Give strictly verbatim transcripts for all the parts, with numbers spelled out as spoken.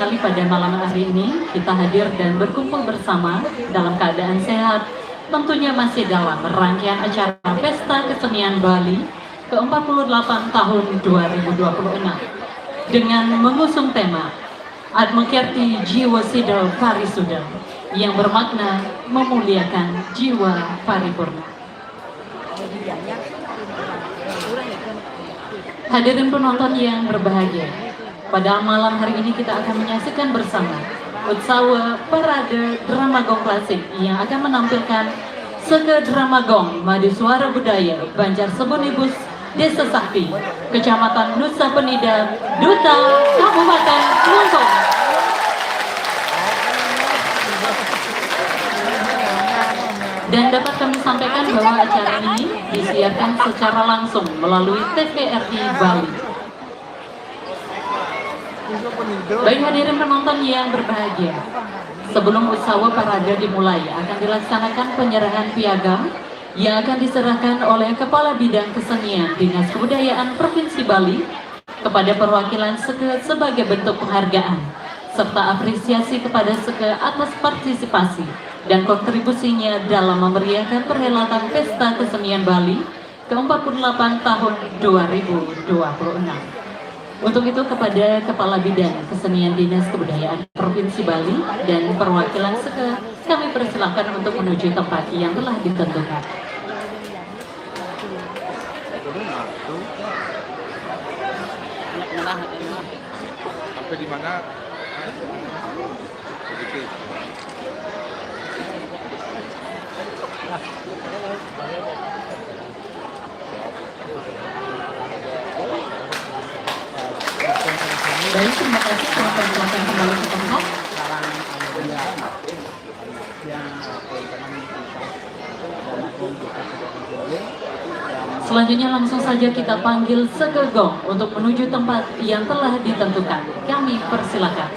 sekali pada malam hari ini kita hadir dan berkumpul bersama dalam keadaan sehat. Tentunya masih dalam rangkaian acara Pesta Kesenian Bali ke empat puluh delapan tahun dua ribu dua puluh enam dengan mengusung tema Atma Kerti Jiwa Sida Parisuda yang bermakna memuliakan jiwa paripurna. Hadirin penonton yang berbahagia, pada malam hari ini kita akan menyaksikan bersama Utsawa Parade Drama Gong Klasik yang akan menampilkan Seke Drama Gong Madu Suara Budaya Banjar Sebunibus, Desa Sakti, Kecamatan Nusa Penida, Duta, Kabupaten Klungkung. Dan dapat kami sampaikan bahwa acara ini disiarkan secara langsung melalui T V R I Bali. Baik hadirin penonton yang berbahagia, sebelum usaha parade dimulai akan dilaksanakan penyerahan piagam yang akan diserahkan oleh Kepala Bidang Kesenian Dinas Kebudayaan Provinsi Bali kepada perwakilan Seke sebagai bentuk penghargaan serta apresiasi kepada Seke atas partisipasi dan kontribusinya dalam memeriahkan perhelatan Pesta Kesenian Bali ke empat puluh delapan tahun dua ribu dua puluh enam. Untuk itu, kepada Kepala Bidang Kesenian Dinas Kebudayaan Provinsi Bali dan perwakilan Seke, kami persilakan untuk menuju tempat yang telah ditentukan. Sampai di mana? Sedikit. Baik, terima kasih. Silakan, silakan kembali ke tempat. Selanjutnya langsung saja kita panggil Seke Gong untuk menuju tempat yang telah ditentukan. Kami persilakan.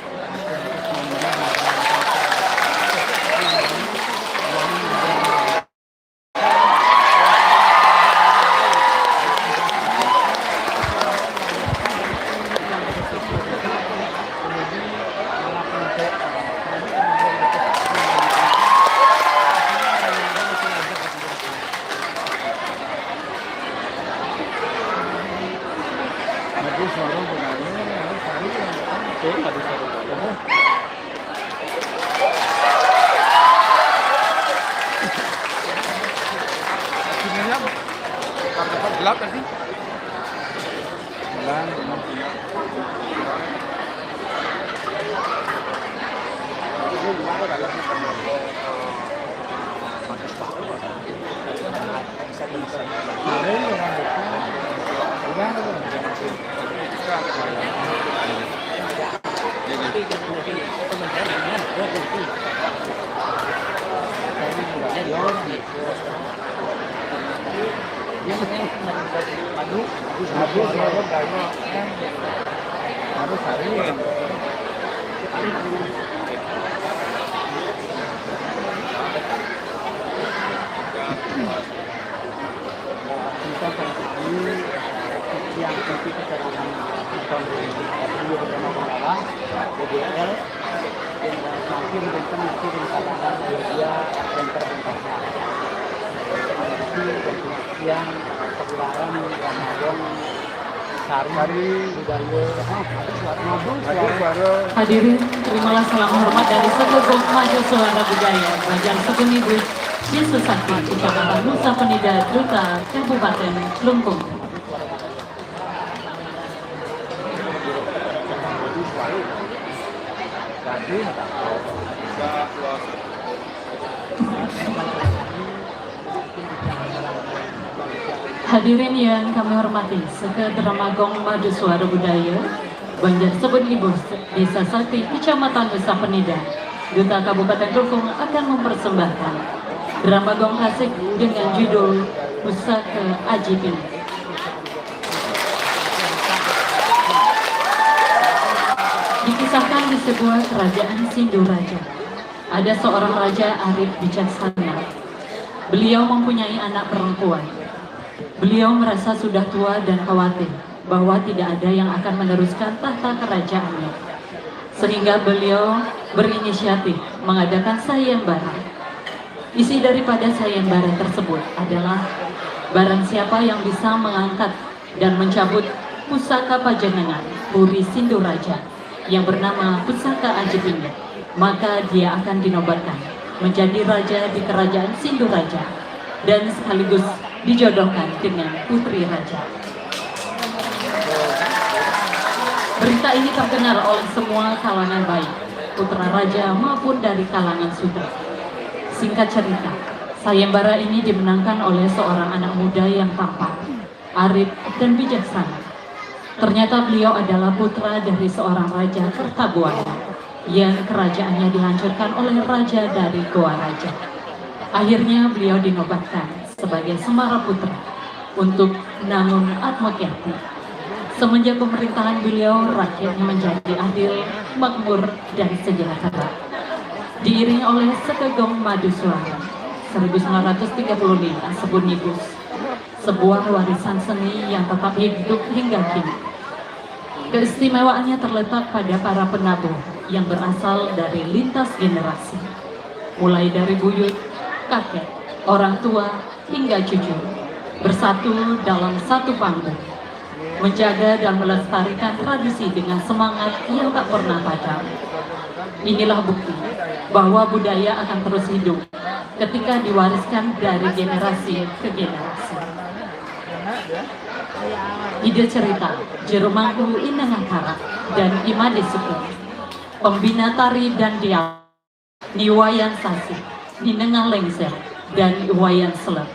Gelap nanti. Hadirin, terimalah salam hormat dari Seke Gong Maju Suara Budaya Banjar Sebunibus, Desa Sakti, Kecamatan Nusa Penida, Duta, Kabupaten Klungkung. Hadirin yang kami hormati, Seke Drama Gong Madu Suara Budaya Banjar Sebunibus, Desa Sakti, Kecamatan Nusa Penida, Duta Kabupaten Klungkung akan mempersembahkan drama gong klasik dengan judul Pusaka Aji Pini. Dikisahkan di sebuah kerajaan Sinduraja, ada seorang raja arif bijaksana. Beliau mempunyai anak perempuan. Beliau merasa sudah tua dan khawatir bahwa tidak ada yang akan meneruskan tahta kerajaannya. Sehingga beliau berinisiatif mengadakan sayembara. Isi daripada sayembara tersebut adalah barang siapa yang bisa mengangkat dan mencabut pusaka pajenengan Puri Sinduraja yang bernama Pusaka Aji Pinggan, maka dia akan dinobatkan menjadi raja di kerajaan Sinduraja dan sekaligus dijodohkan dengan putri raja. Berita ini terdengar oleh semua kalangan, baik putra raja maupun dari kalangan sudra. Singkat cerita, sayembara ini dimenangkan oleh seorang anak muda yang tampan, arif, dan bijaksana. Ternyata beliau adalah putra dari seorang raja Kertabuana yang kerajaannya dihancurkan oleh raja dari Goa Raja. Akhirnya beliau dinobatkan sebagai Semara Putra untuk Nangun Atmakyati. Semenjak pemerintahan beliau, rakyatnya menjadi adil, makmur, dan sejahtera. Diiringi oleh Sekegong Madu Suara seribu sembilan ratus tiga puluh lima Sebunibus, sebuah warisan seni yang tetap hidup hingga kini. Keistimewaannya terletak pada para penabuh yang berasal dari lintas generasi, mulai dari buyut, kakek, orang tua, hingga cucu, bersatu dalam satu panggung, menjaga dan melestarikan tradisi dengan semangat yang tak pernah padam. Inilah bukti bahwa budaya akan terus hidup ketika diwariskan dari generasi ke generasi. Ide cerita, Jerumangku Inengah Karak dan Imade Suku, pembina tari dan diam, Niwayan Sasi, Ninengah Lengser, dan Iwayan Selep.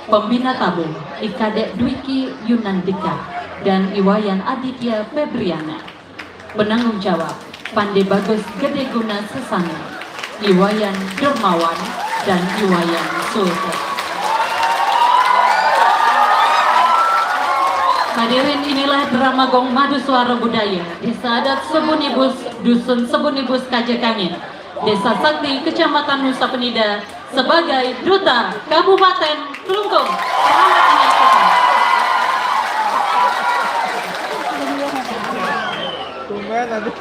Pembina tabuh, Ikadek Dwiki Yunandika dan Iwayan Aditya Febriana. Penanggung jawab, Pande Bagus Gede Guna Sesana, Iwayan Dermawan, dan Iwayan Sultan. Hadirin, inilah drama Gong Madu Suara Budaya Desa Adat Sebunibus, Dusun Sebunibus, Kajakangin, Desa Sakti, Kecamatan Nusa Penida, sebagai Duta Kabupaten Klungkung. Selamat menyaksikan. Tumben, aduh.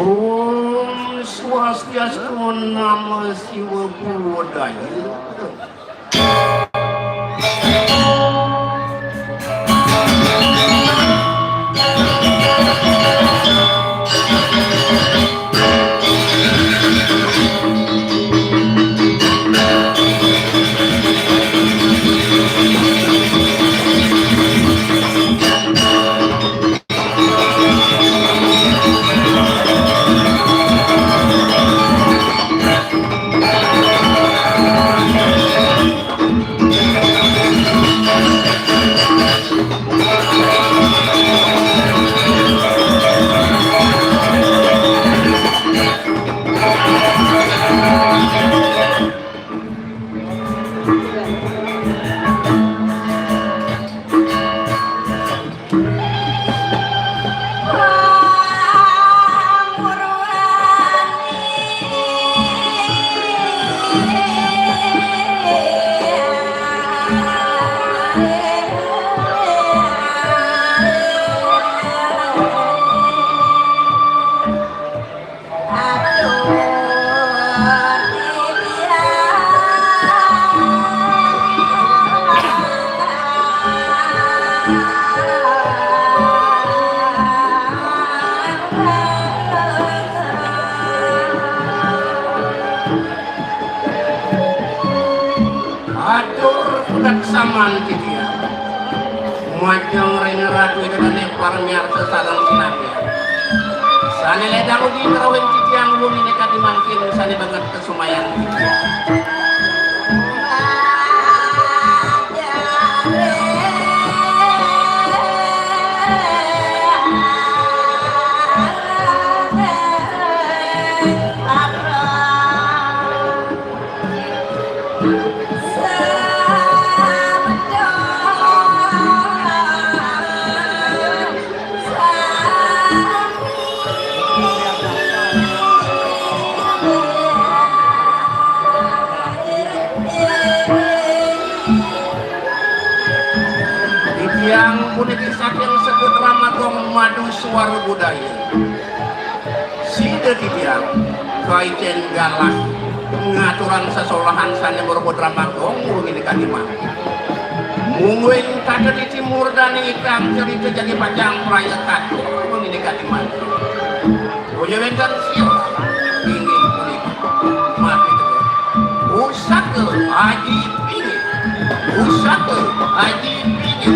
Om Swastiastu, Namo Siwa Buddhaya. Atur kudak saman titiang. Majeng ring ratu ida dane parmiarsa sareng sinamian. Sane ledang ugi ngrawin titiang wengi kadi mangkin sane banget kasumayan titiang. Titiang puniki saking Sekut Ramagong Madu Suara Budaya. Sida titiang kaicen galah ngaturang sesolahan sane mara drama gong wengi kadi mangkin. Mungguing tata titi murdane ikang cerita jagi pacang praya katur wengi kadi mangkin. Boya wenten sira inggih punika. Mati teguh. Pusaka Aji Pinggir. Pusaka Aji Pinggir.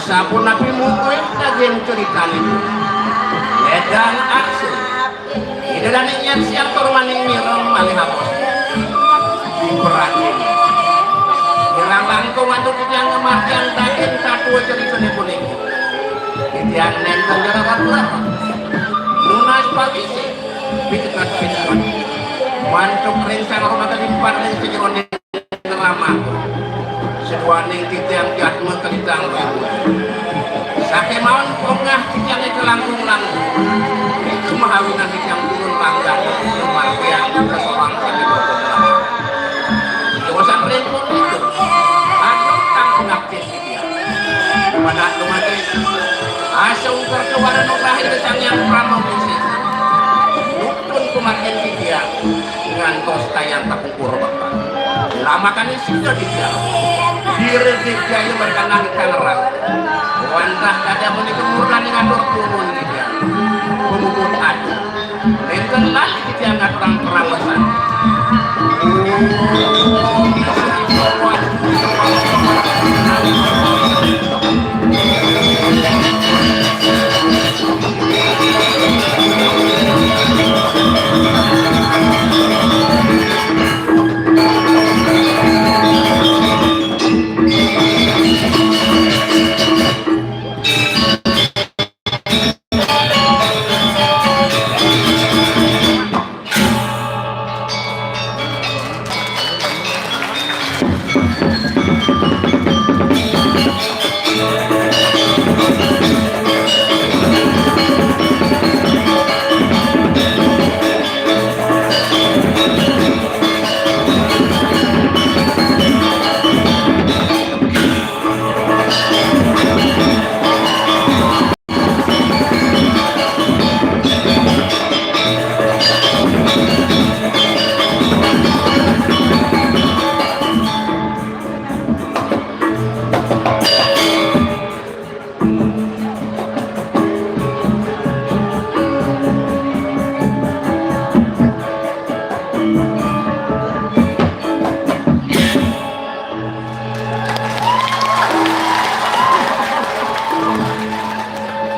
Sapunapi mungguing daging ceritanipun. Ledang aksi. Ida dane nyaksiang tur maning mireng malih atos. Diperhatiin. Kirang langkung antuk titiang ngamargiang daging satua ceritane puniki. Titiang nenten jero katur. Nunas pawisi. Pitekat pitekat. Mantuk ring sang rumah tadi empat ring sejeroning Rama. Seduaning titiang jatma kelintang ribu. Sakemawon pongah titiange kelangkung-langkung. Itu mahawinan titiang purun langgah. Kemargian seseorang sakit. Dewasan rempun itu. Aku tak pengabdi titiang. Pada aku mati. Asung kertuwaran lahir sang yang prama musik. Nutun kumargian titiang. Ngantos tayang kapungkur bapak. Lamakané sida titiang. Dirédé jaya merkanang Tangerang. Wantah kadang menika murnaning atur purun titiang. Pemuput atur. Nénten lali titiang ngaturang peramesan.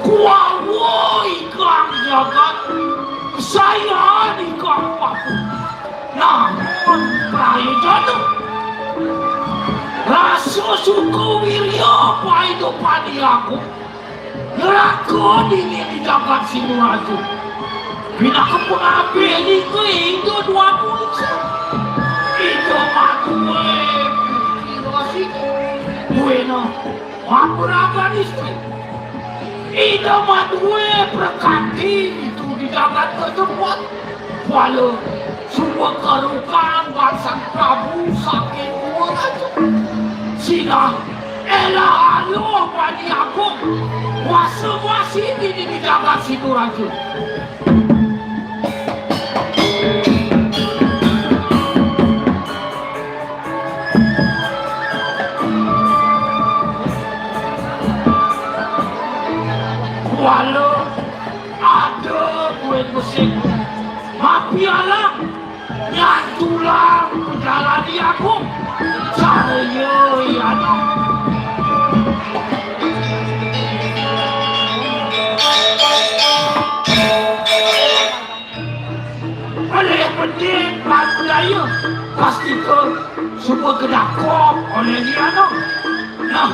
Kuawa ikang jagat, sayan ikang paku. Namun prayojana. Rasa suka wirya paidupadi aku. Neraka dingin di jagat Singaraja. Pinaka pangabih lingga hingga dua puluh. Ida madué kira sini. Buena. Mapuragan istri. Ida madué prakati itu di jagat katempat. Wala suba karukan bangsan Prabu saking dua raja. Sinah elah aluh bani agung. Kuasa kuasi di, di, di jagat Siduraja. Kuala ada kuih musim. Mapi alam nyantulang pejalani aku. Cahaya yana. Oleh penting pan budaya, pasti ke semua kedakop oleh dia tu. Nah,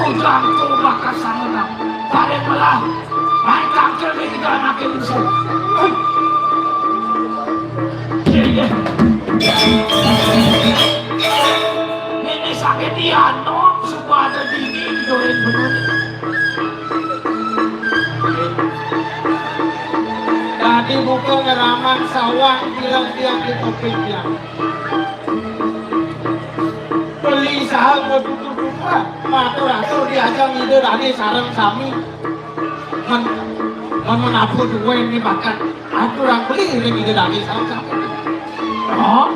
ujang tu bakal sama dah. Paling malah, main tangkil dia tiga anak yang besar. Hei. Ini sakit dia, nom, semua ada dingin, doain benar. Dadi buka ngeraman sawang bilang tiang di topik tiang. Beli saha ngedutur-duturan, matur-atur diajang Ida Dane sareng sami. Men, men menabuh duwe ini bakat aturang beli ring Ida Dane sareng sami. Oh,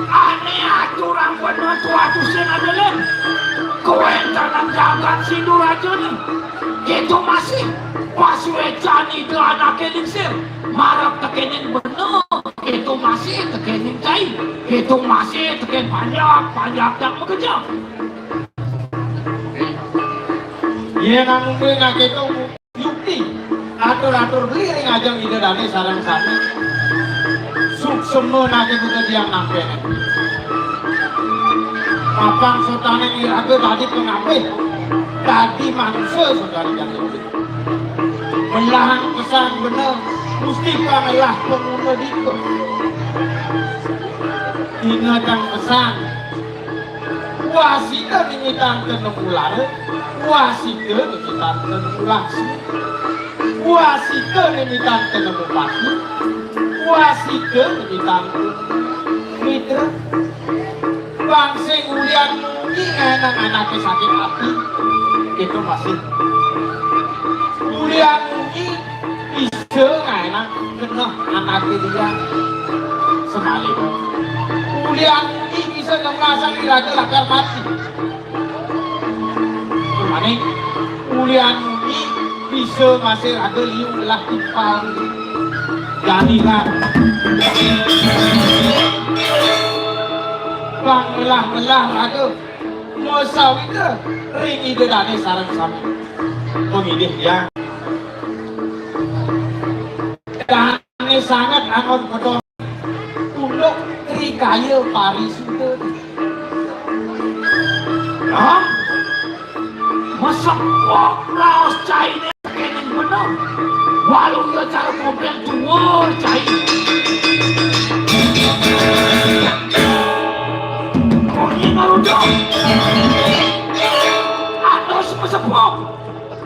ane aturang bener tuatu sing ada len. Kowe tanang jagat Sindu Raja ni. Gitu masih pasuecan Ida anake lingsir. Marep tekening bener. Gitu masih tekening cai. Gitu masih teken panjak, panjak tak bekerja. Iya nang mungkin nak gitu. Yukti, atur-atur beli ring ajeng Ida Dane sareng sami. Suksema nake buka tiang nampe. Papan sotane iraga dadi pangapih, dadi manusa sotane jati. Melahang pesan bener, mesti pangelah panguna dika. Ingetang pesan, wasita nimitang kena ular, wasita nimitang kena ular. Wasita nimitang kena bupati, wasita nimitang mitra. Bang sing ulian munyi ngaenang anake sakit ati, itu masih. Ulian munyi bisa ngaenang kena anake liyan. Semalik. Ulian munyi bisa ngemasang iraga lakar mati. Maning ulian munyi bisa masih raga liu ngelah timpal. Jani kan. Pang ngelah-ngelah raga masawitra ring Ida Dane sareng sami. Pangidih tiang. Dane sanget angon pedon. Unduk Trikaya Parisuda. Hah? Masepok raos caine kening bener. Walu ya cara mobil tuwur cai. Munyi ngaruduk. Atos masepok.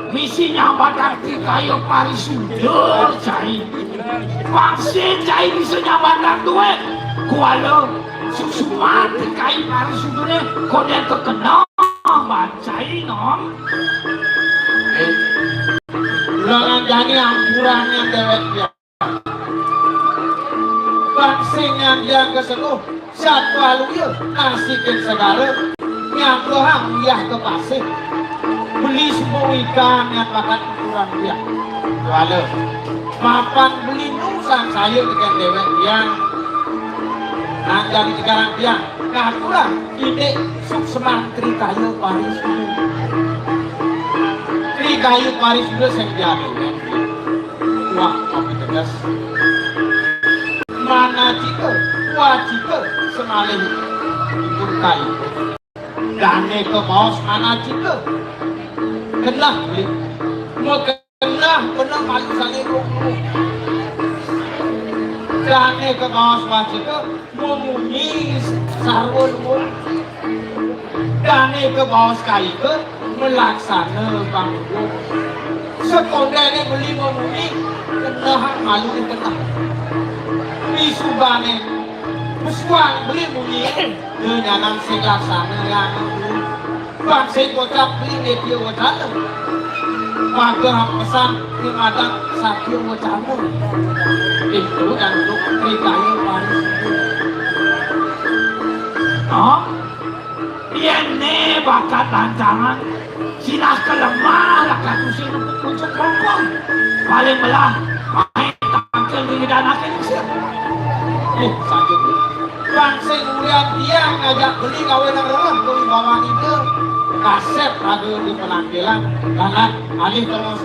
Misi nyambatang Trikaya Parisuda, cai. Vaksin, cai, bisa nyambatang duit. Kuala suksman Trikaya Parisuda ne, konden terkenal, ban cai, nom. Eh, ulangan jani ampurannya dewek dia. Bangsingan yang keseluh, satwa luya, nasikin segara, nyangkuhang uyah ke pasih. Beli semua ikan yang makan ukuran dia. Kuala, mapan beli nusang saya dengan dewek dia. Nah, jadi sekarang dia, ngakulah, ini sukseman Trikaya Parisuda. Trikaya Parisuda sing jadi. Wah, kopi tegas. Manacika, wacika, semalih ipun kai. Dane kabaos manacika. Kenah beli. Makenah bener malu sane lungguh. Dane kabaos wacika, mamunyi sarwa luwung. Dane kabaos kaika, malaksana panghukum. Sakondene beli mamuni, kenehang malu di tengah. Disubane, pesuang beli munyi, nyanang sing laksana yang bang sing kocap beli media wacana. Pagar pesan di madang satya wacana. Itu yang untuk Trikaya Parisuda. Hah? Yén né bakat lancangan, sinah kelemah lakar tusing nepuk pucuk bongkong. Paling melah main tangkil di lidah anaké lingsir. Ih, sakit. Bang sing ulian tiang ngajak beli kawin nang rereh kuwi bawang ida. Kasép raga di penampilan. Lanat alih terus.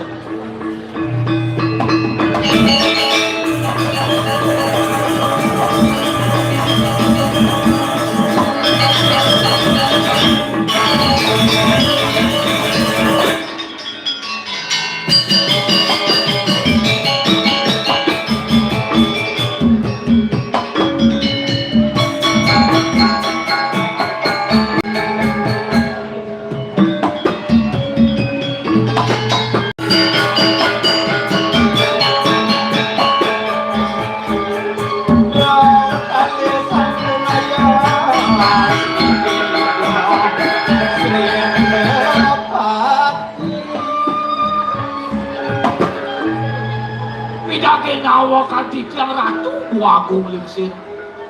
Pidaging nyawa kanti tiang Ratu Agung Lingsir.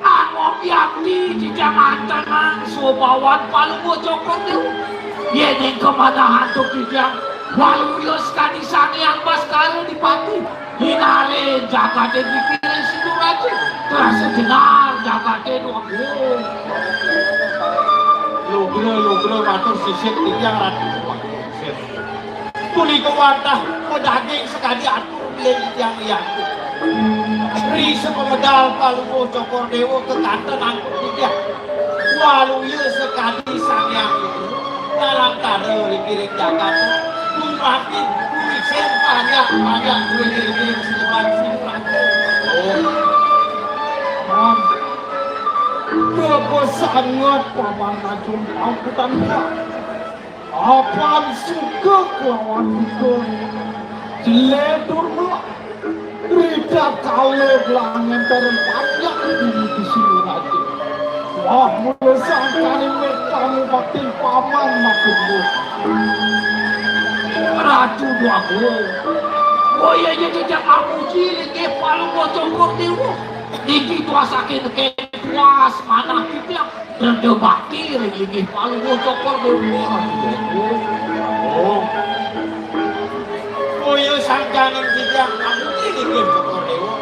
Angob yakti titiang antenang swabawan Palungguh Cokor Déwa. Yéning kamanahan antuk titiang, waluya sakadi Sang Hyang Baskara Dipati. Hinarin jagaté dipiring Sinuraja. Terasa jenar jagaté duagung. Lugra, lugra matur sisip titiang Ratu. Punika wantah madaging sakadi atur bilih titiang liyanku. Ri sapamedal Palungguh Cokor Déwa kekanten angkut titiang. Waluya sakadi Sang Hyang Widi, ngalantara ring jagat. Dumadi kuwi sing panjak-panjak kuwi ring siluman siluman. Oh. Ram. Bagus sanget Paman Racun Angkutan Berat. Apan suka kelawan duka, jelé tur melah. Rida kala gelah ngénter panjak dini di Singaraja. Wah, mula sangkaning mektamu bakti paman matur nuwun. Ratu Déwa. Boya ja jejak amuji linggih Palungguh Cokor Déwa. Niki tuasaking puas manah titiang reda bakti ring linggih Palungguh Cokor Déwa. Oh. Kaya sangkaning titiang ngabudi linggih Cokor Déwa.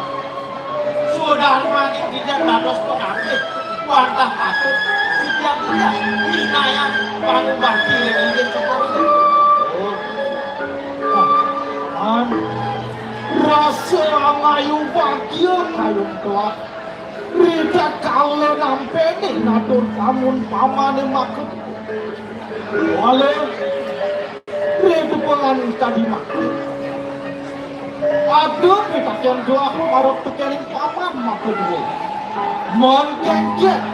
Sudarmaning titiang dados pangabih wantah patut titiang titiang minayang pangubakti ring linggih Cokor Déwa. Oh. Paman, rasa angayu bagia kayun kelak. Ritatkala nampéné natur pamun pamané maka. Wala, rida pangan kadi maka. Ada pitaken doa marep tekening paman maka dua. Mangkengkeng.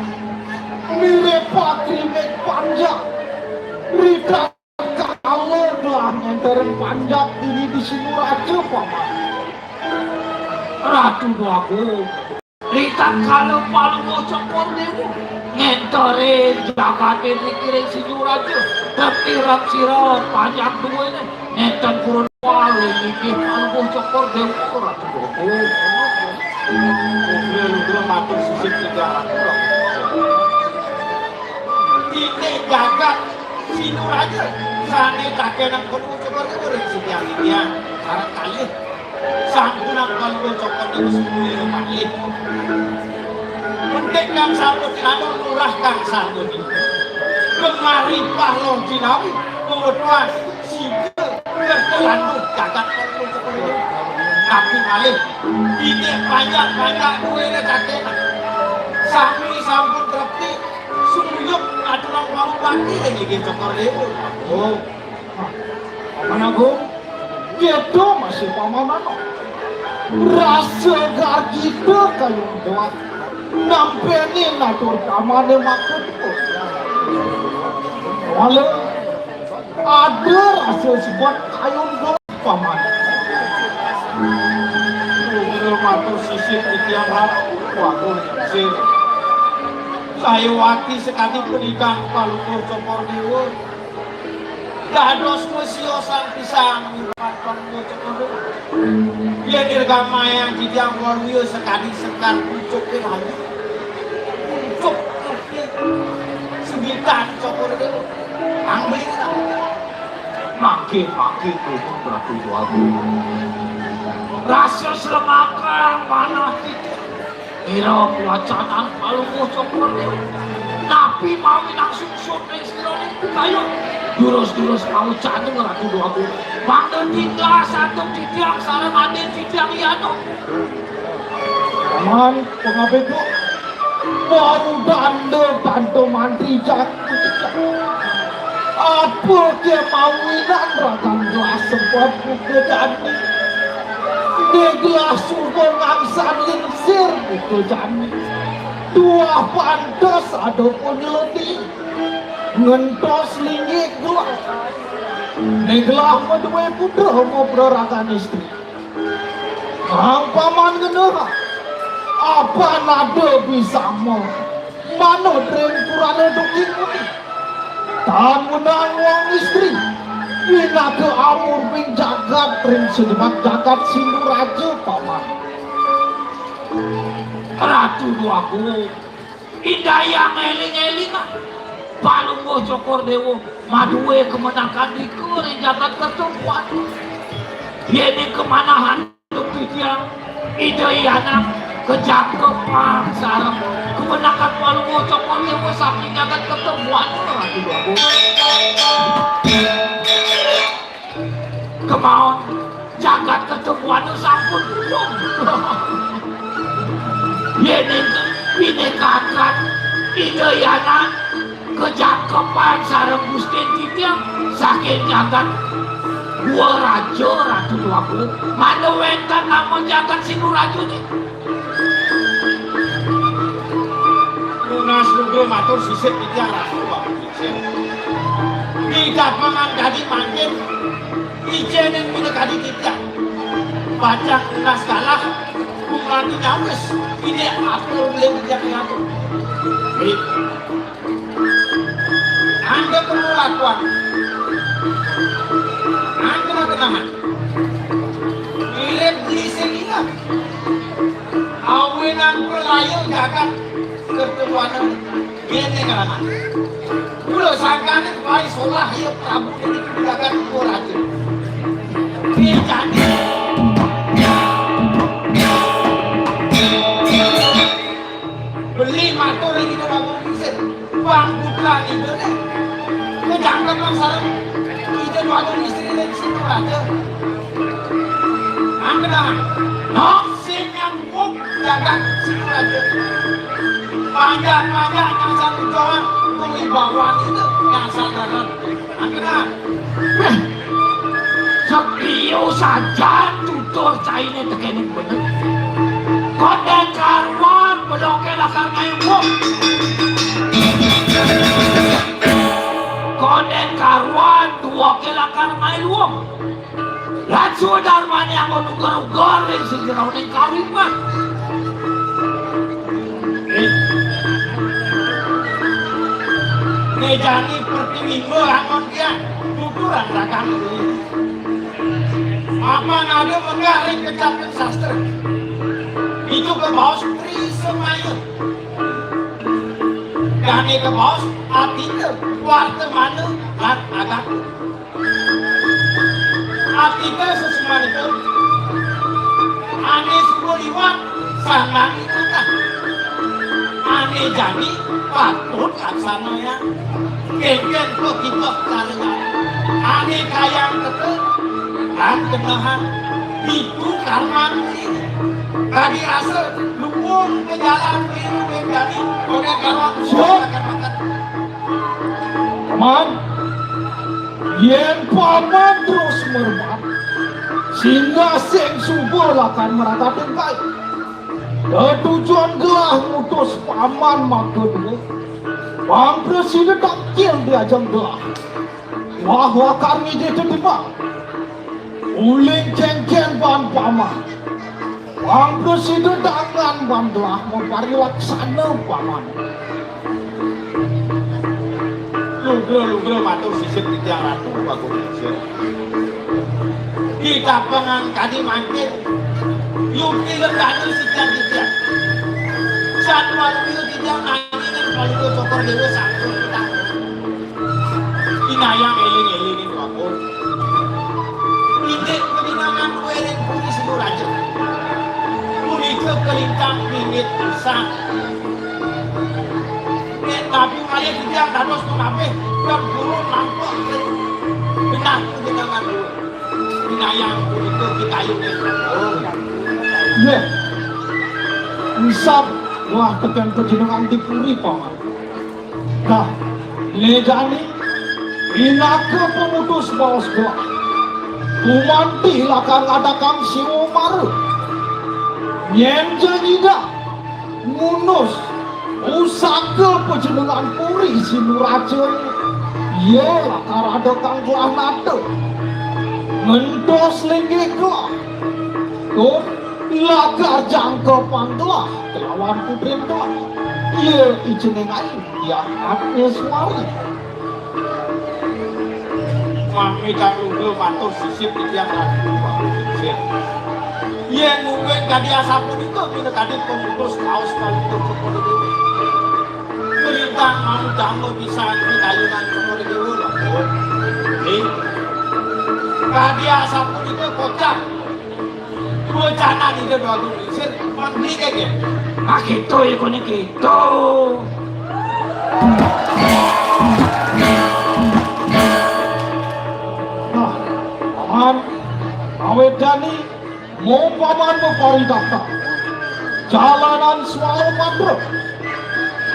Mirip pakrimik panjak. Ritatkala doa ngenteren panjak dini di Singuraja, paman. Ratu Déwa Agung. Ritatkala Palungguh Cokor Déwa ngénterin jagaté niki ring Singuraja, tetirep sira panjak duéné, nénten purun wali niki Palungguh Cokor Déwa, Ratu Déwa. Lugra matur sisip tiga ratu. Titik jagat Singuraja sané takénang Palungguh Cokor Déwa ring sitiang titiang sareng kalih. Sampunang Palungguh Cokor Déwa semuanya malih. Penting kang sampun tinandur, lurah kang sampun tinandur. Kemari pahlo jinawi, pembetulan, sida, kerta landuh, jagat Palungguh Cokor Déwa. Tapi malih, ini banyak-banyak duwéné kakek. Sami sampun trepti, sumuyup aturang pangubakti, inggih Cokor Déwa. Oh. Paman Agung, kéto masih pamanana. Rasa gargita kayun doat. Nampéné natur pamané maksud. Wala, ada rasa sifat kayun doat, paman. Matur sisip titiang ratu, waduh, sir. Sayawati sekadi pendikan Palungguh Cokor Déwa. Dados masiosan pisan ngurmat Palungguh Cokor Déwa. Yén dirgamayang titiang waluya sakadi sekar pucuké rayu. Pucuk sebitan Cokor Déwa. Ang beli kita. Makin-makin kukuh Ratu Déwa Agung. Rasa sremakan manah titiang. Ira pawacanan Palungguh Cokor Déwa. Napi mawi nang sungsut ring sira ning kayun. Durus-durus mawecana Ratu Déwa Agung. Mangda tinggal santuk titiang sareng adin titiang Yano. Paman, pangabéga. Baru danda tanto mantri jagat. Apa ké mawinan ragan gelah sebab buka jani. Dé gelah suba ngangsan lingsir buka jani. Tuah pantes ada penyeledi. Ngentos linggih gelah. Dé gelah madué putra mapra ragan istri. Kang paman ngenah. Apa nada bisama. Manut ring purana dugi muni. Tan wenang wong istri. Pinaka amurbing jagat ring sejemak jagat Sinduraja, paman. Ratu Déwa Agung, indayang éling-éling, ah. Palungguh Cokor Déwa madué kemenakan dika ring jagat Kertobuana. Yéning kemanahan titiang, Ida Hyang Anak, kajangkepang sareng kemenakan Palungguh Cokor Déwa saking jagat Kertobuana, Ratu Déwa Agung. Kemaon jagat Kertobuana sampun ulung. Yéning pinekakan Ida Hyang Anak, kajangkepang sareng Gustin titiang saking jagat Dua Raja, Ratu Déwa Agung. Mangda wénten nama jagat Sinduraja niki. Nunas lugra matur sisip titiang Ratu Déwa Agung. Ida paman kadi mangkin, icénin minakadi titiang. Pacang nunas galah, kumrati nyawis, ida atur beli titiang ngatur. Anda perlu lakuan. Anda kenapa? Mirip di sini lah. Awinan perlayu jagat. Ketuanan, kéné ngalaman. Kula sangkané paling solah ya Prabu Déwi Juragan Dua Raja. Ini jani beli matur iki Prabu Ningsih. Bang putra itu deh. Kejangkep bang sareng. Itu dua istri dari situ aja. Angkena. Nok sing nyambung jagat situ aja. Panjang-panjang nyasar ujawan kewibawaan itu nyasar dalam. Angkena. Sakiya sajan tutur cainé tekéning bener. Kondén karuan bedoké lakar ngayuwung. Kondén karuan duwoké lakar ngayuwung. Lan sudarmané anggon uger-uger ing sajeroning kariman. Né jani pertiwi anggon dia tuturan rakan. Apa nada menggah ring kecapen sastra. Itu kebaos Tri Semaya. Dané kebaos atita, wartamana, lan agama. Atita sesumanipun ané suba liwat sandang iwatah. Ané jani patut laksanayang. Kénkén pakibeh karya ané kayang teka lan kenehan itu karman. Kadi rasa luwung ke jalan kliru ing jani, oleh karwan. Siap. Akan makan. Paman, yén Paman terus mermat, singgah sing suba lakar maraga tungkai. Tetujon gelah ngutus Paman maka dua. Pang prasida tangkil di ajeng gelah. Wah, lakar ngidih tetimbang. Uling kénkén baan Paman. Pang prasida dangan baan gelah maparilaksana Paman. Lugra-lugra matur sisip titiang Ratu Bagong Ningsih. Ditapengang kadi mangkin, yukti lendana sitian titiang. Satwaluya titiang nanging Palungguh Cokor Déwa sampun petang. Inayang éling-éling ing Prabu. Indik panjenengan wéring puri Singaraja. Punika kalintang bingit pisan. Yén napi malih titiang dados pangapih, pang guru nampek genah panjenengan. Inayang punika pitayuning. Nggih. Ensap wah tekén panjenengan di puri, Paman. Nah, né jani pinaka pamutus baos gelah. Gumanti lakar ngadakang siwa mara. Nyén ja nyidak ngunus pusaka panjenengan puri Singaraja, ia lakar adakang gelah nata. Ngentos linggih gelah. Tur lakar jangkepang gelah kelawan putrin gelah. Ia ijening ayu, Diah Agneswari. Mami kang luhur matur sisip titiang Ratu Bagong Ningsih. Yén mungkin kadi asapunika minakadi pamutus kaos kalungkur Cokor Déwa. Lintang mau damel pisan pitayuning Cokor Déwa lho. Nggih. Kadi asapunika kocap. Dua canan Ida Dwagung Lingsir, mangkene nggih. Ah, gitu ya, kone gitu. Nah, Paman, awit jani, mau Paman maparidakta. Jalanan swalabatra.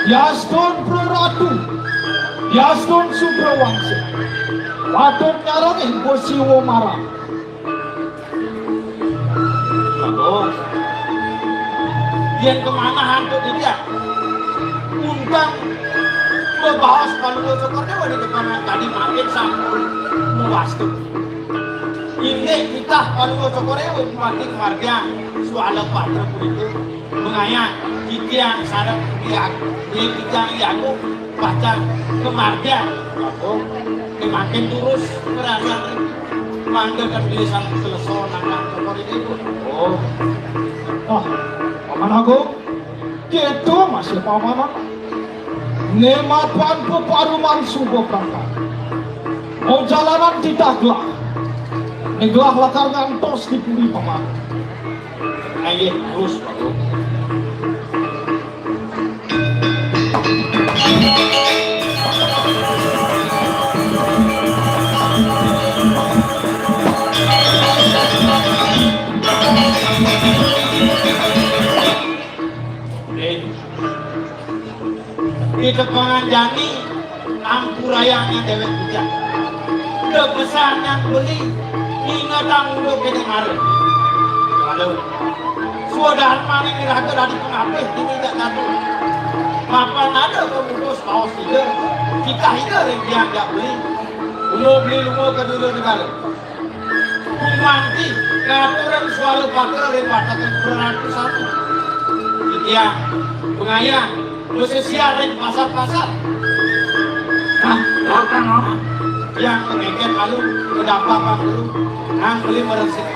Yastun praratu. Yastun sudrawangsa. Patut nyarengin Siwa Marang. Aduh. Yén kemanah antuk dia. Undang bebaos Palungguh Cokor Déwa di depan tadi makin sampun muwastu. Inggih titah Palungguh Cokor Déwa mati kemargian swalabatra punika. Mengayah titiang sareng titiang, yén titiang yaku pacang kemargian. Aduh. Makin durus ngrasani mangda kedue sang selesa nangkang Cokor Déwa. Oh. Ah, Paman Agung. Kéto masih pamanan. Né mapan peparuman suba prangkat. Mau jalanan titah gelah. Né gelah lakar ngantos di puri paman. Ayo, terus, Pak. Di tepengan jani, ampurayang déwék bujang. Udah besar nang beli, ingetang udah kena mara. Lalu, swadarma ning raga dadi pengabih dini dak dadu. Mapan ada pemutus baos ida, kita ida ring tiang jak beli. Ulo beli lunga ke dulu negara. Gumanti ngaturang suara bakal ring watekan peratusan. Titiang pengayah, pesisiar ring pasar-pasar. Nah, lautang, oh. Tiang pengeket malu, kedampak bang dulu. Nang beli meresik.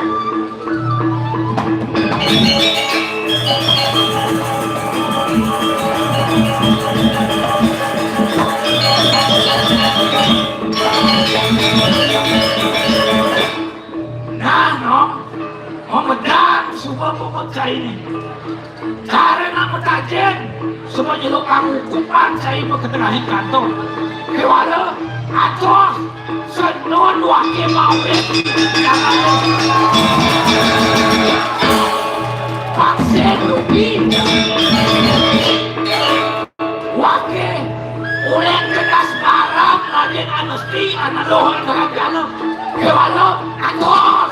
Nah, no, memedang suba pemut cai né. Cara nak metajin, suba nyeluk pangukupan cai makatengahing kantor. Kéwala, atos, senun waké mawit. Jangan vaksin rugi. Waké, uléng cerdas barang, rajin anesti, anak luhur kerajaan. Kéwala, atos!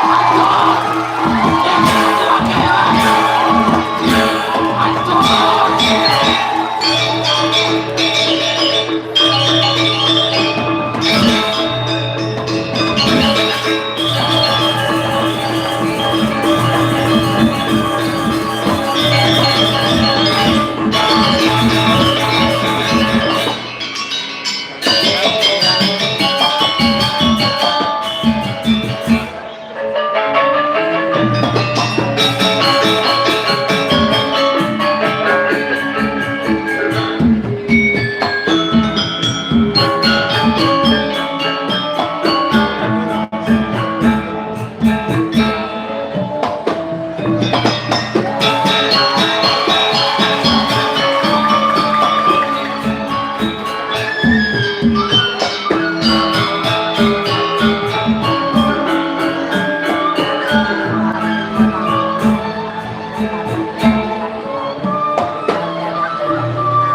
Atos! Atos!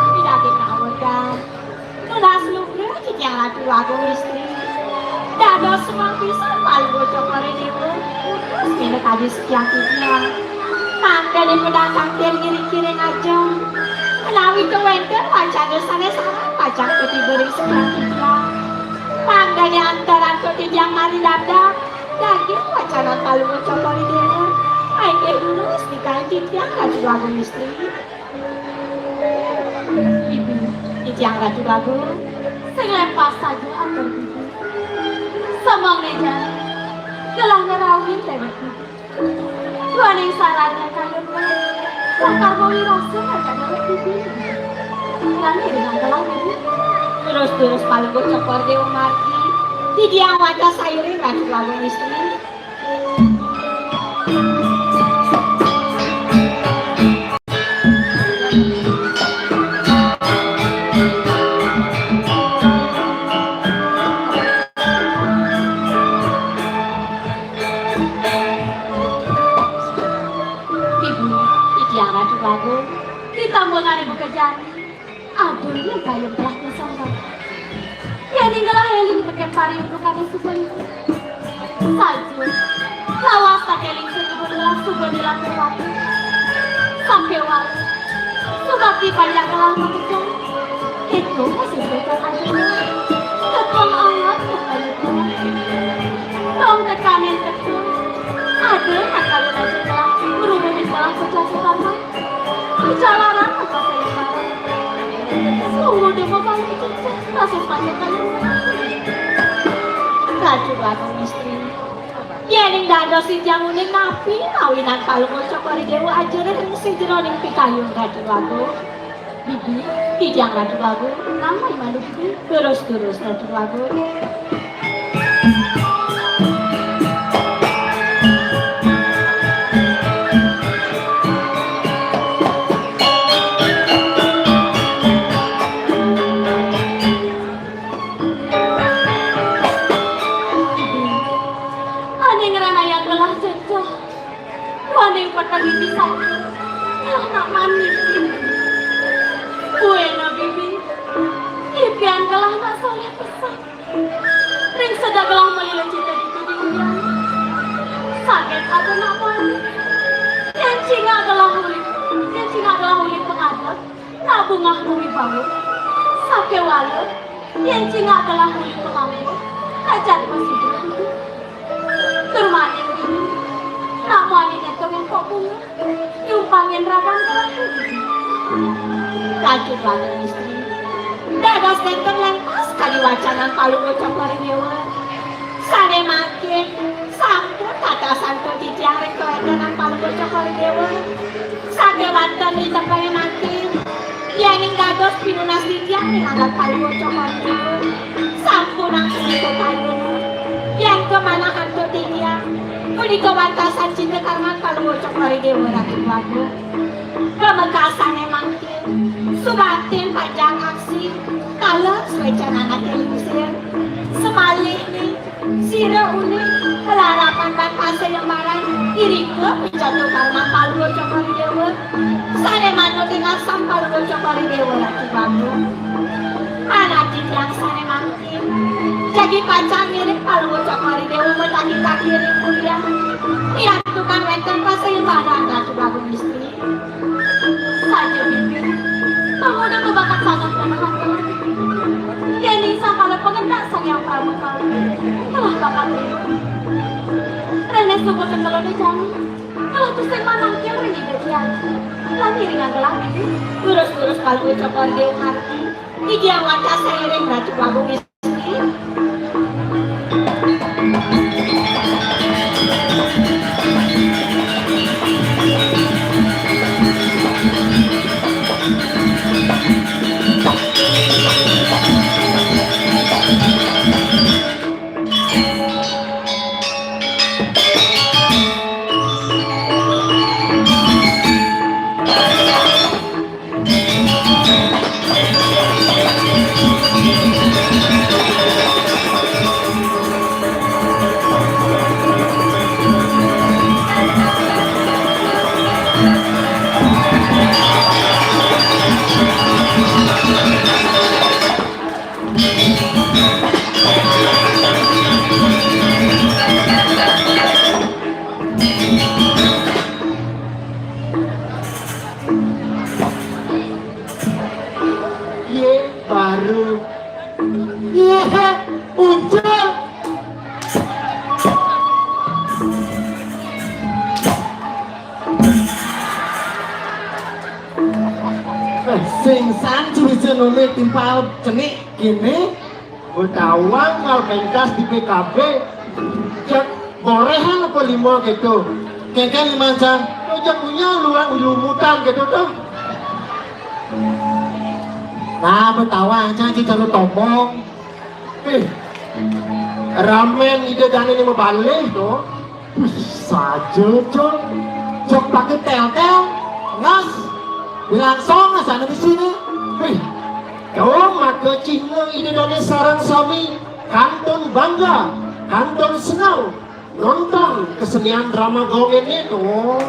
Pinagih nawar, Kang. Nunas lugra titiang Ratu Agung Istri. Dados semeng pisan Palungguh Cokor I Déwa, putus minakadi sekian titiang. Mangda dipedang takdir ngiring-kiring ajeng. Menawi ten wénten wacana sané sareng pacang katiba ring sekian titiang. Mangda antar antuk titiang mari dabdab, daging wacanan Palungguh Cokor I Déwa. Inggih durus titiang Ratu Agung Istri. Bibi, titiang Ratu Agung, sing lempas saja atur Bibi. Semeng né jani, gelah ngerawin déwék Bibi. Duaning sarana kayun lakar mawi rasa ngajak déwék Bibi. Lan ngiringang gelah Bibi. Terus-terus Palungguh Cokor Déwa Margi, titiang wantah sairing Ratu Agung Istri. Ibu, titiang Ratu Agung, ditambangané buka jani. Aduh, yang kayun telah disambat. Yéning gelah éling tekén pariuntukané suba. Saja, lawas tak éling sing ibu gelah suba dilatur-latur. Sampai walu, subakti panjang gelah makejang. Itu masih bocah aja. Tepang amat, tepang itu. Tong tekanin tepang. Ada nak kawin aja gelah, berumur di sekolah pecah sekarang. Jalaran apa saya tahu? Sungguh dia mau balik itu, kasus pakai kayu. Ratu Agung Istri. Yéning dados titiang uning napi awinan Palungguh Cokor I Déwa ajerih ring sajeroning pikayun Ratu Agung. Bibi, titiang Ratu Agung, nampi manut Bibi, durus-durus Ratu Agung. Ané ngranayang gelah cecah, waning peteng iki saja, telah nak mani. Buena, Bibi, ipian gelah nak soléh pesan. Ring seda gelah malila cita ditu di uyan. Saget ada nak mani. Yén cingak gelah uli, yén cingak gelah uli pangadeg, nak bungah mawibawa. Sakéwala, yén cingak gelah uli panganggo, nak jadma sida. Tur maning dini, nak muani nénten mengko bungah, nyumpangin ragan gelah uli. Lanjut wangun istri. Dados nénten lentas kadi wacanan Palungguh Cokor I Déwa. Sané mangkin sampun tatasan titiang ring kawéntenan Palungguh Cokor I Déwa. Sakéwanten ri tepengé mangkin, yéning dados pinunas titiang ring angga Palungguh Cokor I Déwa, sampun angsung ipikayun. Yén kamanah antuk titiang, punika wantasan cinta karman Palungguh Cokor I Déwa Ratu Agung. Pamekasané mangkin, subatin panjang aksi, kala suécan anaké lingsir. Semalihné, sira uning, larapan lan pasayembaran, irika picantu karman Palungguh Cokor I Déwa. Sané manut ring asam Palungguh Cokor I Déwa Ratu Agung. Anak titiang sané mangkin, jagi pacang ngiring Palungguh Cokor I Déwa mataki-taki ring kuliah. Yan tukang wénten pasayembaran Ratu Agung istri. Saja, Bibi. Mangda mabakat sanget ring hati. Yéning sangkala pangendak Sang Hyang Prabu Kali, telah bakat rindu. Réné suku tengkelo di jani. Telah tusing manangkil ring Ida Hyang. Lan iringang gelah, Bibi. Durus-durus Palungguh Cokor I Déwa ngarti. Titiang wantah sairing Ratu Agung. Yé, baru. Yé, ucul. Eh, sing san curi cenone timpal cenik kene. Betawang kal pentas di P K B, cek borehan apa lima gitu. Kengken lima san, cek punya luar lumutan gitu tuh. Nah, betawang, cang ci caru tomong. Eh, ramen ide dane ni mabalih tuh. Saja, Cok. Cok pakai tel-tel. Ngas. Bilang song sana di sini. Wih. Kau maka Cina ide dane sarang sami kantun bangga, kantun senang nonton kesenian drama gong ini tuh.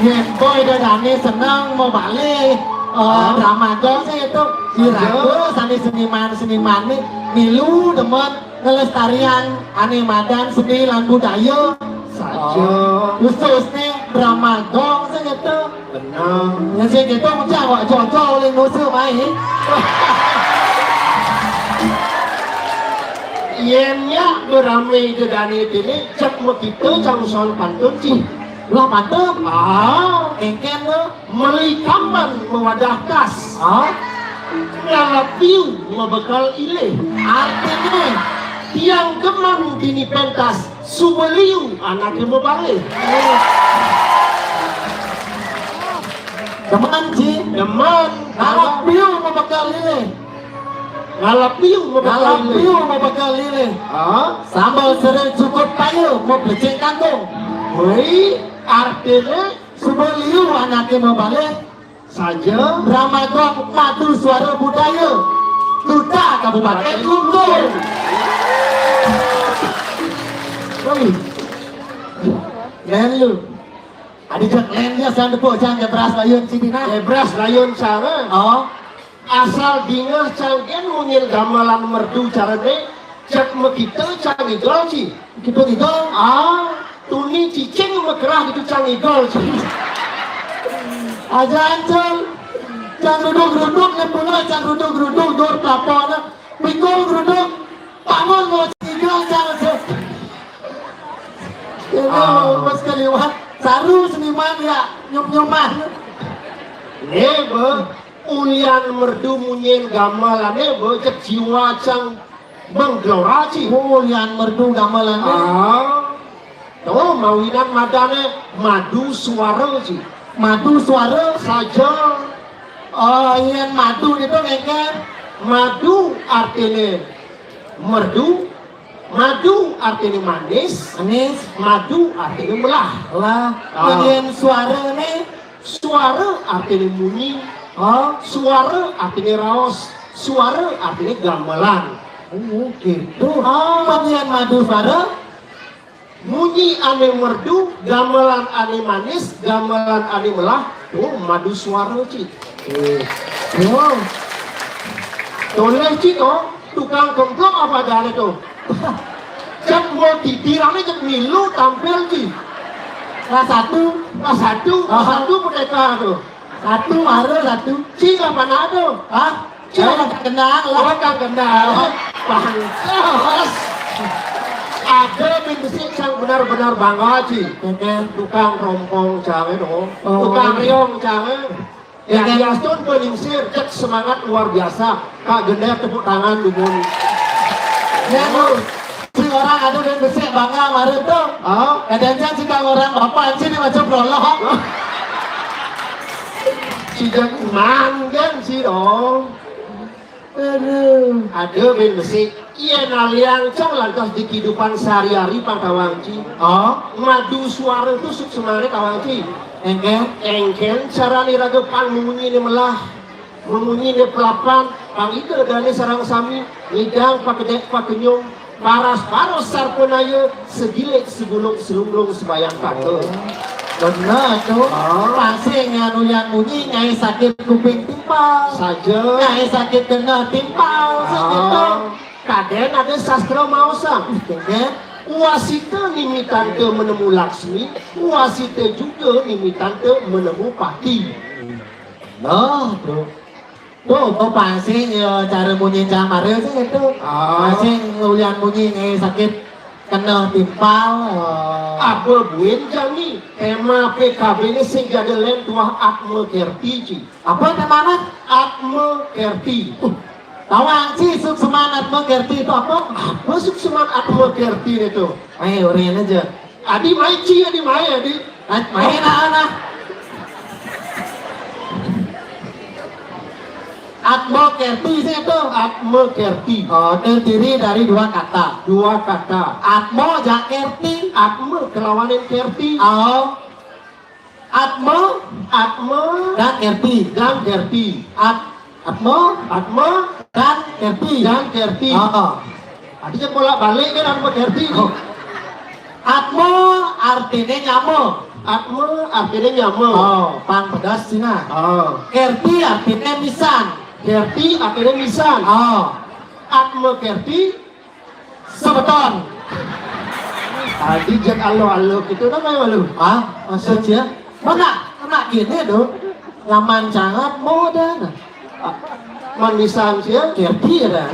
Yen boy dadane seneng mau balik, eh, drama gong sih itu. Iraga sami seniman-seniman nih milu demen ngelestarian ane madan seni lan budaya. Saja. Khususne drama gong sing itu. Bener. Yang sing itu mesti awak jojo oleh nusu mai. Yen nya berame dedane dene cek mekita cang usahan pantun ci. Lah pantun? Ah, kengken tu. Meli kamban mewadah tas. Ah? Ngala piu mebekal ilih. Artine Tiang demen dini pentas, suba liu anaké mabalih. Demen, Ci? Demen. Ngalap piu mabekel lilih. Ngalap piu mabekel lilih. Ngalap piu mabekel lilih. Ah? Sambel seré cukup payu, mau pelecing kangkung. Woi, artiné? Suba liu anaké mabalih. Saja. Drama Gong Madu Suara Budaya, Duta Kabupaten Klungkung. Woi. Lén lu. Adi jak lén dia sang depuk cang, jebras layun sini nah. Jebras layun cang, eh. Oh. Asal dingeh cang gén munyin gamelan merdu carané, cék makita cang igel, Ci. Kita igel? Ah, tuni cicing makerah ditu cang igel, Ci. Ajan, cang. Cang ruduk-ruduk, né pula cang ruduk-ruduk, dur pelaponé. Pikul ruduk, bangun mau cang igel, cang, cang. Ini ah. Mas kaliwat, saru seniman ya, nyum-nyuman. Né, Bé, ulian merdu munyin gamelané, Bé, cék jiwa cang menggelora, Ci. Oh, ulian merdu gamelané. Ah. Tuh, mawinan madané madu suara, Ci. Madu suara? Saja. Oh, yén madu itu ngéngkén. Madu artiné merdu, madu artiné manis, manis, madu artiné melah. Lah, ah. Yén suara né? Suara artiné munyi. Oh. Suara artiné raos. Suara artiné gamelan. Oh, gitu. Ah. Yén madu suara? Munyi ané merdu, gamelan ané manis, gamelan ané melah, tuh madu suara, Ci. Eh. Wow. Toleh, Ci, to, tukang kemplok apa adané to? Cék mau titirané cék milu tampil, Ci. Kelas satu. Kelas satu, kelas satu merdeka to. Satu, mara satu. Ci, kapan ada? Hah? Ci, orang tak kenal lah. Orang tak kenal. Pantes. Ada bin besik cang benar-benar bangga, Ci. Oke. Tukang rompong cang itu. Oh. Tukang riong cang. Ya, oke. Diastun peningsir, cék semangat luar biasa. Kak Gendé tepuk tangan dulu. Ya, Nur. Si orang ada bin besik bangga mara to. Ah? Kadang-kadang si kang orang bapak sini macam lolok. Si jago manggen si dong. Aduh. Ada bin besik. Iya, naliang cang lantas di kehidupan sehari-hari pang tawang, Ci. Oh? Madu suara tu suksmané tawang, Ci. Engkén? Engkén carané raga pang memunyiné melah. Memunyiné pelapan, pang ida dané sareng sami, ngidang pakedék pakenyung, paras-paros sarpanaya, segilik segulung selunglung sebayang kata. Bener tuh. Ah. Pang sing anu yang munyi nyai sakit kuping timpal. Saja. Nyai sakit kena timpal, ah. Sakit tuh. Kadén ada sastra maosang. Oke. Wasita nimitanta menemu Laksmi, wasita juga nimitanta menemu Pati. Nah, tuh. Tuh, tuh pang sing ya cara munyi cang mara sih itu. Ah. Pang sing ulian munyi nyai sakit kena timpal. Eh. Apa buin jani? Tema P K B né sing jada lén tuah Atma Kerti, Ci. Apa temana? Atma Kerti. Uh, tawang, Ci, suksman Atma Kerti itu apa? Apa suksman Atma Kerti itu? Ayo, urin aja. Adi mai, Ci, adi mai, adi. Mai, nah, nah. Atma Kerti sih itu. Atma Kerti. Oh, terdiri dari dua kata. Dua kata. Atma jak Kerti. Atma kelawanan Kerti. Oh. Atma. Atma. Dan Kerti. Dan Kerti. At-, Atma. Atma. Dan Kerti. Dan Kerti. Oh. Artinya bolak-balik kan Atma Kerti. Oh. Atma artinya nyama. Atma artinya nyama. Oh, pang pedas cina. Oh. Kerti artinya misan. Kerti artinya misan. Oh. Atma Kerti. Sebeton. Tadi jak alo-alo gitu, namanya malu. Ah, maksudnya? Mana? Anak gini tuh. Nyaman sangat, mau dah. Nah. Manisan sih ya? Kerti ya dah.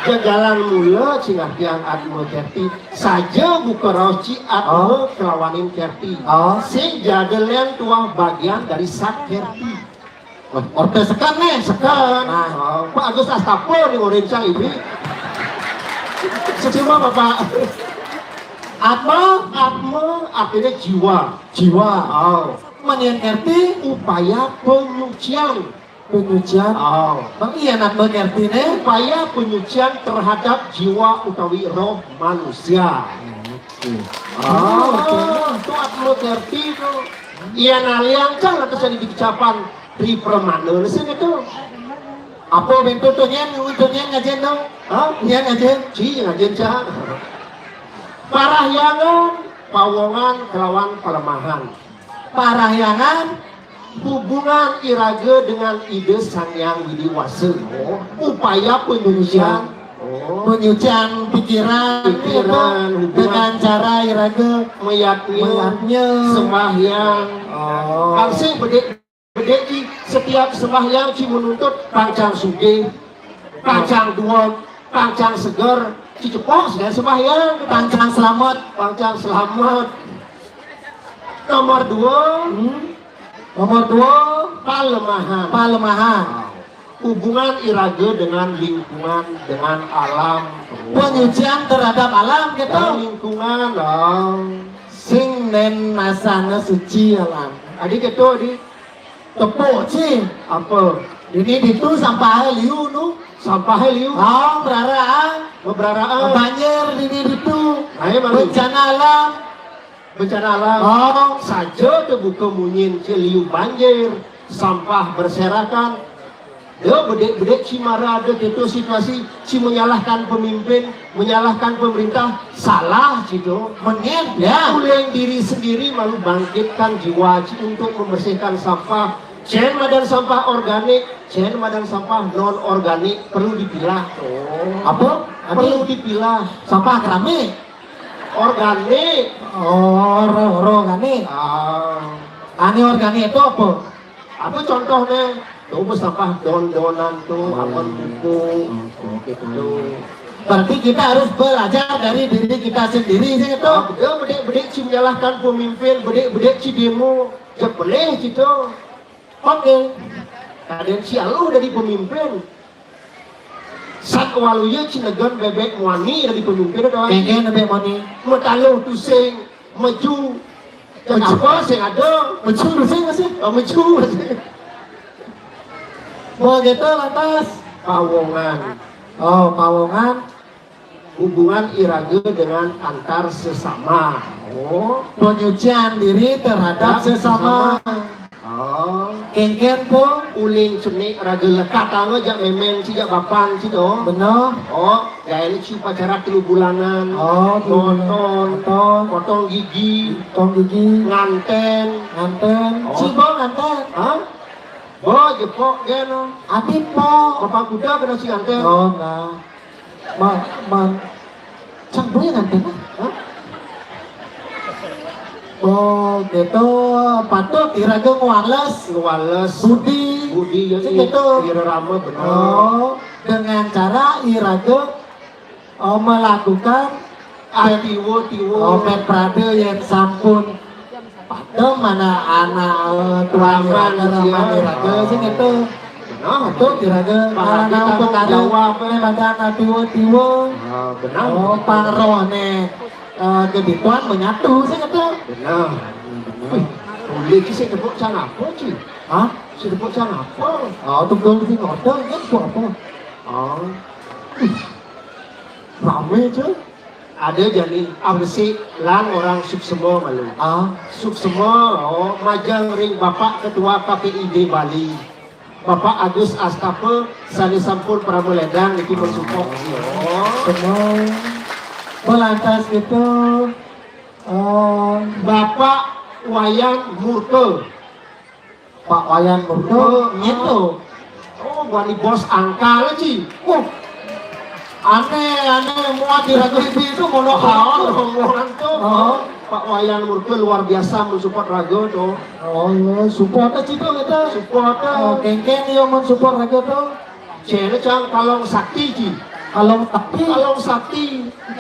Jajalan mula, cingah tiang Atma Kerti. Saja buka raos ci Atma oh. Kelawanin Kerti. Oh. Sing jada lén tuah bagian dari sak Kerti. Wah, orte seken nih. Seken. Nah. Oh, Pak Agus Astapa nih, mau rencang ini. Sejumlah Bapak. Atma, atma artinya jiwa. Jiwa. Oh. Menian ngerti upaya penyucian. Penyucian. Oh. Bang Ian atma ngerti nih. Upaya penyucian terhadap jiwa utawi roh manusia. Oke. Oh, itu atma ngerti itu. Ian aliang cang atau jadi dicapan di permana sih itu. Apa bentuk tuh nyen, tuh nyen ngajen dong? Hah? Nyen ngajen? Ci ngajen cang. Parahyangan, pawongan kelawan pelemahan. Parahyangan, hubungan iraga dengan Ida Sang Hyang Widi Wasa. Oh. Upaya penyucian. Oh. Penyucian pikiran, pikiran, itu hubungan dengan cara iraga mayatnya, mayatnya sembahyang. Oh. Hansip bedik Gede ci, setiap sembahyang ci menuntut pacang sugih, pacang duweg, pacang seger, ci cepok sudah sembahyang. Pacang selamat. Pacang selamat. Nomor dua. Hmm. Nomor dua. Palemahan. Palemahan. Hubungan iraga dengan lingkungan, dengan alam. Penyucian terhadap alam gitu. Dan lingkungan, oh. Sing nen nasana suci alam. Adi gitu, adi. Tepuk ci. Apa? Ini ditu sampah liu nu. Sampah liu. Oh, beraraan. Beberaraan. Banjir ini ditu. Ayo, mari. Bencana alam. Bencana alam. Oh. Saja terbuka munyin ci liu banjir, sampah berserakan. Ya, bedik-bedik ci mara ada gitu situasi, ci menyalahkan pemimpin, menyalahkan pemerintah, salah gitu. Menit, ya. Uling diri sendiri malu bangkitkan jiwa ci untuk membersihkan sampah. Cen madan sampah organik, cen madan sampah non organik perlu dipilah. Oh. Apa? Perlu dipilah. Sampah keramik. Organik. Oh, ro, ro organik. Ah. Ani organik itu apa? Apa contohnya? Tuh, sampah don-donan tuh, oh, aman buku. Oke, gitu. Berarti kita harus belajar dari diri kita sendiri sih itu. Ah, dia bedik-bedik ci menyalahkan pemimpin, bedik-bedik ci demo, je pelih gitu. Oke. Kadang ci aluh dari pemimpin. Sat waluya ci negon bebek muani dari pemimpin atau lagi. Kengkeng bebek muani. Metaluh tusing, meju. Meju. Kenapa sing ada? Meju tusing masih. Oh, meju masih. Mau gitu lantas. Pawongan. Oh, pawongan. Hubungan iraga dengan antar sesama. Oh. Penyucian diri terhadap sesama. Oh. Kengken pun. Uling cenik raga lekat tangga jak memen ci jak bapan ci to. Benar. Oh, gaya ni ci upacara telu bulanan. Oh, telu bulanan. Nonton. Nonton. Potong gigi. Potong gigi. Nganten. Nganten. Oh. Ci bo nganten. Hah? Bo jepok gen. Ati po. Bapak kuda kena ci nganten. Oh, nah. Ma, man, cang boya nganten, ah? Hah? Oh, gitu. Patut iraga ngwales. Ngwales. Budi. Budi, ya, sing gitu. Irama bener. Oh, dengan cara iraga, oh, melakukan atiwa-tiwa. Oh, pet prade yang sampun Padem anak-anak, eh, tuan raman, iraga, raman iraga, sing itu. Benar. Itu iraga, anak-anak tanggung jawab, eh, pada anak tiwa-tiwa. Ah, benar. Oh, pang roh ne, eh, gedituan menyatu, sing itu. Benar. Wih, boleh ki sing tepuk cang apa, Ci? Hah? Sing tepuk cang apa? Oh, tunggu sing order, kan, buat apa? Oh. Wih, rame, Ci. Ada jani, apa sih, lan orang suksema malu. Ah, suksema, oh, majeng ring Bapak Ketua K P I D Bali, Bapak Agus Astapa, sane sampun prama ledang niki mensupport. Oh. Semua. Pelantas itu, eh, Bapak Wayan Murka. Pak Wayan Murka, oh, gitu. Oh, wani bos angkal, Ci. Oh. Aneh, aneh, muat di raga ibu itu, mono kawan, rombongan tuh. Oh. Pak Wayan Murka luar biasa mensupport raga tuh. Oh, iya, support aja tuh kita. Support, oh, eh. Kengkeng dia mensupport raga tuh. Cene cang kalong sakti, Ci. Kalong sakti. Kalong sakti.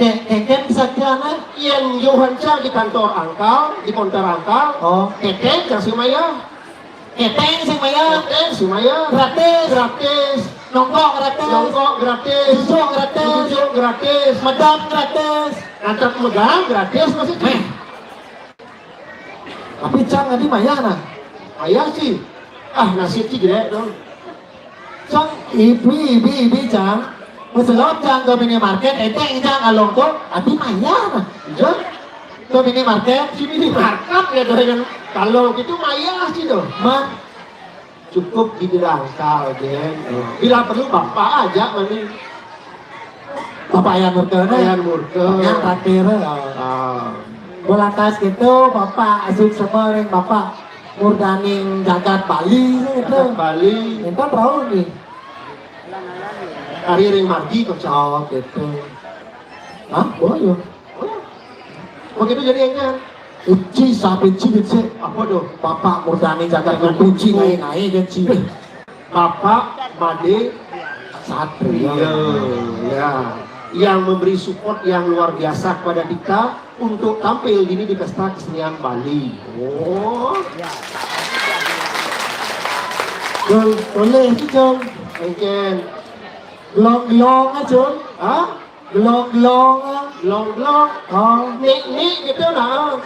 Ke-, kengkeng sakti aneh. Yen johan cang di kantor angkal, di konter angkal. Oh. Kengkeng cang sumaya. Keteng sing mayar. Keteng sing mayar. Gratis. Gratis. Nyongkok gratis. Nyongkok gratis. Duduk gratis. Duduk gratis. Medap gratis. Ngantep megang gratis maksudnya. Meh. Tapi cang adi mayah nah. Mayah sih. Ah, nasib sih jelek dong. Cang ibi, ibi, ibi, cang. Meselop cang ke minimarket, enteng cang kalong tu, adi mayah nah. Iya. Ke minimarket. Di minimarket ya, dengan kalau gitu mayah sih dong. Mah, cukup dibilang kal, Gen. Bila perlu bapak aja mani. Bapak Ayan Murka, nah. Ayan Murka. Yang terakhir, ah. Ah. Bola tas gitu, bapak asup sama ring bapak Murdaning jagat Bali gitu. Jagat Bali. Minta tahu nih. Hari ring margi kok, cawak gitu. Hah? Oh, iya. Oh, begitu jadi enggak? Uci sampai ci gitu. Apa tuh? Bapak Murdaning jagat kunci ngai-ngai kan ci. Bapak Made Satria. Iya, ya. Yang memberi support yang luar biasa kepada kita untuk tampil ini di Pesta Kesenian Bali. Oh. Jol, boleh sih, Jol. Mungkin. Gelong-gelong aja, Jol. Hah? Gelong-gelong. Gelong-gelong. Oh. Nik-nik gitu nah.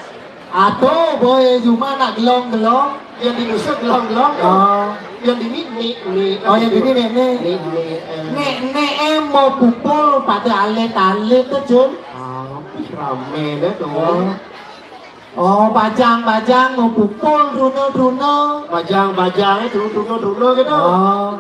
Atau boy cuma nak gelong-gelong. Yang di Nusa gelong-gelong. Oh. Yang di nik-nik. Oh, yang di nik-nik. Nik-nik. Eh. Nik-nik eh mau pupul pada alit-alit tu, Jun. Ah, rame dah tu. Oh. Oh, bajang-bajang mau pupul, truna-truna. Bajang-bajang eh, truna-truna gitu. Oh.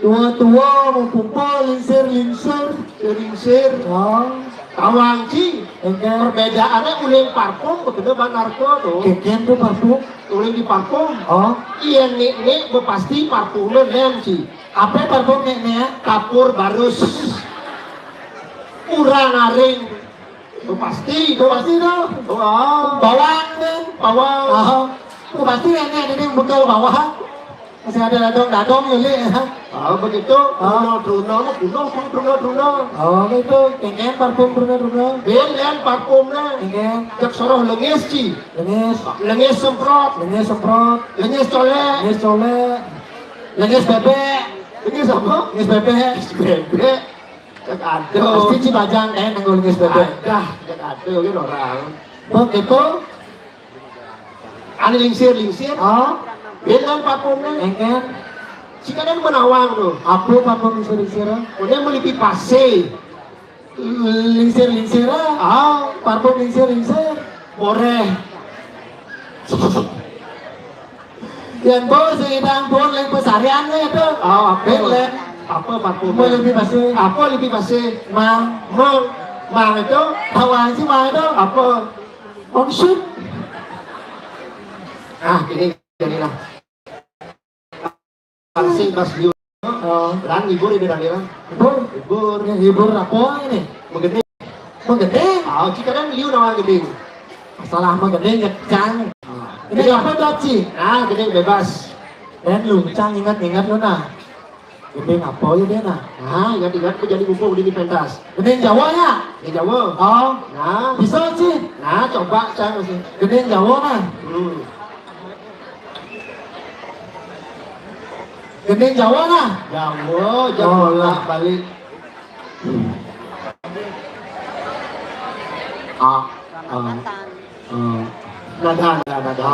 Tua-tua mau pupul, lingsir-lingsir. Lingsir. Oh. Tawang ci. Engke. Perbedaannya uling parfum begitu bang narko tu. Keken tu parfum. Uling di parfum. Oh. Iya nik-nik bepasti parfumnya nem ci. Apa parfum nik-nik ya? Kapur barus. Urang aring. Bepasti tu. Bepasti tu. Wah. Bawang kan? Bawang. Oh. Bepasti nek ini bekal bawang. Masih ada dadong-dadong ya, Lik. Ah, begitu. Ah. Truna-truna, kuno, truna-truna. Oh, itu. Kengkeng parfum truna-truna. Bin, bin, parfumnya. Kengkeng. Cek soroh lengis, ci. Lengis. Lengis semprot. Lengis semprot. Lengis colek. Lengis colek. Lengis bebek. Lengis apa? Lengis bebek. Lengis bebek. Cek aduh. Pasti ci bajang kan nganggo lengis bebek. Dah, cek aduh, gitu orang. Begitu. Ane lingsir-lingsir. Ah. Beda parfumnya. Engken. Cikadan menawang tu. Apa parfum lingsir-lingsir? Punya melipi pase. Lingsir-lingsir. Ah. Parfum lingsir-lingsir. Boreh. Yang bos sedang pun lagi pesarian ni tu. Ah, apa? Len. Apa parfum? Melipi pase. Apa lipi pase? Mang. Mang. Mang itu? Tahu aja mang itu. Apa? Maksud? Ah, gini, jadilah. Sing pas di. Oh. Lan hibur ini Danila. Hibur? Hibur. Ya, hibur apa ini? Menggede. Menggede? Ah, cikadan liu nawa gede. Masalah menggede ngecang. Ah. Ini apa tu, Ci? Ah, gede bebas. Dan lu cang ingat-ingat lu nah. Gending apa ya dia nah? Nah, ingat-ingat aku jadi mumpung di pentas. Gending Jawa ya? Di Jawa. Oh. Nah. Bisa sih. Nah, coba saya masih. Gending Jawa nah. Hmm. Gending Jawa nah. Jawa, Jawa. Oh, lah. Balik. Ah, ah. Hmm. Nada, nada, nada.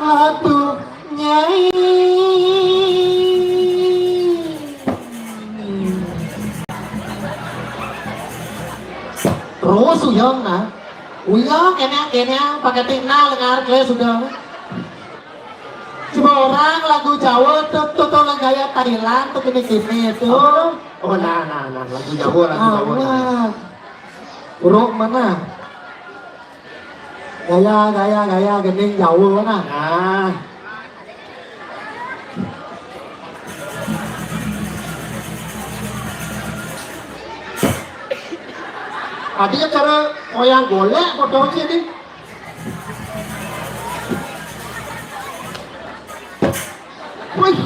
Aduh, Nyai. Terus uyang nah. Uyang kene kene pakai tinal dengar kle sudah. Semua orang lagu Jawa tuh tuh tuh gaya Thailand tuh gini gini tuh. Oh, nah, nah, nah, lagu Jawa, lagu Jawa. Nah. Uruk mana? Gaya, gaya, gaya gending Jawa nah. Nah. Tadi cara wayang golek potong sini. Wih.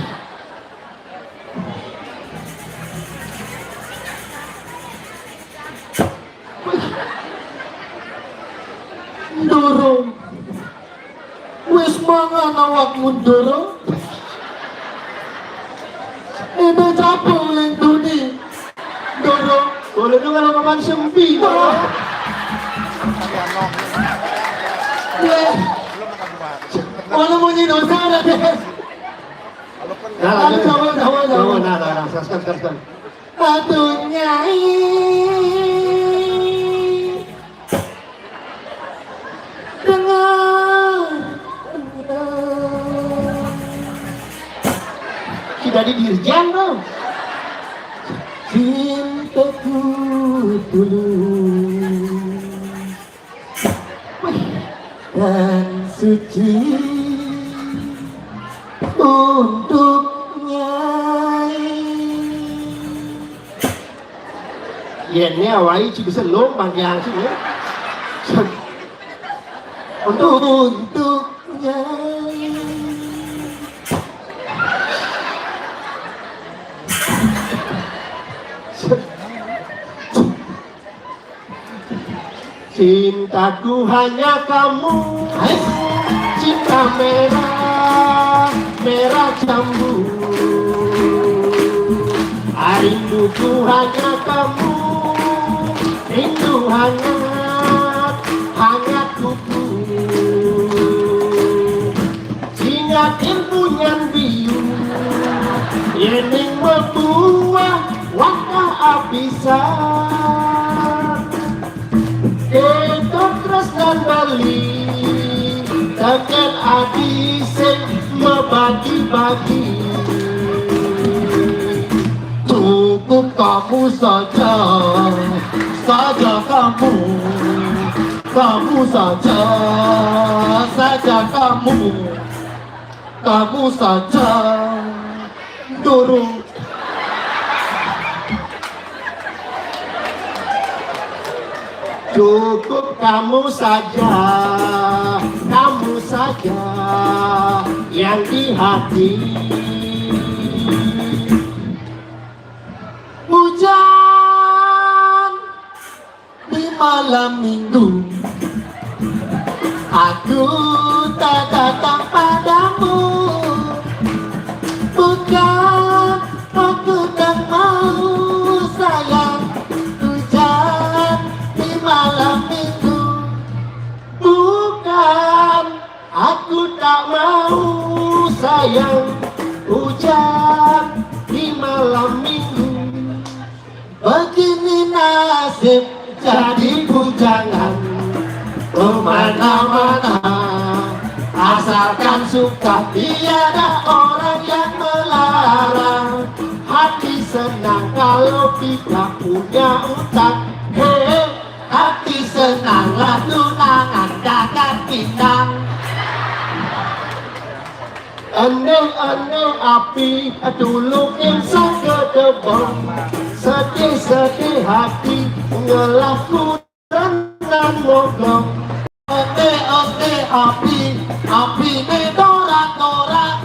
Ndoro. Wis mangan awakmu, Ndoro? Kan sempi, Pak. Weh. Ono munyi dosa ada deh. Nah, lanjut. Jawab, jawab, jawab. Jawab, nah, nah, nah, teruskan, teruskan. Aduh, Nyai. Dengar. Tidak di dirjen tuh. Cintaku tulus dan suci untuknya. Yen ne awai ci bisa lom bangkiang ci, ya. Untuk, untuknya. Cintaku hanya kamu, cinta merah, merah jambu. Rinduku hanya kamu, rindu hangat, hangat kuku. Ingat impunyan biu, yening membuah wakah abisan. Ketok tresnan bali, teken adi sing mebagi-bagi. Cukup kamu saja, saja kamu, kamu saja, saja kamu, kamu saja. Durung. Cukup kamu saja, kamu saja yang di hati. Hujan di malam minggu, aku tak datang padamu. Bukan aku tak mau sayang, hujan di malam minggu. Bukan aku tak mau sayang, hujan di malam minggu. Begini nasib jadi bujangan kemana-mana. Asalkan suka, tiada orang yang melarang. Hati senang kalau tidak punya utang. Hei, hati senanglah tunangan kakak Pinang. Eneh-eneh api, dulukin sakedebong. Sedih-sedih hati, ngelah kurenan mogong. Eneh-eneh api, api ne torak-torak.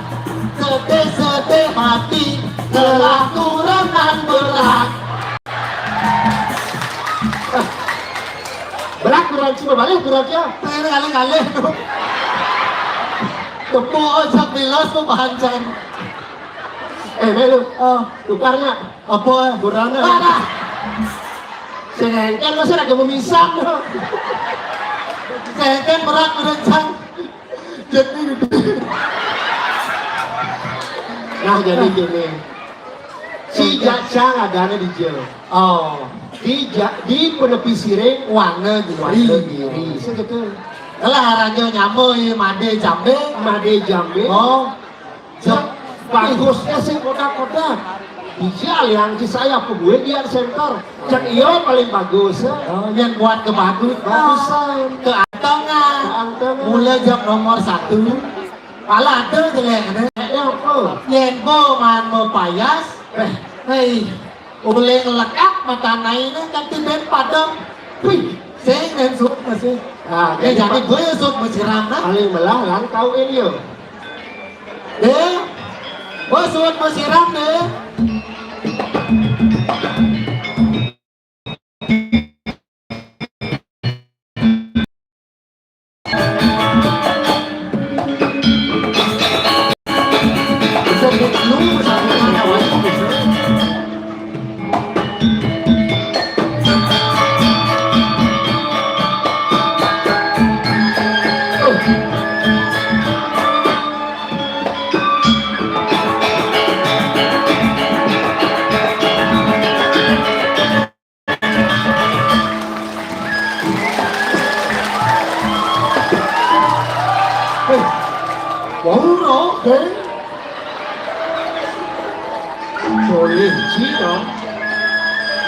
Sedih-sedih hati, ngelah kurenan berak. Berak kurang cuma balik kurang ya. Saya kali-kali. Tepuk ojek bilas tuh panjang. Eh, melu. Oh, tukarnya. Apa? Kurangnya. Parah. Sengken masa ada memisah. Sengken berat merencang. Jadi. Nah, jadi gini. Si Jacang adanya di jel. Oh. Di ja, di penepi siring warna giri. Warna giri. Segitu. Lah, raja nyambe, made jambe. Made jambe. Oh. Cek bagusnya sih kotak-kotak. Dijal yang di saya pegawai di art center. Cek iyo paling bagus. Oh, yang buat ke bagus. Bagusan. Keantengan. Keantengan. Mulai jam nomor satu. Malah ada jelek deh. Jeleknya apa? Yen bo man mau payas. Eh. Hei. Uleng lekak mata naine kanti ben padang. Wih, sing den suut masih. Nah, eh, jadi jadi gue suut mesiram nah. Paling melah lan kau ini yo. Eh, gue suut mesiram deh.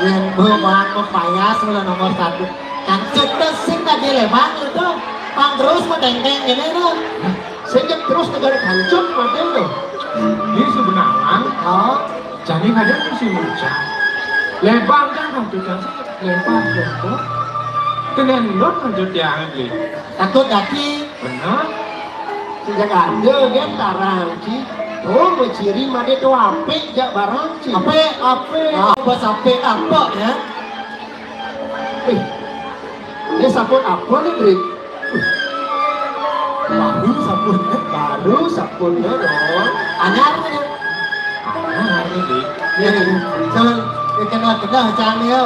Yén beuh maan pepayas mula nomor satu. Kancut téh sing tadi lébang itu. Pang terus medengkeng ini tuh. Sing terus negara kancut model tuh. Di sebenangan, oh, jani kadang musim hujan. Lébang kan kancut, lébang kancut. Kena lot kancut yang ini. Takut kaki. Bener. Sejak ada kan tarang, Ci. Oh, ciri made tuh apik jak barang, Ci. Apik? Apik. Ah, bos apik apa ya? Eh, ini sabun apa nih, Dri? Baru sabunnya, baru sabunnya dong. Anyar nih. Anyar nih, Dri. Ya, ya. Jangan, ya, kena-kena, jangan ya.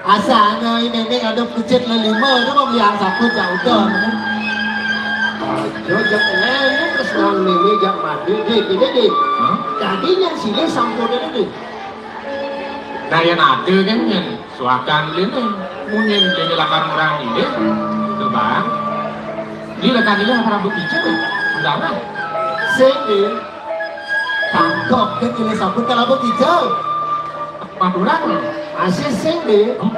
Asa ana ini, ini ada kucit lelima, itu mau bilang sabun, ya udah. Aja jak lele terus nang meme jak madu, Dri, gini, Dri. Hah? Tadi yang sini sampun ini, Dri. Nah, yang ada kan, yang suakan ini, munyin ini lakar orang ini, itu bang. Ini lakar ini apa rambut hijau? Udah lah. Sing, Dri. Tangkep kan ini sabun kalau rambut hijau. Madura tuh. Masih sing, Dri. Hmm?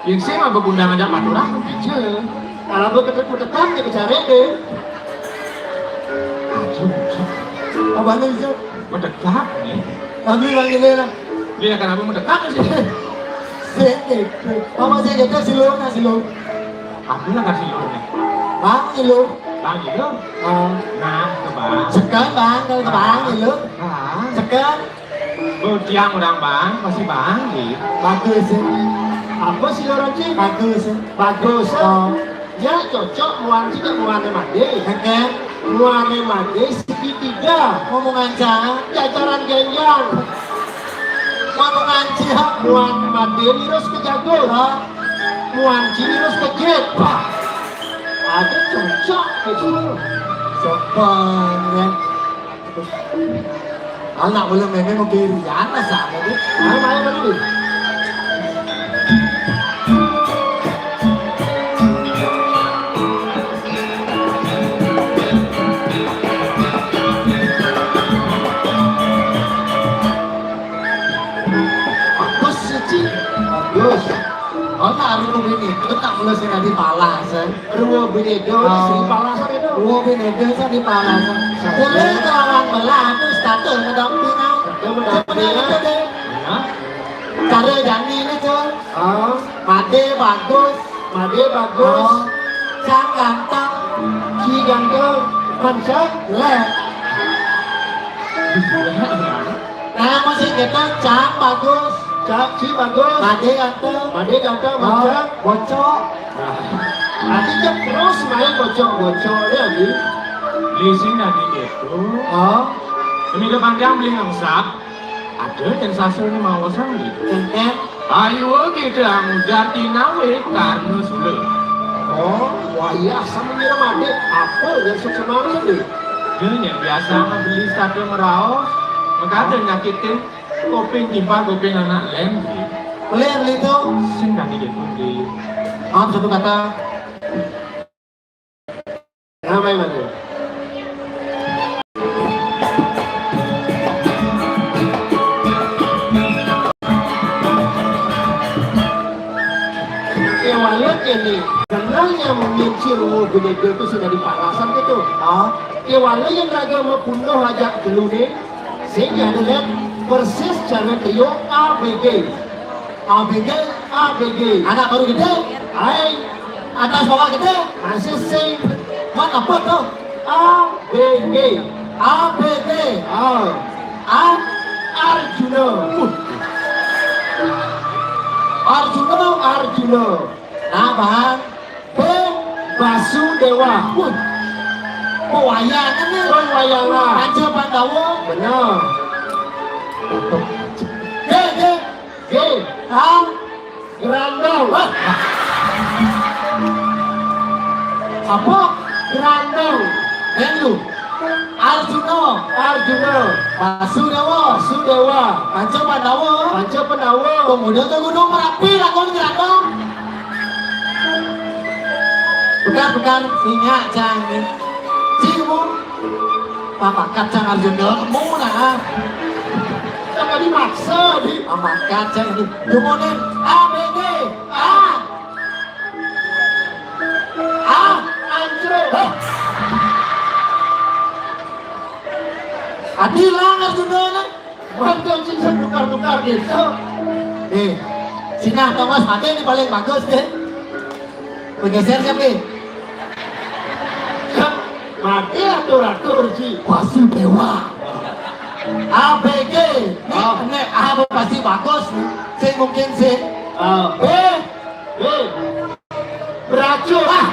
Yang sing apa gundang aja Madura tuh hijau. Kalau rambut ketek-ketekan ya bicara, Dri. Aduh, apa nih, Cok? Mendekat nih. Kami lagi nih lah. Dia kenapa mendekat sih? Sing gitu. Apa sih kita silung, nah, silung? Aku lah kasih lu nih. Bang, silung. Bang, gitu. Ah. Nah, ke bang. Sekarang bang, kalau ke bang, silung. Ah. Sekarang. Oh, tiang orang bang, masih bang, gitu. Bagus ya. Apa sih orang sih? Bagus ya. Bagus. Oh. Ya cocok muan sih, muan made. Oke. Muan made segitiga. Ngomongan cang. Jajaran genjang. Ngomongan cang. Muan made lurus ke jago. Ah. Muan sih lurus ke jet. Wah. Ada cocok itu. Sopan ya. Anak belum ini mau kiri, anak sama tu. Mana main lagi? Bagus sih, Ci. Bagus. Oh, tak ada ini. Kita tak boleh sih nanti palas, eh. Ruwa Binedo, ah. Sri Palasan itu. Ruwa Binedo, Sri Palasan. Boleh kelawan belah, itu status mendampingan. Status mendampingan. Sebenarnya itu deh. Ya. Cara jani ini, Cul. Ah. Made bagus. Made bagus. Ah. Cang ganteng. Ci ganteng. Mansang. Leh. Nah, masih kita cang bagus. Cang, ci bagus. Made ganteng. Made ganteng, ah, mansang. Bocok. Nah, nanti dia terus main bocok-bocok ya, Bi. Lising nanti gitu. Oh. Demi depan gambling, Angsap. Ada yang sastra ini mau sama gitu. Enten. Ayo kita ngujar tinawe karena sudah. Oh, wayah sama ngira made. Apa yang sok semangat nih? Dia yang biasa beli satu meraos, makanya nyakitin kuping timpal kuping anak lem. Clear itu. Sing nanti gitu di. Maaf, satu kata. Ramai mana? Kewala ini, kenal yang mengincir mau gede itu sudah di Palasan gitu. Ah, kewala yang raga mau punah aja dulu nih. Sehingga ada lihat persis cara trio A B G. A B G, A B G. Anak baru gede. Hai. Atas bawah gede. Masih sing. Wan apa tuh? A B G. A B G. Oh. A Arjuna. Uh. Arjuna, Arjuna. Nah, Bang. B Basudewa. Wah. Pewayangan nih. Pewayangan. Panca Pandawa. Benar. Deh, deh. G. A. Gerandong. Wah. Apa? Gerandong. Deng lu. Arjuna. Arjuna. Basudewa. Basudewa. Panca Pandawa. Panca Pandawa. Pemuda ke Gunung Merapi, lakon gerandong. Bukan, bukan. Singa, cang. Cing, mu. Papakat, cang Arjuna. Mu, nah. Tadi maksa di. Amat kacang di. Dumonin A B G. A. A. Anjir. Hah? Adi lang Arjuna lah. Mantap sih, tukar-tukar gitu. Eh, sinah Thomas mati ini paling bagus deh. Bergeser siapa? Mati atur-atur ji. Wasudewa. A B G. Nih, oh, nek A pasti bagus. Sing mungkin sing. Ah. B. B. Beracun. Ah.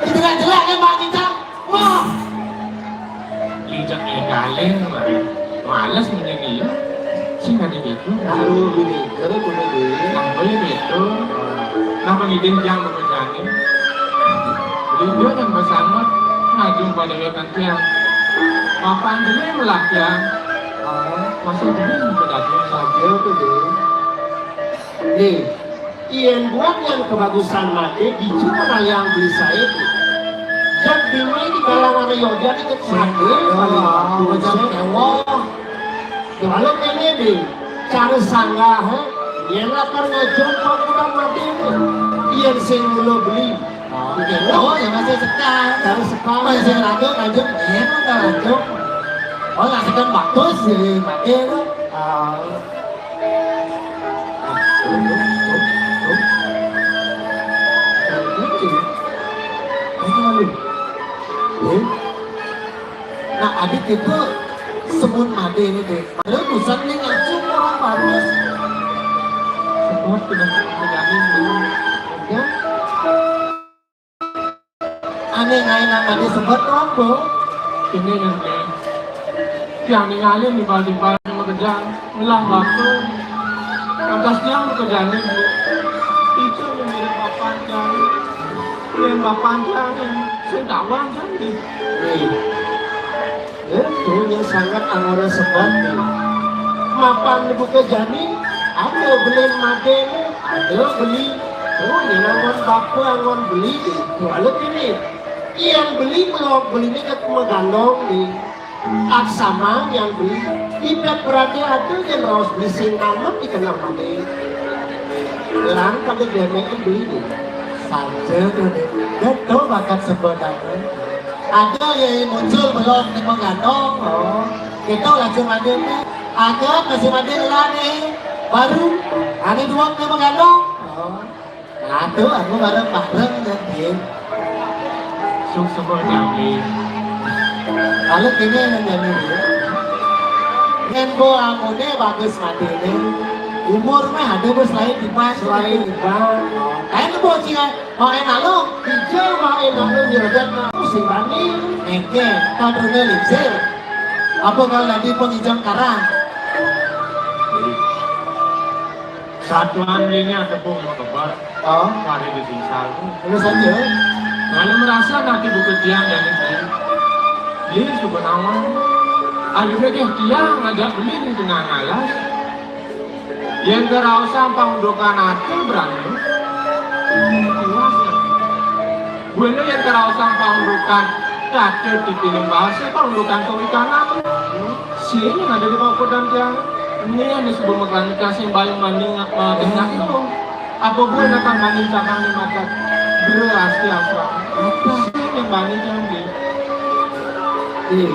Itu kan jelek kan, Pak Kincang? Wah. Injak ninggalin, Pak. Males menjadi ya. Sing ada gitu. Aduh, gini, jadi gini, gini. Apa ya gitu? Kenapa ngidin yang bekerjaan? Beliau yang bersama ngajung pada wekan tiang. Papan dulu melah tiang. Masuk dulu ke dapur. Sambil tuh, deh. Nih, yen buat yang kebagusan mate, biji menayang beli sae. Jak bini di kalangan yojan ikut mate, paling bagus, macam ya. Kewok. Kalau kene deh, cara sanggah, he? Yen lapar ngajung kok udah mate, he? Yen sing mula beli. Oh, ya masih sekar. Cara sekar. Oh, ya sing lanjut, lanjut. Yen udah lanjut. Oh, lah sekar bagus sih, mate tuh. Ah. Nah, adik itu semun made ini deh. Padahal busan nih ngacu orang bagus. Sebut tidak terjadi. Ya. Ane ngai nang ane sebut apa? Ini yang nih. Yang ningalin di balik balik sama kejang. Ngelah waktu. Lantas dia mau kejang ini. Itu yang mirip bapak yang. Yang bapak yang. Saya dawan kan nih. Itu yang sangat angora sebab nih. Mapan dibuka jani, ada beli made nih, ada beli. Oh, yang angon bapa angon beli nih. Tuh, lalu ini, yang beli melok beli ini ke magandong nih. Aksama yang beli, tidak berarti ada yang raos beli sing anut di kena made. Lan pada demek beli nih. Saja tuh deh. Betul bakat sebenarnya. Ada yang muncul belum nih menggantung. Oh, kita langsung ada nih. Ada masih ada lah nih. Baru ada dua nih menggantung. Oh. Nah, tuh aku bareng-bareng kan dia. Suk syukur jambi. Kalau kini yang jadi dia. Ngen bo amune bagus mati ini. Umur mah ada bos lain di pas lain di bang. Kayak tuh bocil kan. Mau enak lo? Hijau mau enak lo nyerajat mah musim bani. Oke, kalau punya lingsir. Apa kalau nanti penghijau karang? Satuan ini ada pun mau kebar. Oh. Mari di sisal. Terus aja. Kalau merasa nanti buku tiang dan ini. Ini suka nawan. Akhirnya dia tiang ngajak beli di tengah alas. Yen keraosan pangundukan ati berani. Buene yen keraosan pangundukan ati dipilih bahasa pangundukan kewikanan. Sini ada di bawah pedang tiang. Ini yang disebut mekan kasih bayung maning apa tingkat itu. Apa buene kan maning cabang di mata. Berasti asal. Apa sih yang maning yang di? Iya.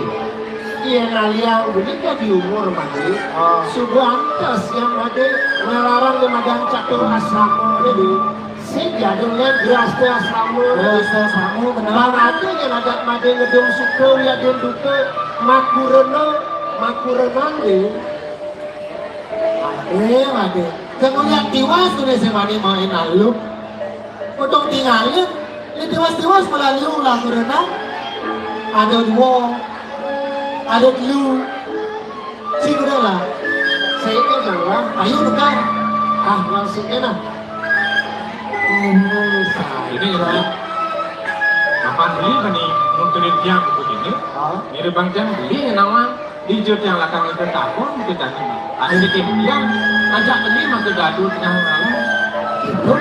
Yen aliang benika di umur mati, oh, suba antes yang mati ngelarang di madan catur asrama ini. Sing jadulnya geraste asrama. Geraste asrama, bener. Lan ada yang adat mati ngedum suka, wiadin duka, makurena, makurenan deh. Ade, ade. Kemudian tiwas tuh deh si mani main aluk. Untuk tinggalin, ini tiwas-tiwas melalui ulang berenang. Ada dua, ada telu. Sing udah lah. Saya kan lah. Ayo bukan. Ah, langsung enak. Ini saya. Ini ya. Kapan beli nih? Mungkin dia begini. Hah? Mirip bang jam beli nawang. Di jut yang lakang itu tahun kita tadi. Ada di kemudian ajak beli maka gaduh tengah malam. Itu.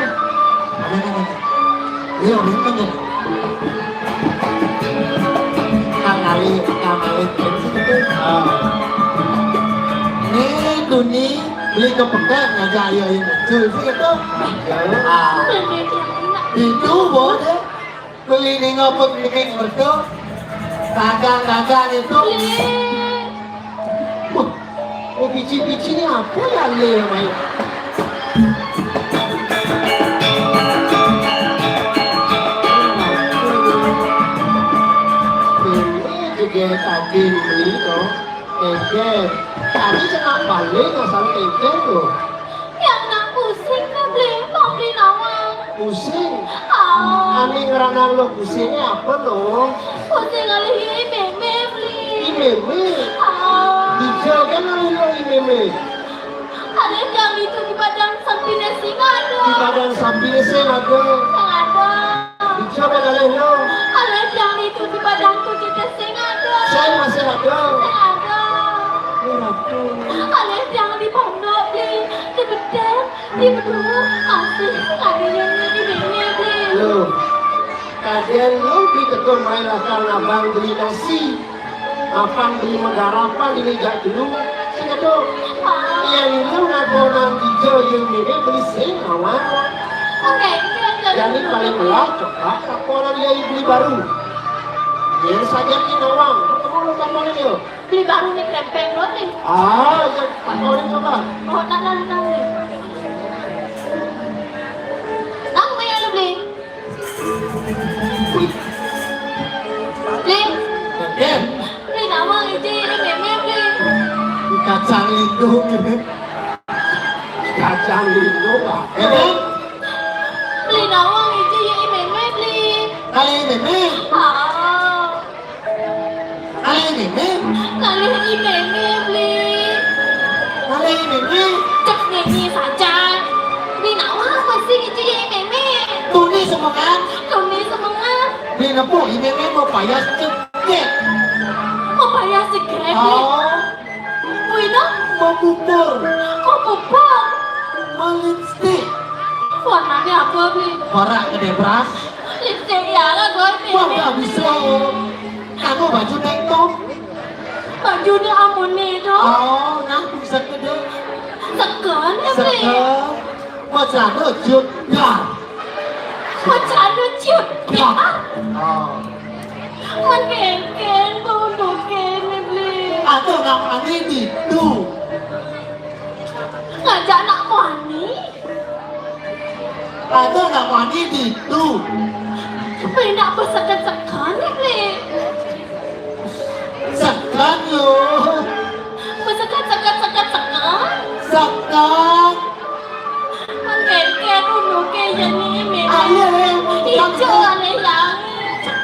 Ada kan? Iya, bener kan? Kamari, kamari, itu. Ah. Tuni beli ke pekan ngajak ayo ayo muncul sik tu. Ah. Itu boleh. Beli ninga pun bikin mertu. Dagang-dagang itu. Wah, oh, biji-biji ni apa ya le mai? Ini juga tadi beli tu. Engker. Tadi kena balik asal engker tu. Yang nak pusing ke beli, mau beli nawang. Pusing? Ah. Ani ngeranang lo pusing ni apa lo? Pusing alih i meme beli. I meme? Ah. Dija kan alih lo i meme? Alih yang itu di badan samping sing ada. Di badan samping sing ada. Sing ada. Dija kan alih lo? Alih yang itu di badan tu kita sing ada. Sing masih ada. Sing ada. Oh, ratu. Alih yang di pondok beli, di bedek, di beduk, masih sing ada yang di meme beli. Lo, kaden lo beli tekun main lakar abang beli nasi. Apang beli megarapan ini jak dulu. Sing tu. Iya, ni lu nak orang tiga yang ni beli sing awal. Okey, okey, okey. Jadi paling belah coba laporan dia beli baru. Yang saja ni nawang. Kamu lu laporan dia. Beli baru ni krempeng dulu ni. Ah, ya, laporan coba. Oh, tak nak, tak nak. Nama yang lu beli? Beli. Beli nama iji i meme beli. Kacang lindung ini. Kacang lindung, Pak. Eh, Bang. Beli nama iji i meme beli. Kali i meme. Ah. Kali i meme. Kali i meme beli. Kali i meme. Cek nyanyi saja. Beli nama apa sih iji i meme? Tuni semangat. Tuni semangat. Beli nepuk i meme mau payah cekek. Mau payah cekek. Oh. Wina? Mau pupur. Mau pupur. Mau lipstick. Warnanya apa beli? Barak gede beras. Lipstick ya lah gue ini. Wah, nggak bisa. Kamu baju tank top. Baju dia amuni tu. Oh, nah bisa gede. Sekan ya beli. Sekan. Macana ciut dah. Macana ciut dah. Oh. Mengkengkeng, bau kengkeng ni beli. Atau nak mandi di tu. Ngajak nak mandi. Atau nak mandi di tu. Beli nak bersekan-sekan ni beli. Sekan lo. Bersekan, sekan, sekan, sekan. Sekan. Mengkengkeng dulu ke yang ni meme. Ayo, eh. Hijau alih yang.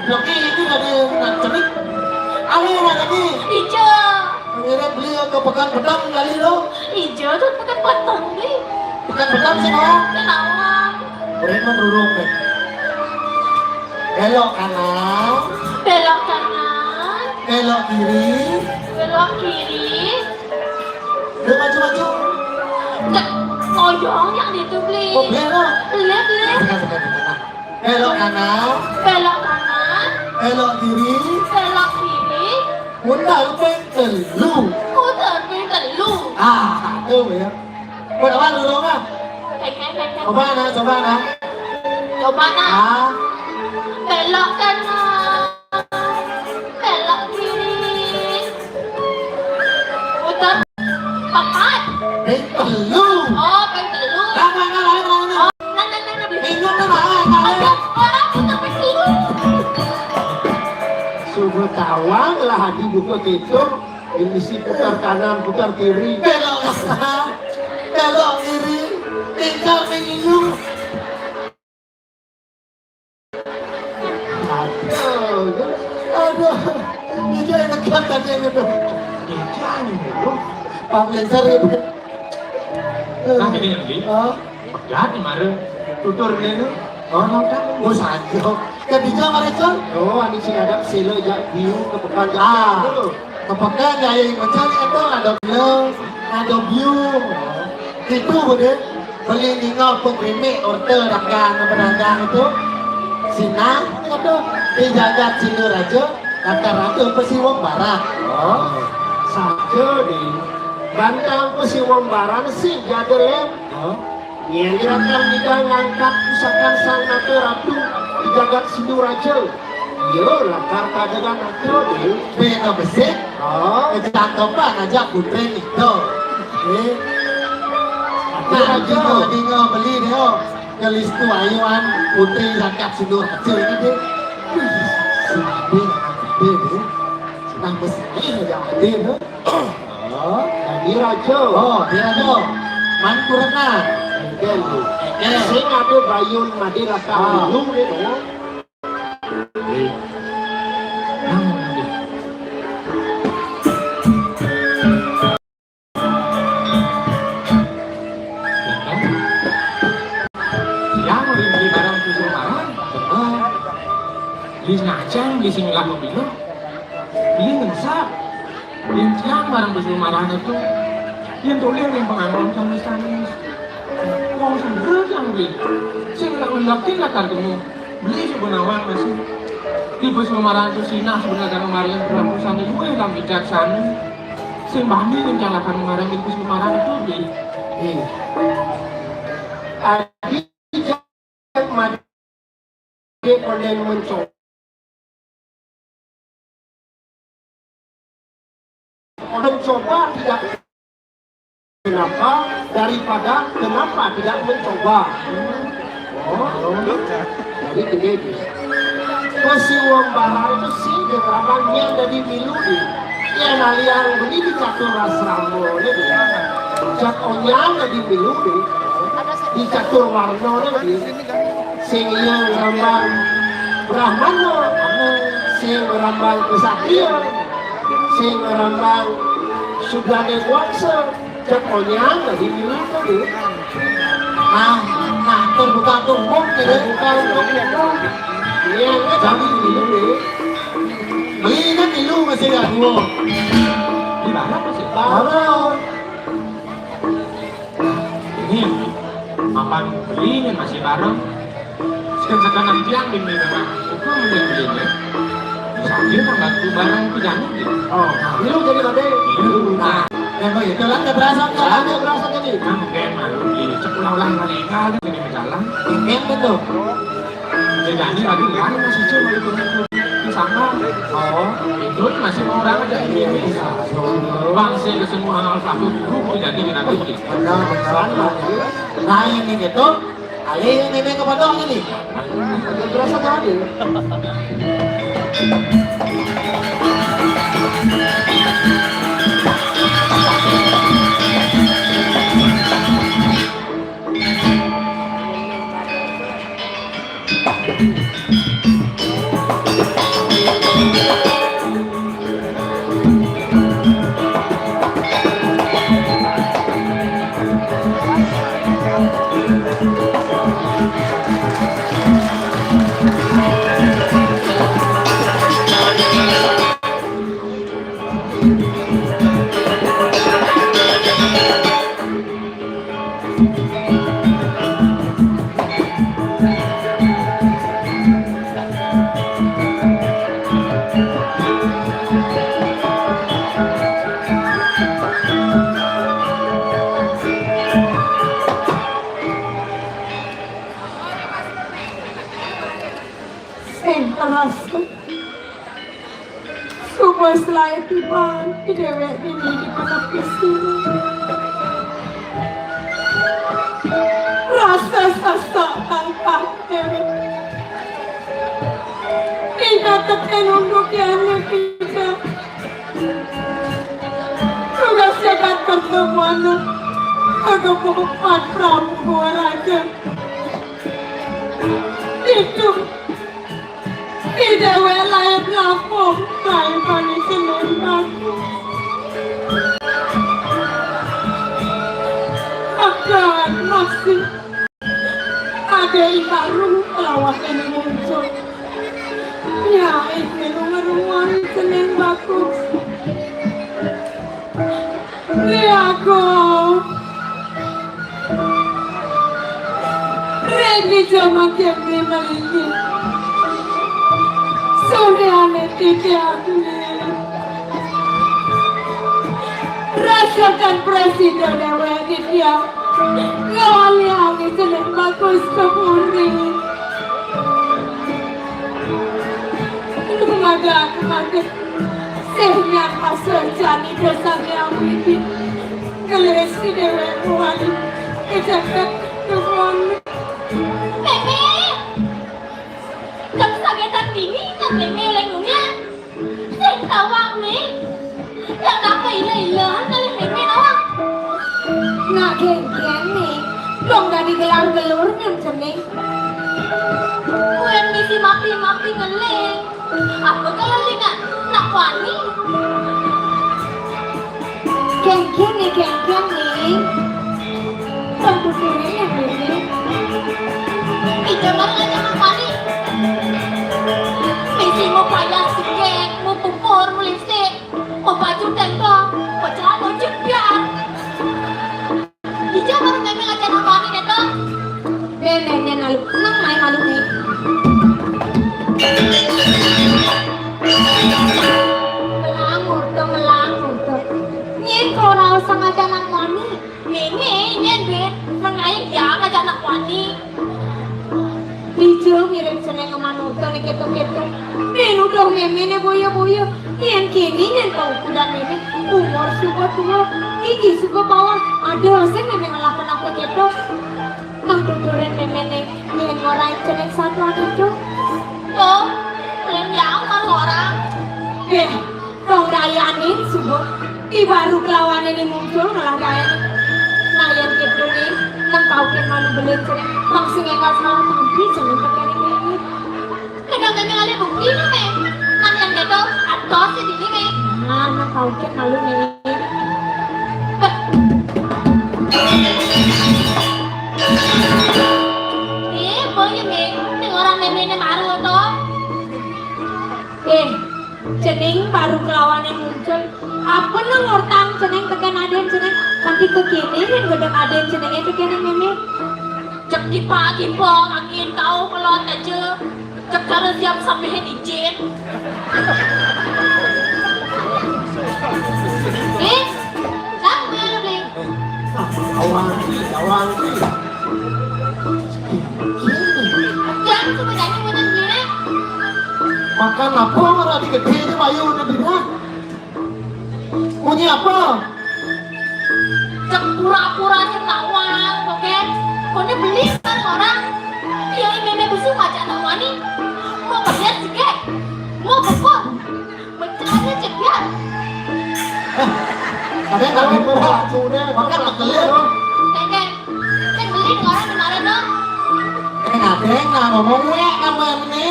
Blok itu dari nak cerik. Ayo, nak tadi. Hijau. Pengiran beli ke Pekan Petang kali lo. Hijau tu Pekan Petang ni. Pekan Petang sih, Bang. Kenapa? Boleh menurun deh. Belok kanan. Belok kanan. Belok kiri. Belok kiri. Dia maju-maju. Cek, ngoyong yang itu beli. Oh, belok. Beli, beli. Sekarang, sekarang, sekarang. Belok kanan. Belok kanan. Belok kiri. Belok kiri. Putar peng telu. Putar peng telu. Ah, tu ya. Buat apa dulu, Bang? Pengen, pengen. Coba, nak, coba, nak. Coba, nak. Ah. Belok kanan. Belok kiri. Putar. Papat. Peng telu. Oh, peng telu. Lama, lama, lama, lama. Oh, nah, nah, nah, nah, beli. Ingat, nah, nah, nah, nah. Ada orang putar peng telu. Subuh tawang lah, hadi buka kitab. Ini si putar kanan, putar kiri. Belok kanan, belok kiri, tinggal minggu. Aduh, aduh, ini enak kan tadi itu. Ini kan, Pak Lensar itu. Nah, ini yang di. Ah. Pegat ni mara. Tutur dia tu. Oh, nampak. Oh, saja. Kadija mereka. Oh, anu sing ada sila jak view ke pekan. Ah. Ke pekan jaya macam ni tu ada view, ada view. Itu boleh. Beli ninga pun remik order dagang pedagang tu. Sina tu. Dijaga Cina raja. Kata raja pasti wong barat. Oh. Saja ni. Bantang ku si wombaran sing jada lem. Nyén rakan ida ngangkat pusaka sang nata ratu di jagat Siduraja. Iya, lakar kadegan nata deh. Bena besik. Oh. Kecakapan aja putri itu. Eh. Nah, dinga, dinga beli deh, oh. Kelis tu ayuan putri zakat Siduraja ini deh. Wih, si Ade, Ade deh. Senang besik aja Ade deh. Oh, Diraja. Oh, Diraja. Man kurenan. Engken. Engken. Sing ada bayun madi rasa Ah. Minum gitu. Yang beli barang tujuh barang, benar. Beli ngaceng, beli sing laku beli. Beli ngensa. Yén tiang barang basa marana to, yén tolih ring pangangon sanes-sanes. Wong sendra tiang kuwi. Sing ora ngendakti lakar temu. Beli coba nawang masih. Di basa marana to sinah sebenarnya karo marang berlaku sanes kuwi lan bijaksana. Sing bani ning lakar marang di basa marana to, Bli. Eh. Adi jak mati konden mencoba. Mencoba tidak kenapa daripada kenapa tidak mencoba. Oh, jadi gini, gini. Kesiwang barang itu sih dia ramang yang dari milu di. Ya naliang beli di catur asrama ni. Jak onyang dari milu di. Di catur warna ni. Sing iya ngrambang Brahmana, sing ngrambang Ksatria, sing ngrambang Subrane Kuasa, cek onyang lagi milu to, Bu. Nah, nah, terbuka untuk umum, gitu. Terbuka untuk umum. Iya, kan? Jadi milu, Bu. Beli kan milu masih ada dua. Di mana masih? Baru. Ini mapan beli nyen masih bareng. Sekan-sekan nang tiang di mriki mah. Uga mending beli nyen. Sambil membantu bareng pejani gitu. Oh, nah, lu jadi babe. Nah, memang itu lah, ada berasa, ada berasa jadi. Nah, mungkin malu di sekolah ulang kali ini ada jadi berjalan. Mungkin betul. Jadi lagi kan masih cuma itu. Di sana. Oh, itu masih mau orang aja ini. Bangsa kesemua hal satu guru jadi nanti. Benar, benar, benar. Nah, ini gitu. Alih ini ke pondok ini. Berasa tadi. Sing terasa. Suba selaé tiban, i déwék dini di penep isine. Rasa sesak tangkah déwék. Tingkah tekén unduk yane kita. Tugas jagat pertemuan. Aduh, Pak Prabu Raja. Itu. Ida wé lair lapung, lair panis seneng bagus. Akan masih ada ibaru pelawat ini muncul. Nyai melu ngeruang seneng bagus. Riago. Reni jaman kene melini. Suryane titiakne. Rasakan prasida déwék, Ditya. Ngawaliang jeneng bagus kepuni. Lumaga kemati. Sehingga pasur jani dosa yang widi. Kelesi déwék wali. Kejepit kepuni. Mémé! Kamu sagetan dini, kan Mémé oleh ngunyah. Sing tawang né. Yang napa ila-ila ngalih Mémé nawang? Nak geng-geng né. Dong dadi gelar-gelur nyen cening. Kuwi misi mapi-mapi ngeling. Apa kalau lingan? Nak wani? Kéngkén né, kéngkén né. Komputeré yang ini. Ija mari ngajak Mak Wani. Misi mau payas siket, mau pupur, mau lipstik, mau baju tengkong, mau celana jepit. Ija mari Mémé ngajak Mak Wani né to. Né, né, né, malu. Nang main malu né. Melangur to, melangur to. Nyén kok ora usah ngajak Mak Wani. Mémé, nyén bé, mengaing ya ngajak Mak Wani. Dija ngiring cening manut né kéto-kéto. Né nuduh Mémé né boya-boya. Yén kéné nyén kok ukuran Mémé. Umur suba tua, gigi suba bawah. Ada sing Mémé ngelakon apa kéto. Nang tuturin Mémé né, yén ngorahin cening satu aja, Cuk. Oh, kalian yang orang. Dong dayanin suba. Di baru kelawané né muncul ngelah dayané. Nah, yén kéto né, nang kaukin malu belin cening, pang sing énggal salah tampi cening tekéné Mémé. Kadang Mémé ngalih bukti né, Mé. Nang yén kéto, atos di dini, Mé. Nah, nang kaukin malu né. Éh, boya, Mé, ning ora Mémé né maru to. Éh, cening baru kelawané muncul. Apa nang ngortang cening tekén adin cening? Kanti kekéné yén gedek adin ceningé tekéné Mémé. Cek di pagi pong angin kau melot aja. Cek cara siap sampehin izin. Éh, nang melu, Bli? Awang, awang. Jangan suka janji menang diri. Makan apa orang di gedé ini, Bayu, udah bilang. Bunyi apa? Cek pura-pura cek nawang, oke? Koné beli kan orang. Iya, ini Mémé busuk aja nawani. Mau kerja sih, Kek? Mau kebun? Mencelanya cek ya. Ada yang nggak dibuka, sudah. Makan makan ya. Kek, Kek. Cek beli orang kemarin dong. Eh, ada yang nggak ngomong ya, nama ini?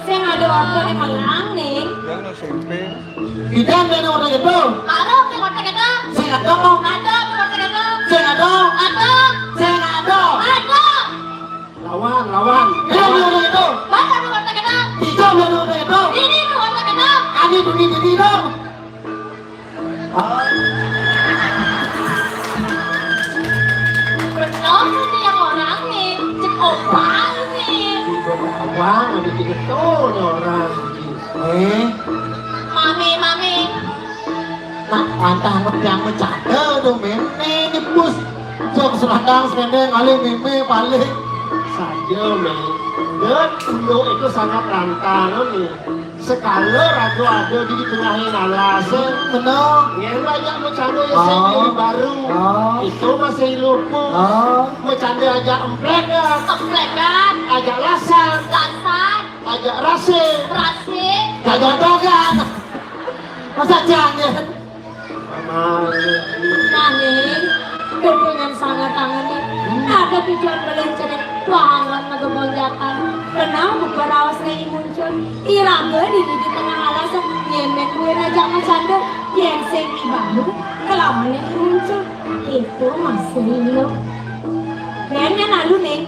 Sing ada orto né melang né. Yang S M P. Idan dene orto kéto. Karo sing orto kéto. Sing ado. Ado sing orto kéto. Sing ado. Ado. Sing ado. Ado. Lawan, lawan. Idan dene orto kéto. Bakal sing orto kéto. Idan dene orto kéto. Ini sing orto kéto. Ani duni duni dong. Bener nih yang orang nih, cek opal nih. Opal, ada gitu nih orang. Eh, Mami, mami. Nak pantah yang bercanda tuh, Mémé nyebus. Jok serandang, sependek, kali Mémé paling. Saja, Mé. Dan dulu itu sangat lantang, nih. Sekala raga ada di tengah alas. Bener. Yang banyak bercanda ya, oh, sing baru. Oh. Itu masih lupa. Oh. Bercanda aja emplekan. Emplekan. Aja lasan. Lasan. Aja rase. Rase. Jaga dogan. Masa jangan. Nah, ning, gedungan sangat tangan nih. Ada tujuan belum cerit, wangon ngegebonjakan. Benang buka raos nih muncul. Iraga di, di tengah alas, yén mén kuwi aja macanda, yén sing ibamu, kelawan yang muncul. Itu masih lo. Yén nyén alu ning,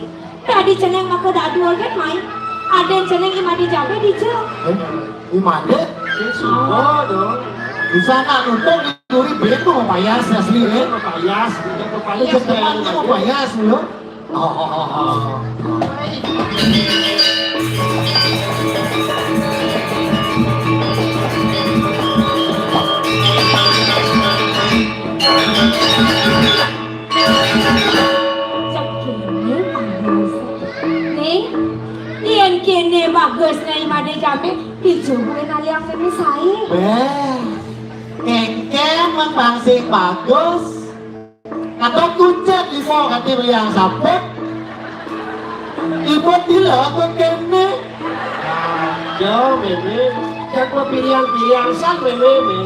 dadi ceneng maka dadu organ mai. Aden ceneng imadi jaga dija. Eh, imadi? Sing suka dong. Bisa nak nonton di duri band mau payas asli, eh? Mau payas, udah mau payas. Itu tempatnya mau payas, lo. Oh, oh, oh, oh. Kami dijodohin aliang kami saé. Béh, kéngkén mén bang sing bagus. Kadén kucit ibu kanti beli yang saput. Ibu tila aku kéné. Aduh, Mémé. Yang pilihan-pilihan san, Mémé, Mé.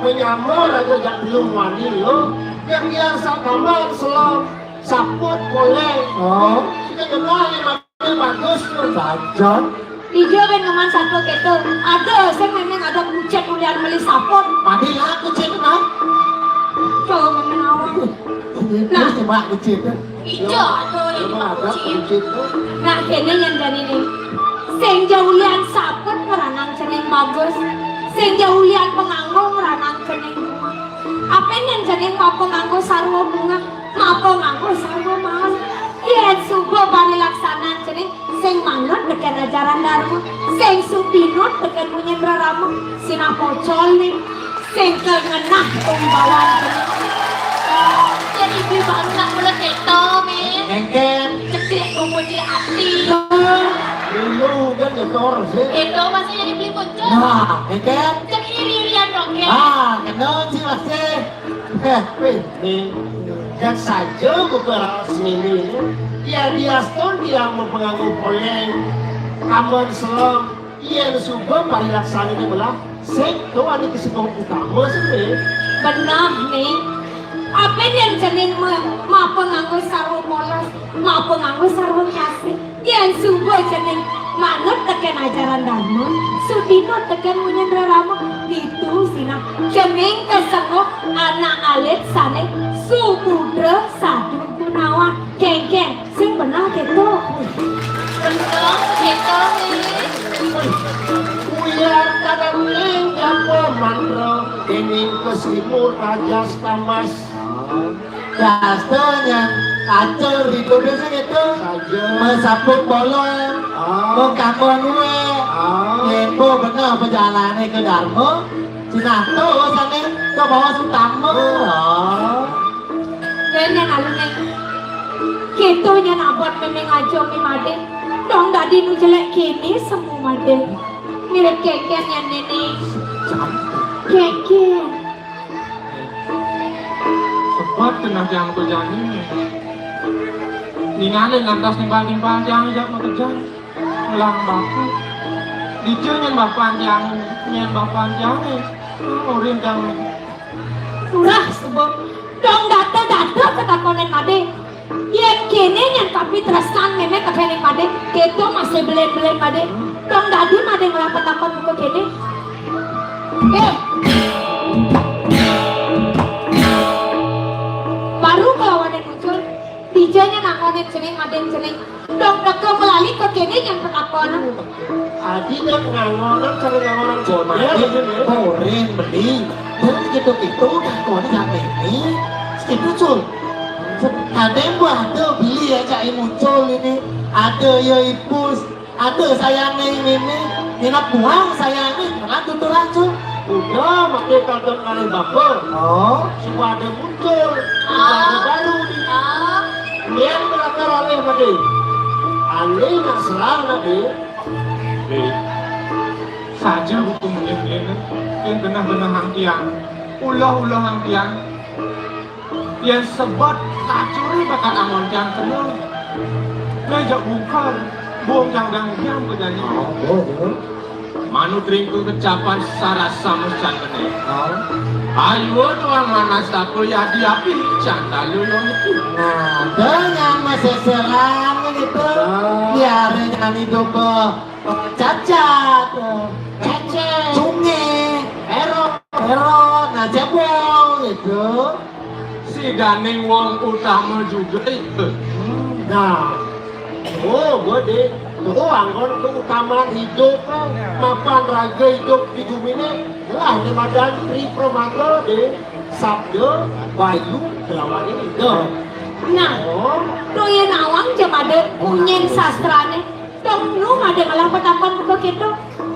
Menyamur aja jak belum wani lo. Yang biasa kamar selom. Saput boleh. Oh. Sudah kenal nih, Mémé, bagus tuh. Sajan. Ijo kan ngeman saput kéto. Ada sing mémé ada kucit ulian meli saput. Padi lah kucit, nah. Coba mémé nawang. Nah. Terus coba kucit. Ijo ada yang kucit. Nah, kéné yang jani nih. Sing ja ulian saput ngranang cening bagus. Sing ja ulian panganggo ngranang cening. Apa yang cening apa nganggo sarwa bunga? Mapa nganggo sarwa maos? Yén suba parilaksanan cening sing manut tekén ajaran dharma, sing supinut tekén munyin rerama, sinah pocol ning, sing kengenah kawibawan cening. Jadi beli baru nak mula kéto, Min. Kéngkén. Ceklek kumpul di ati. Dulu kan nyetor sih. Kéto masih jadi beli muncul. Nah, kéngkén. Cek iri-irian dong, Ken. Ah, kena sih masih. Éh, wéh, nih, jak saja buka raos mini ini. Ya, diaston dia mau panganggo poléng, aman selem, yén suba parilaksana ini belah, sing to ane kesibukan utama sih, nih. Benah, nih. Apa yang cening ma-, mapa nganggo sarwa polos, mapa nganggo sarwa kasih? Yén suba cening manut tekén ajaran dharma, supinut tekén munyin rerama, ditu sinah cening kasengguh anak alit sané sumudra sadu gunawan. Kéngkén, sing benah kéto. Benah kéto, Min. Uyar kadang ning japa mantra, déning kesimur rajas tamas. Dasta nyén acur di kudus gitu. Saja. Mesaput bolong. Ah. Mengkambon uwe. Ah. Ngembo bener pejalané ke dharma. Sinah to sané ke bawah utama. Ah. Dén nyén aluné. Kéto nyén abot mémé ngajo mi madé. Dong dadi nu jelék kéné semu madé. Mirip kéngkén nyén néné. Kéngkén. Sebab kenah tiang bejani. Ningalin lantas nimbal-nimbal tiang jak makejang. Ngelah bapa. Dija nyén bapa tiang, nyén bapa tiang. Urin tiang. Surah sebab. Dong data-data ketakonan madé. Yén kéné nyén kapitresnan mémé tekén ring madé, kéto masih belin-belin madé. Dong dadi madé ngelah patakon muka kéné. Éh. Baru kelawané muncul, dija nyén nangonin cening madé cening. Dong teka melali ka kéné nyén patakon. Adi dong ngangonan cara ngangonan goder. Madé, kéné. Korin beli. Dong gitu-gitu takoné jak mémé. Segitu, Cul. Kadén buah ada beli ajak i muncul ini. Ada ya ipus, ada sayané i mémé. Nginep buang sayané, kenal tuturan, Cul. Udah, maké kadén ngalih bapa. Oh. Suba ada muncul, suba ada baru di. Ah. Nyén melakar alih madé. Alih nak serang madé. Dé. Saja buku mungkin ini, yang genah-genah hang tiang, ulah-ulah hang tiang, yang sebab kacuri bakat angon tiang kena. Lejak bungkar, bung jang dang diam bedanya. Oh, oh, oh. Manut ring kecapan sarasa musan meneh. Oh. Ayo tuang manas apa ya diapi cang talu yang itu. Nah, dengan masih serang gitu. Oh. Biar jangan hidup, eh, Cacat. Cacing. Cungé. Ero. Ero. Nah, cebol gitu. Si daning wong utama juga itu. Nah. Oh, gua deh. Tuh, anggon keutamaan hidup, eh. Mapan raga hidup di bumi ini. Lah, ini madan Tri Permata deh. Sabda, Bayu, kelawan ini. Tuh. Nah, oh. Tuh ya nawang jemade punyen sastrane. Dong nu ada ngelah patakon muka kéto.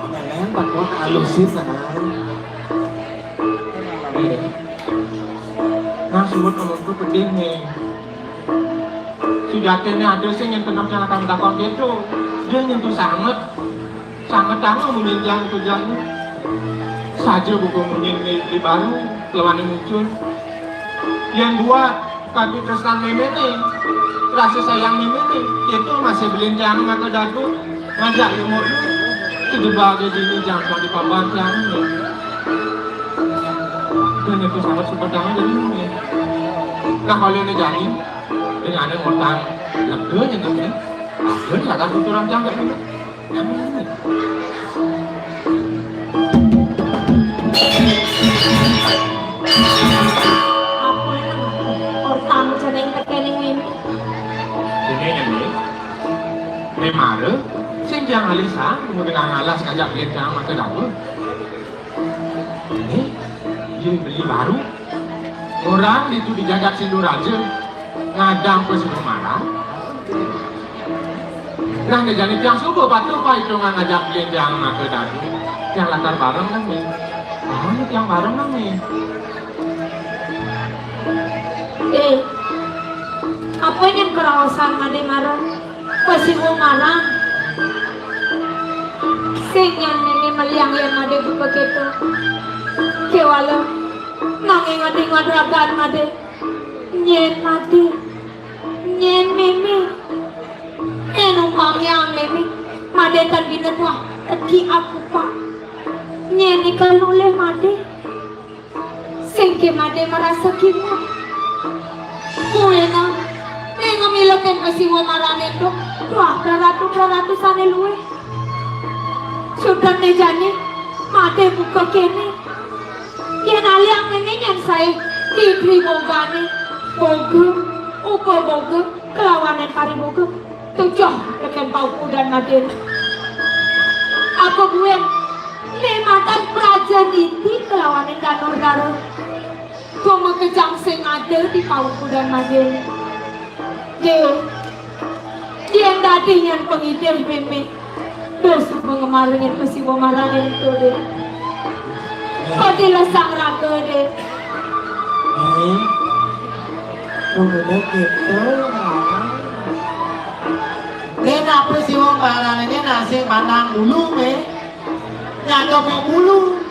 Lén patakon alusin, Nay. Nah, suwun amonku pedih nih. Sujatiné ada sing nyén kenal cara takon kéto. Dia nyentuh sanget. Sanget tangah munyin tiang tujuanné. Saja buka munyin di, di baru, lawané muncul. Yén buat kaki tresnan méméné, rasa sayang méméné, itu masih belian tiang maka dadu, ngajak ilmu lu, itu dibagi dini jangkang di papan tiang. Dan itu sangat sempat tangan jadi ini. Nah, kalau ini jadi, dengan ada ngutang, lega nya kan, ya. Ada nih, ada tuturan tiang kayak gini. Apa yang pertama jeneng tekening mimpi? Ini yang ini. Memare, sing tiang alisa, kemudian alas ngajak dia tiang mata dawa. Ini, dia beli baru. Orang itu di jagat Sinduraja. Ngadang pun semua marah. Nah, né jani tiang suba patuh pa itungan ngajak belian tiang maka dadu. Tiang latar bareng nang né. Ah, tiang bareng nang né. Eh, apa yang keraosan Madé marang? Pasiwa marang. Sing nyén mémé meliang yén Madé buka kéto. Kéwala nanging ati ngadragan Madé. Nyén Madé. Nyén mémé. Nyén umpamiang mémé. Madé tan bina tuah tegi akupa. Nyén ikel nulih Madé. Sing ké Madé marasa kimud. Kuéna, né ngamiletin pasiwa marané to, wah, praratu-praratu sané luwih. Sudané jani, Madé buka kéné. Yén aliang mémé nyén saé, titri bogané, boga, upaboga, kelawanan pariboga. Tujuh tekén paukudan Madé. Apa buin né matan Prajaniti kelawanan Danur Dara. Kumakejang sing ada di paukudan Madé. Dé, yén dadi nyén pangidih mémé. Dos pangemaringin pasiwa marané to, Dé. Padilah sang raga, Dé. Eh, udah gitu. Né napa siwa marané nasi pandang bulu, né? Nyangka mau bulu.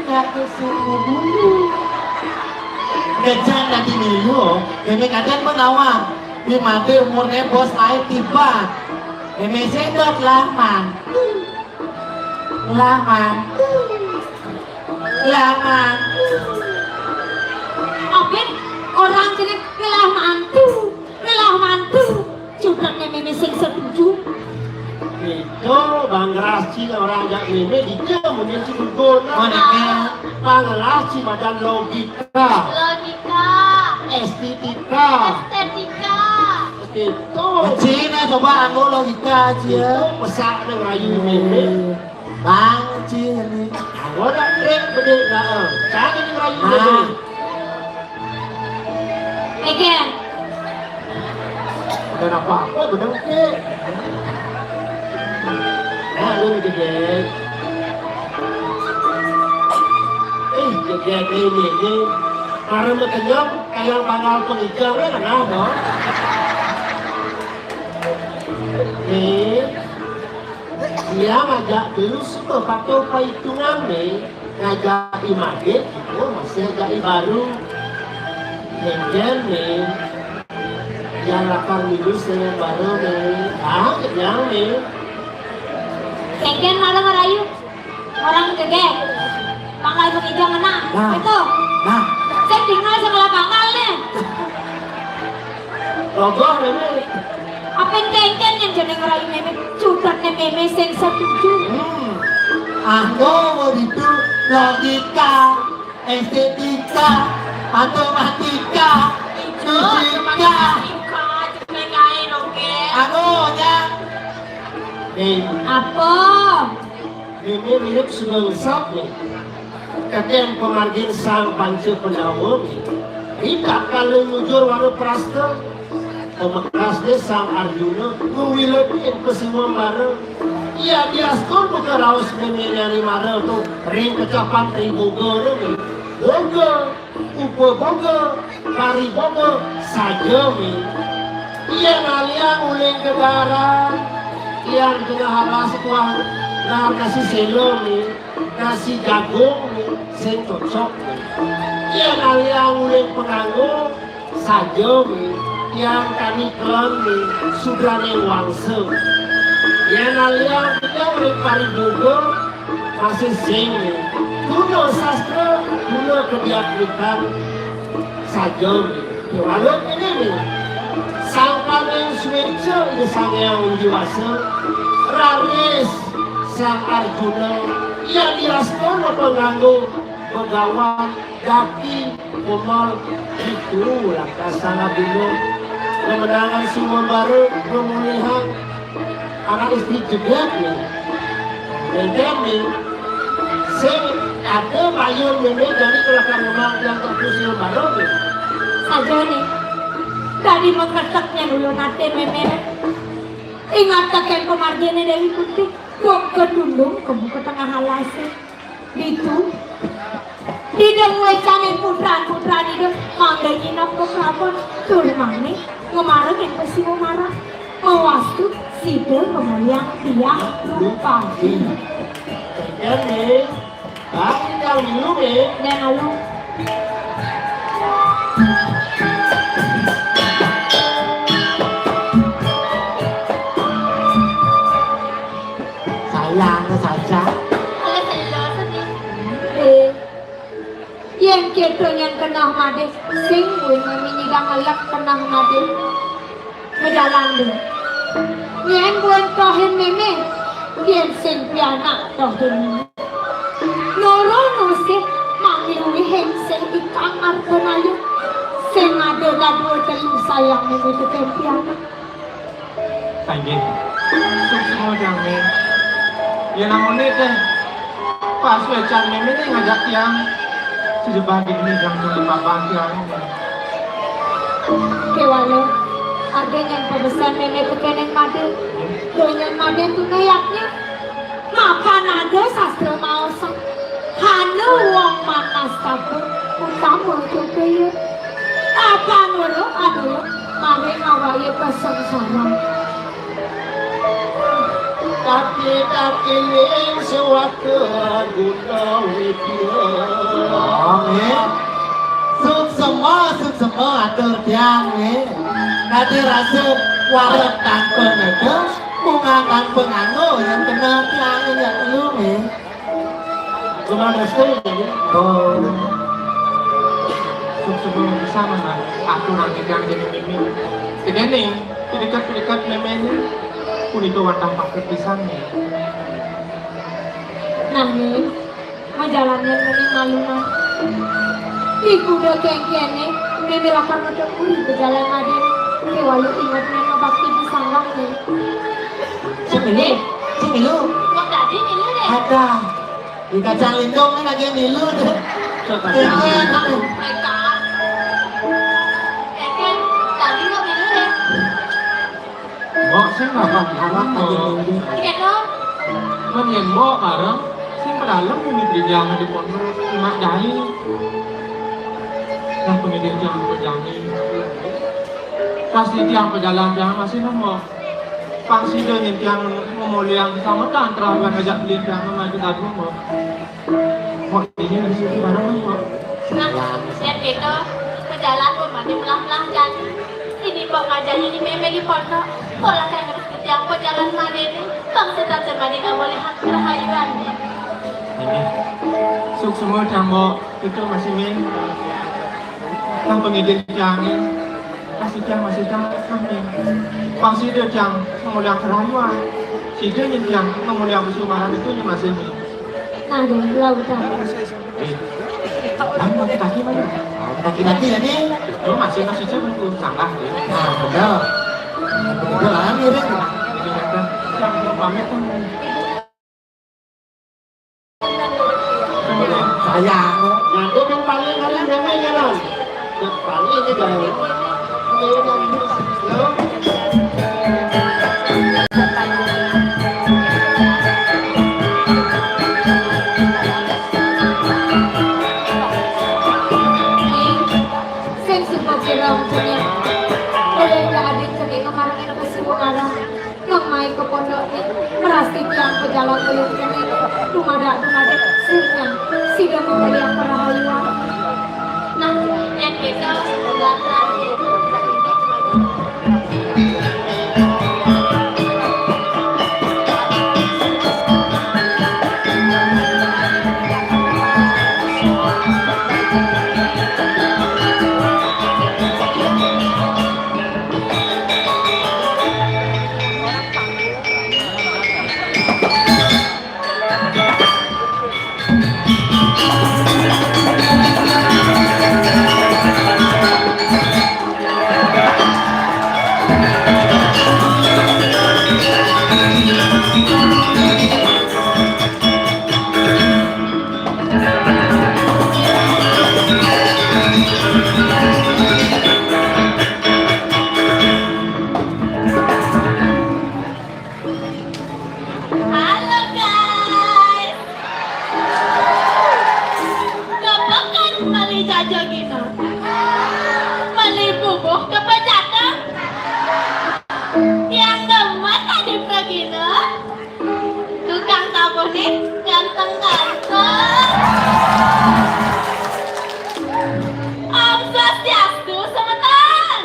Nyangka suku bulu. Kejan dadi milu, ini kadang menawa. Di Madé umurné bos aé tiba. Mémé sedot lah, Man. Lah, Man. Lah, Man. Apin, orang jenis ngelah mantu, ngelah mantu. Cudakné mémé sing setuju. Itu Bang Rasi orang jak mémé di jam mungkin si Guna. Mana ké? Bang Rasi badan logika. Logika. Estetika. Estetika. Gitu. Cina coba anggo logika aja. Itu pesak nang rayu mémé. Bang Cina. Anggo dak trik bedik dah. Cari nang rayu mémé. Egen. Bukan apa-apa, bener, Ki. Nah, lu nih, Egen. Eh, Egen ini, ini. Karena kenyang, kayak panggal pengijar, ya, kenapa? Nih, dia ngajak dulu suka patuh perhitungan, nih. Ngajak i Madé, kita masih ngajak i baru. Kéngkén, nih. Yang lapar minum sing baru, nih. Ah, kenyang, nih. Kéngkén malah merayu. Orang gegé. Pangkal pengijar ngena. Nah. Itu. Nah. Sing tinggal sebelah pangkal, nih. Rogoh, mémé. Apin kéngkén yang jeneng rai mémé, cudakné mémé sing setuju. Hmm. Anggo begitu logika, estetika, matematika, fisika. Anggo, nya. Eh. Apa? Ini mirip suba ngesap nih. Kadén pamargin Sang Panca Pandawa nih. Rikala ngujur wara prasta. Pamekas dé Sang Arjuna ngwiletin pasiwa mara. Ia diastur buka raos mémé nyari mara to ring kecapan Triboga nih. Boga. Upaboga, pariboga, saja, Mi. Yén aliang uling gegaran, tiang tengah alas kuah. Nasi selo nih, nasi jagung nih, sing cocok nih. Yén aliang uling panganggo, saja nih, tiang tani klen nih, sudrané wangsa. Yén aliang tiang uling pariboga, masih sing nih. Guna sastra, guna kediakritan, saja nih. Walau ini nih, sang paling suéca Ida Sang Hyang Widi Wasa, raris Sang Arjuna, ia diastana panganggo begawan daki komal itu langkah salah dulu. Kemenangan sumembara pemulihan anak istri jegat nih. Éngkén nih, sing ada mayun mémé jani kelakar lemah yang terus sumembara nih. Saja nih, dadi makretek nyén ulun até mémé. Ingat tekén pamarginé Déwi Kunti, wong kedundung kemu ka tengah alasé. Ditu, Ida ngwécangin putran-putran Ida mangda nginep ka prabon, tur mangda ngamarengin pasiwa marah. Mawastu sida ngemoliang tiang rupadi. Éngkén, Bang, tiang milu, Bang. Nang alu. Sayang saja. Oleh selo sedih. Eh, yén kéto nyén keneh madé, sing buin mami nyidang ngelek keneh madé. Majalan dé. Yén buin tohin mémé, yén sing pianak tohin mémé. Noro nusih mami ulihin sing ikang arta nayu. Sing ada dadua telu sayang mémé tekén pianak. Inggih. Suksma tiang, Mé. Yén amoné téh pasuécan mémé né ngajak tiang. Sejebak dini tiang cuma papan tiang. Kéwala, ada nyén pabesan mémé tekéning madé. Donyén madé tuna yatnya. Mapan ada sastra maosan. Hana wong manas kabur utama kaya. Kapan weruh aduh maring awake kasangsaran. Kaki-kaki ning sewaka guna widya. Amin. Suksema, suksema atur tiang, nggih. Dadi rasa wareg tanpa neda, bunga tanpa nganggo, yang kena tiang, ya, lu, nggih. Cuman restu, ya, nggih. Oh. Suksema pisan, Mas. Atur nang tiang dene mimi. Tegene, pidikat-pidikat memene. Punika wantah paket pisan, nggih. Nah, nggih. Majalannya mending malu, nah. Iku udah kengkene, meme lakar ngetok uri ke jalan Madin. Kewalu ingat meme bakti di sanggah, nggih. Sing milu, sing milu. Kok tadi milu, deh? Ada. Di kacang lindung kan lagi milu, deh. Coba. Ini, kan. Mereka. Kengken, tadi lo milu, deh. Mbok sing larang-larang lagi mimpi. Iya, dong. Men yen mbok bareng, sing pedalem mimit di tiang di pondok, mak jai. Nah, pengidin tiang pejani. Pas di tiang pejalan tiang masih nemu. Pas sida nyen tiang memoliang sama kan terawan ngajak beli tiang maju tadi, mbok. Kok ini di sini barang, Pak? Nah, yen gitu, pejalan pun mati melah-melah jan. Ini kok ngajak ini meme di pondok. Pola kan harus ketiang pejalan mati ini. Bang setan semadi nggak boleh hak kerahayuan. Ini. Suk semua tambok itu masih min. Nang pengidin tiangin. Masih tiang, masih tiang, kami. Pang sida tiang, memulihkan kerayuan. Sida nyen tiang, memulihkan kesumaran itu nyen masih mi. Nah, deh, lautan. Eh, kan mau kaki mana? Mau kaki lagi ya, nih. Lu masih, masih coba tuh, salah, ya. Nah, betul. Betul, ah, mirip. Jadi, kan, tiang mau pamit, kan. Sayang. Nanti yang paling kali yang jalan. Yang paling ini jalan. Sing sumpah sira jeneng. Oleh ya adik jeneng kemarin yang kasih pengarang. Nang mai ke pondok ni, Pasti tiang pejalan ulun kene dumadak-dumadak sirnya sida mengeliak perahayuan. Nah, yang kita Halo guys. Kepekan meli jaja gina. Meli bubuh kepejata. Yang gemes tadi pragina. Tukang tabuh nih ganteng-ganteng. Om Swastiastu, semeton.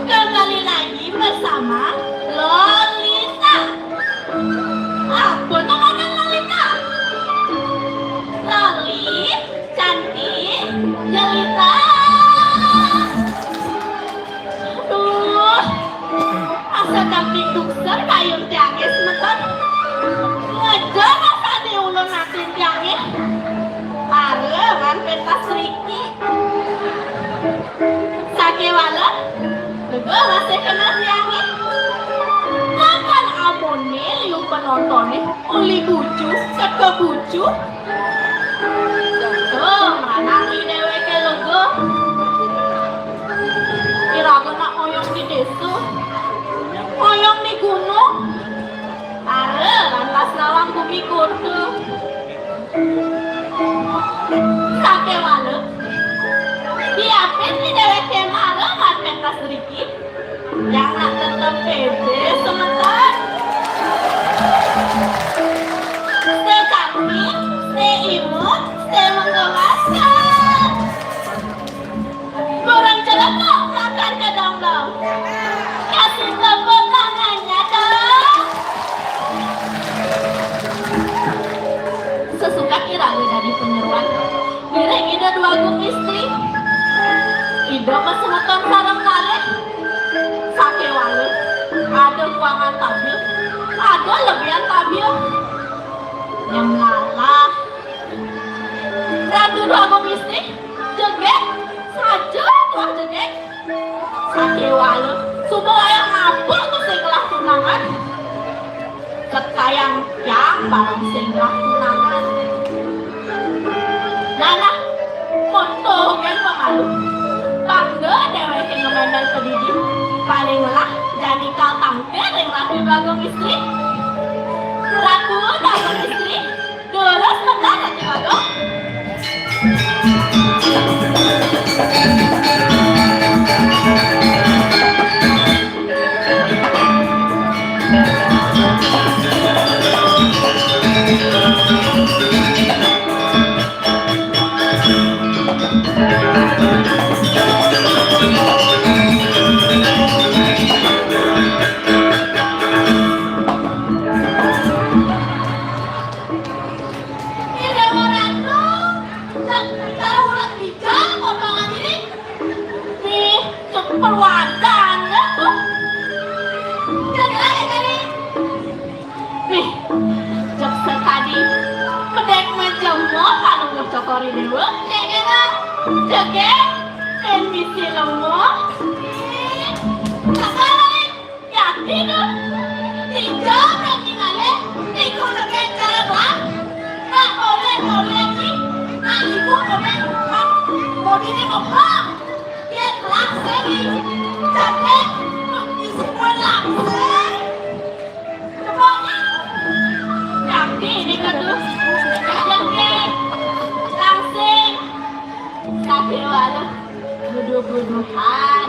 Kembali lagi bersama Lolita. Apa tuh makan Lolita? Loli, cantik, jelita. Duh, asa cantik dukser kayun tiangé semeton. Ngeja rasane ulun atin tiangé. Pareman pentas riki. Sakéwala, lega masih kenal tiangé. Kapan amonné liu penontoné uli bucu, teka bucu. Tuh, maranan ni déwéké lega. Iraga nak ngoyong di désa, ngoyong di gunung, tara lantas nawang gumi kota. Sakéwala, diapin ni déwéké mara mat pentas riki, yang nak tetep pédé semeton. Stay cantik, stay imut, stay mengemaskan. Kurang celepok makan kedondong. Kasih tepuk tangannya dong. Sesukat iraga dadi penyeruan, ngiring Ida Dwagung Istri. Ida masemeton sareng kalih. Sakéwala, ada kuangan tabil, ada lebihan tabil. Nyemlalah. Ratu Dwagung Istri, jegég, saja tuah jegég. Sakéwala, suba wayah ngapa to sing ngelah tunangan? Sekayang tiang barang sing ngelah tunangan. Nah, nah, monto gén pemalu. Bangga déwéké ngemendel kedidi. Paling ngelah jani kal tangkir ring Ratu Dwagung Istri. Ratu Dwagung Istri, durus bentar Ratu Dwagung. Ih, Déwa Ratu, cak, cara ulat bijal potongan ini. Nih, cek perwadan ya tuh. Jadi lagi jadi. Nih, cek sekadi. Pedek menjemur kalau ngecokori dewa. Cek emang. Cek ya. Kan misi lemah. Nih, tak salah. Yakin, tiga kaki ngalih, tiga negek jalan. Nak oleh, oleh ni, nak ibu oleh, mau diri ngomong. Dia langsing, jadi isi pun langsing. Coba, yakin ini kan tu. Yakin, langsing. Sakit walau, bodoh-bodohan.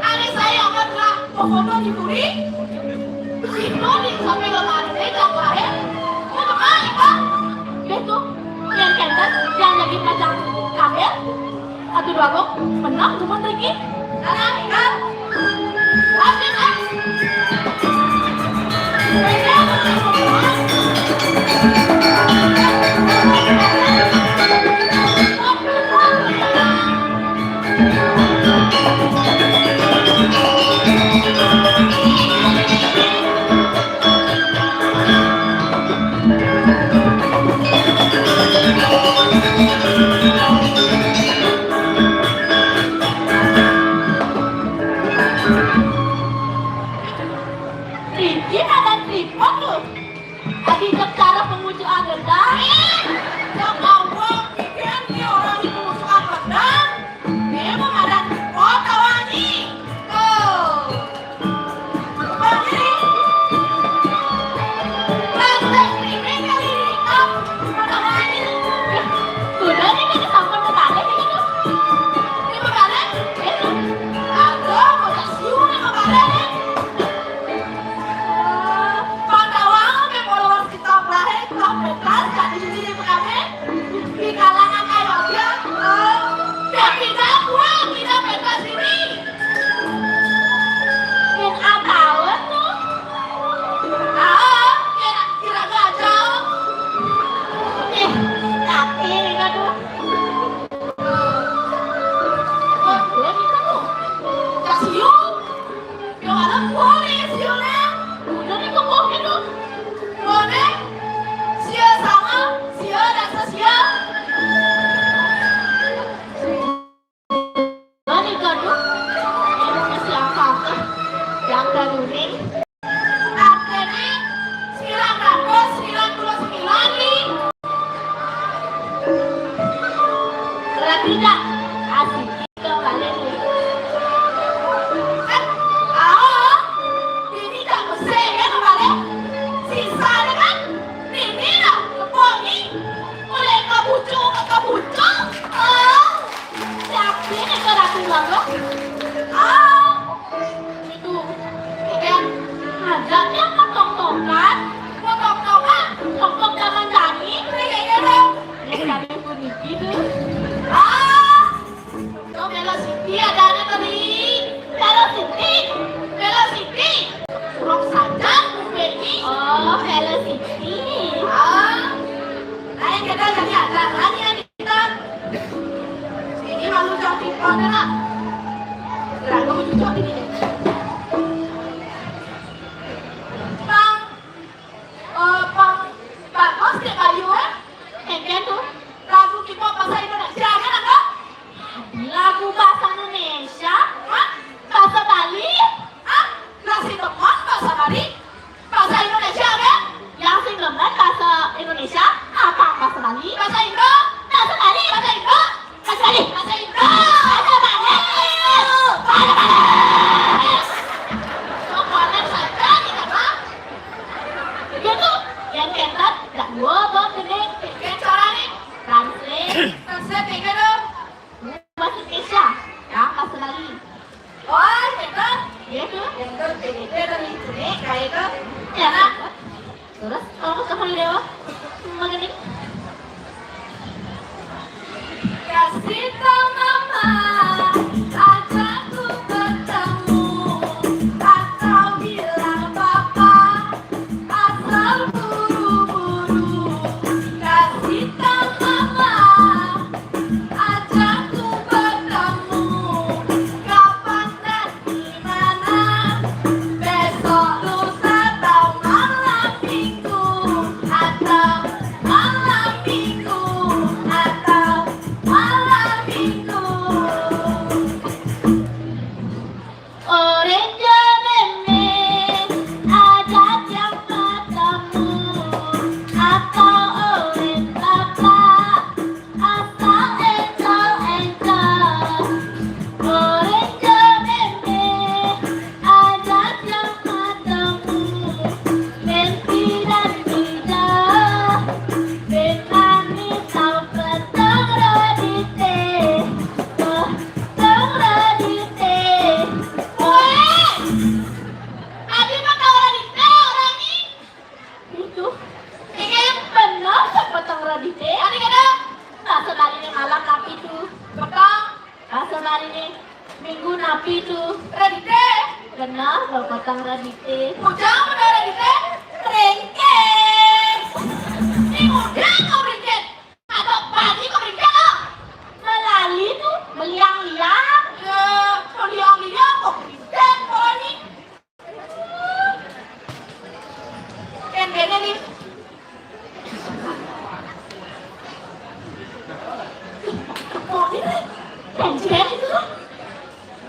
Ari saya amat lah, pokoknya diburi. Itu di sampai lemari deh, tak lain. Mau kemana, Pak? Besok, yang kenten, yang lagi pasang kabel. Atuh dua kok, menang cuma lagi. Anak, kan? Habis, kan? Niki ada tripod tuh. Adi cek cara pengucu agenda. Ya Allah, pikiran dia orang itu musuh agenda. Memang ada tripod kawan ini. Oh. Bang, ini. Bang, saya streaming kali ini. Bang, kata orang ini. Sudah nih, kan sampai ke balik ini tuh. Ini ke balik? Ini. Aduh, mau tak siu nih ke balik nih. Pantauan ke followers TikTok lahir, TikTok bebas, jadi ini di P K B. Di kalangan ayo dia, eh, ya kita buang, kita bebas ini. Min apa tuh? Ah, kira, kira gajah. Eh, tapi ini tuh. Kasih yuk. Yo, anak boleh, siulnya. Udah nih, kok gitu. Boleh. Siul sama, siul dan sesiul. Ini gaduh. Ini siapa tuh? Yang gaduh nih. Artinya, sembilan ratus sembilan puluh sembilan nih. Berarti dah asik. Kembali. Eh, ah, ini tak besar ya kembali. Sisa ada kan? Ini dah, kebongi. Mulai kabucu, kabucu. Oh, siapin itu ratu banget. Ah, itu. Oke. Ada yang potong-potongan. Potong-potongan. Potong taman tani. Kayak gitu. Ini kami puniki tuh. Ah. Tuh, Velocity ada, ada tadi. Velocity. Velocity. Rock saja, Beni. Oh, Velocity. Ah. Ayo kita jadi ada lagi yang kita. Ini malu jauh di kota lah. Lalu cucok ini. Pang. Eh, Pang. Bagus deh kayu, eh. Enten tuh. Lagu K-pop bahasa Indonesia, ada nggak? Lagu bahasa Indonesia? Hah? Bahasa Bali? Hah? Nasi teman bahasa Bali? Bahasa Indonesia, kan? Yang sing demen bahasa Indonesia, apa bahasa Bali? Bahasa Indo. Bahasa Bali. Bahasa Indo. Bahasa Bali. Bahasa Indo. Bahasa Bali. Bahasa Bali. Sok konek saja kita mah. Gitu. Yang ketat, dak gua, gua gede. Yang cara nih. Translate. Translate kayak gitu. Bahasa Indonesia. Ya, pas lagi. Oh, gitu. Iya tuh. Yang itu, itu dari sini, kayak itu. Ya, nah. Terus, kalau ke Dewa, begini. Kasih tahu mama, ajak ku bertemu, atau bilang papa, asal buru-buru. Kasih tahu mama, ajak ku bertemu, kapan dan di mana? Besok, lusa, atau malam minggu, atau Radite. Genah, bapatang Radite. Ujang, Radite. Rengkeng. Ni muda kau rengkeng. Ada pagi kau rengkeng, ah. Melali tu, meliang-liang. Ya, meliang-liang kau rengkeng, kau ni. Kan beda ni. Kepok ni. Kan, kan.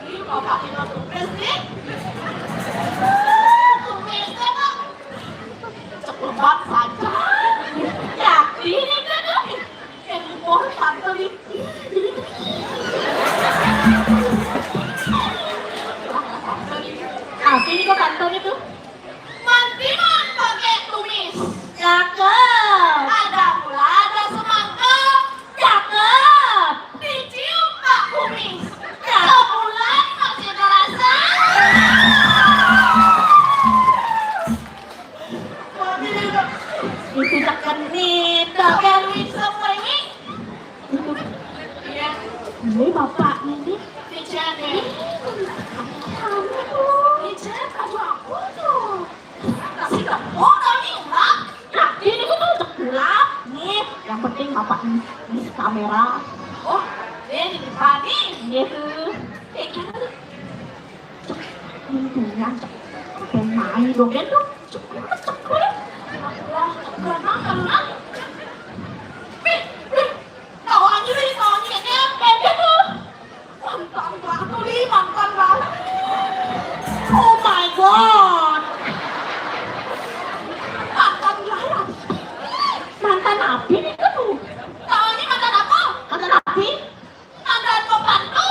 Ih, bapak kita tugas nih. Tugasnya, Pak. Cek lebat saja. Yakin itu tuh. Yang mau tante nih. Yakin itu tante itu. Mantiman pakai tumis. Cakep. Ada pula ada semangka. Cakep. Dicium Pak Kumis. Cakep. Sebulan masih terasa. Itu cakep nih, cakep. Duit semua ini. Iya. Ini bapak ini. Ini cewek. Ini cewek baju apa tuh? Kasih kamu kami, Mak. Nah, ini tuh cek gelap. Nih, yang penting bapak ini, ini kamera. Oh, ini di depan nih. Iya tuh. Kayak gitu. Cek pintunya, cek. Kayak main dong, kan tuh. Cek, cek, cek. Wah, cek, cek, cek. Nih, nih. Tahu aja nih, tahu aja nih. Kayak gitu. Mantan ratu nih, mantan ratu. Oh my God. Mantan ratu. Mantan api nih tuh. Tahunya mantan apa? Mantan api. Mantan pembantu.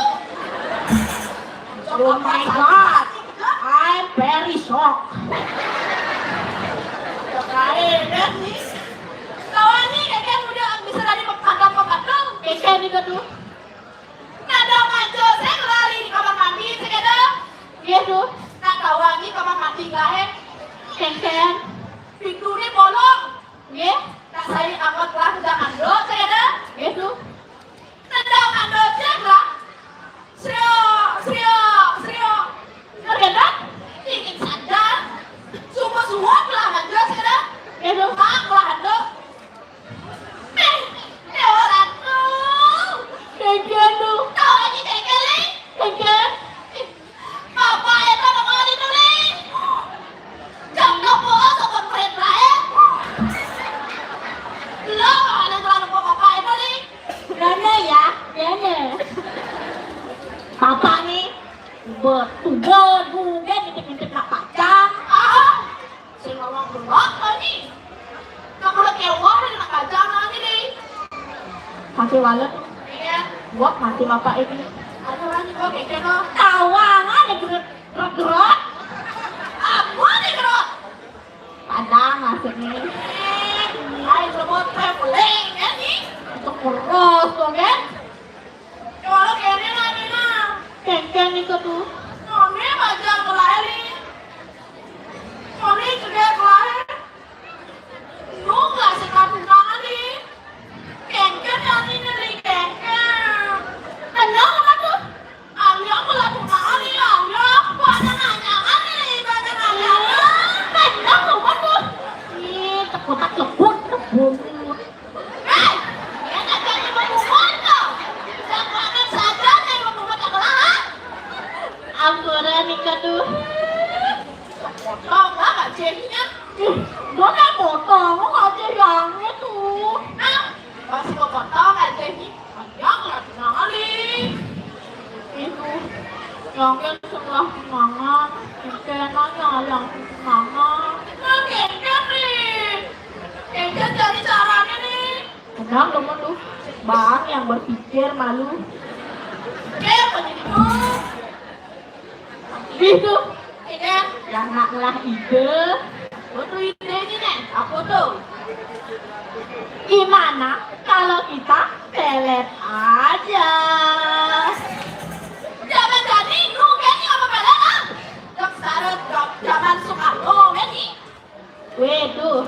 Oh my God. I'm very shocked. Keren nih. Tahunya kayak udah bisa dari mantan pembantu. Kayak gitu tuh. Nada maju, saya lari di kamar mandi, saya kata, "Nggih, Duh." Nak tawangi kamar mandi kae. Kengken. Pintune bolong. Nggih. Nak saya angkat lah, udah mandot, saya kata. Nggih, Duh. Nendang mandot, saya lah. Srio, srio, srio. Terkena? Dingin saja. Sungguh suap lah, mandot, saya kata. Nggih, Duh. Mak lah, mandot. Eh, Dewa Ratu. Kengken, Duh. Tahu lagi kengken, Ling? Kengken. Bapak itu nomor itu, Ling. Jam dua puluh sobat keren lain. Lo ada terlalu bapak itu, Ling. Dana ya, dana. Bapak nih, betul, bukan nitip-nitip nak pacang. Ah. Sing ngomong gelok lagi. Kamu udah kewar udah kena kacang lagi nih. Masih walet. Iya. Buat mati bapak ini. Ada lagi kok kayak gitu. Tawangan ya gerot gerot. Apa nih gerot? Padang maksudnya. Ayo sebut traveling ya nih. Untuk kurus tuh kan. Kalau kayaknya lagi nah. Kengkeng itu tuh. Ngomel aja kelahi. Mami juga kelahi. Lu nggak suka tunangan nih. Kengkeng yang ini nih kengkeng. Kenal apa tuh? Alia aku lah tunangan nih Alia. Banyak nanya nih, banyak nanya. Kenal apa tuh? Ih, tekut tekut tekut. Hei, enak jadi pembunuhan kau. Jangan saja nih pembunuhan yang lain. Ampura nih kaduh. Potong lah Kak Jenny-nya. Ih, dia kan potong, kok Kak Jenny yang itu. Ah, masih mau potong Kak Jenny. Panjang lah sekali. Itu, yang kan sebelah tunangan, kenanya yang tunangan. Nah, kengkeng nih. Kengkeng cari caranya nih. Tenang dong tuh, Bang yang berpikir malu. Oke, begitu. Itu, ini yang nak ngelah ide. Apa tuh idenya nih? Apa tuh? Gimana kalau kita pelet aja? Zaman tadi lu kayaknya apa pelet ah? Jok sarut, jok zaman Soekarno, kan nih? Waduh,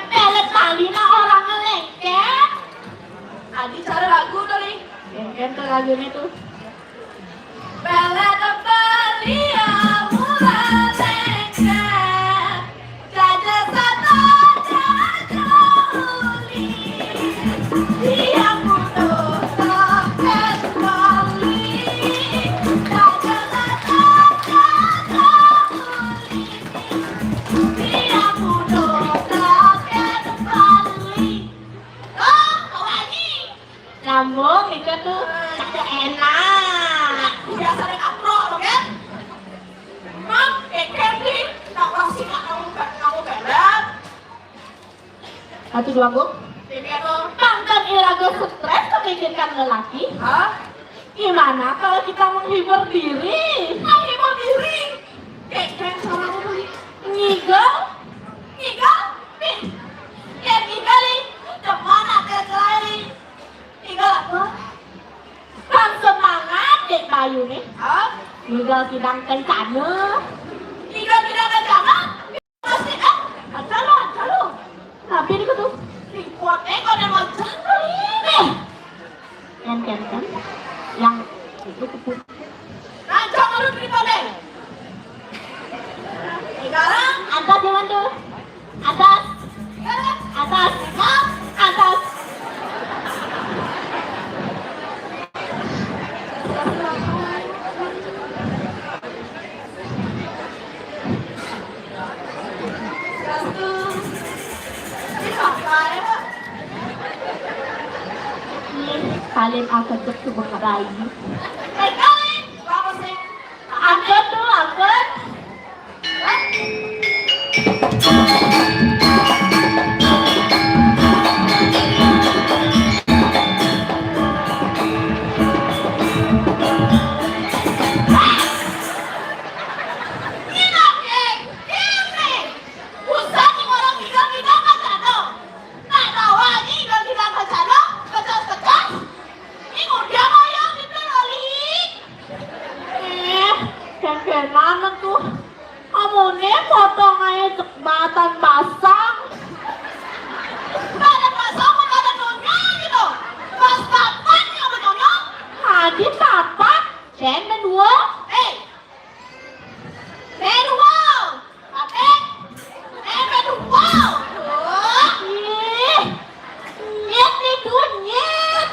pelet Bali mah orang ngelengket. Adi cara lagu tuh nih. Lengket tuh lagunya tuh. Pelet apa? Satu dua, Bu. Pangkat iraga stres memikirkan lelaki. Hah? Gimana kalau kita menghibur diri? Menghibur diri? Kayak, kayak suara apa nih? Ngigel? Ngigel? Nih. Ya, ngigel nih. Kemana dia lari? Ngigel apa? Kan semangat, Dek Bayu nih. Hah? Ngigel sidang kencana. Ngigel sidang kencana? Pasti, eh, ada lo, ada lo. Tapi ini kudu report, eh, kau ada macam ini. Yang ganteng, yang itu keput. Rancang urut report, eh. Sekarang atas, jangan tuh. Atas. Atas. Atas. Kalian aku cek tuh bayi. Angkat tuh, angkat. Eh, kengkenan tuh. Kamu nih potong aja cek batan basang. Batan basang, batan nyonya gitu. Bas batan yang nyonya. Tadi tapak, cemen dua. Eh, Manual. Pakai. Eh, manual. Ih. Nyet nih, duit, nyet.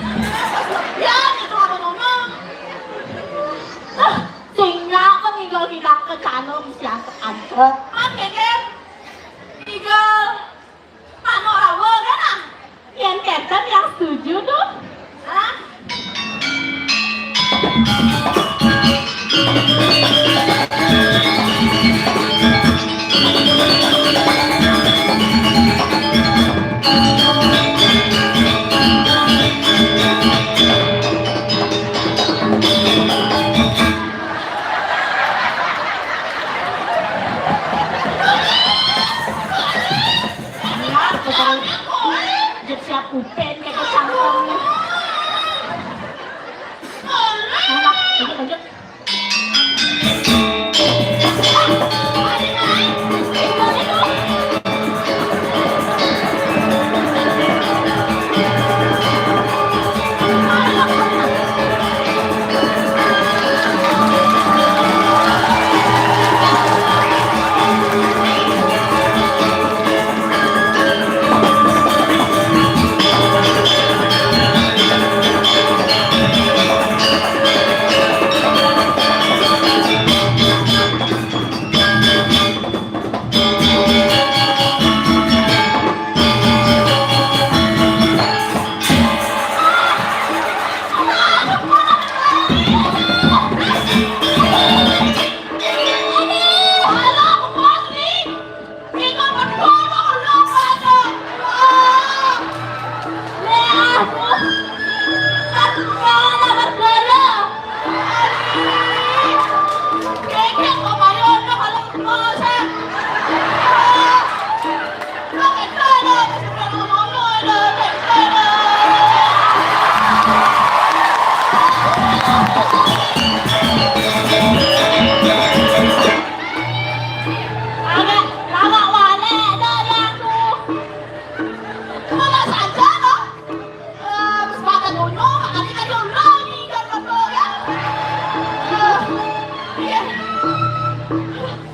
Ya, itu apa ngomong? Ah, sing nyawa ngigel ngidang ke channel mesti antek-antek. Kan, Geger? Ngigel. Manuk rawa kan, ah? Yang captain yang setuju tuh. Hah? Iya, tukang jep siap kupen kayak kecangkem. Nah, lanjut, lanjut.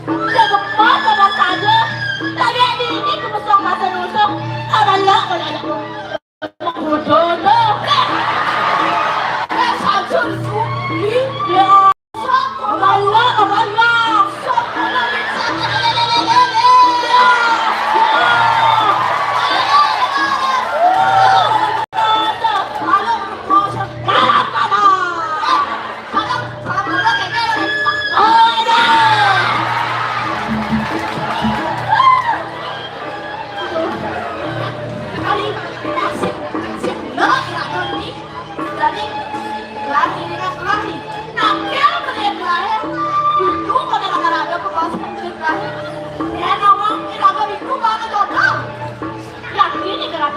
Jaga mata bahasa aja. Tadi ada ini ke mesong bahasa nusuk. Kabalak kalau ada. Bodoh dah. Eh, Samsul. Ya. Kabalak, kabalak.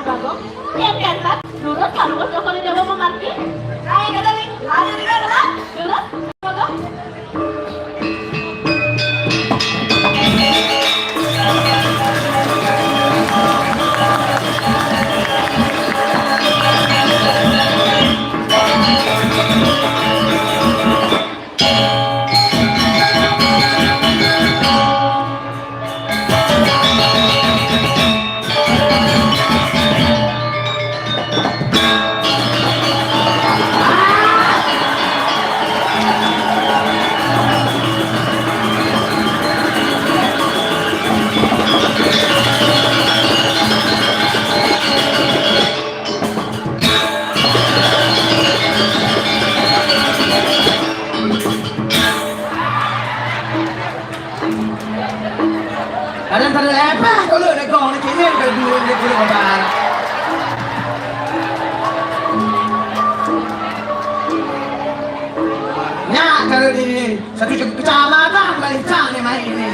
Bagong, yang keempat, lurus, lurus, Joko Widodo memarkir. Ayo, kita nih, ayo, kita nih, lurus, Bagong. Kadang tak ada apa kalau nak kau nak kini kalau dulu nak kini kau bar. Nya kalau di satu kecamatan paling cang ni main ni.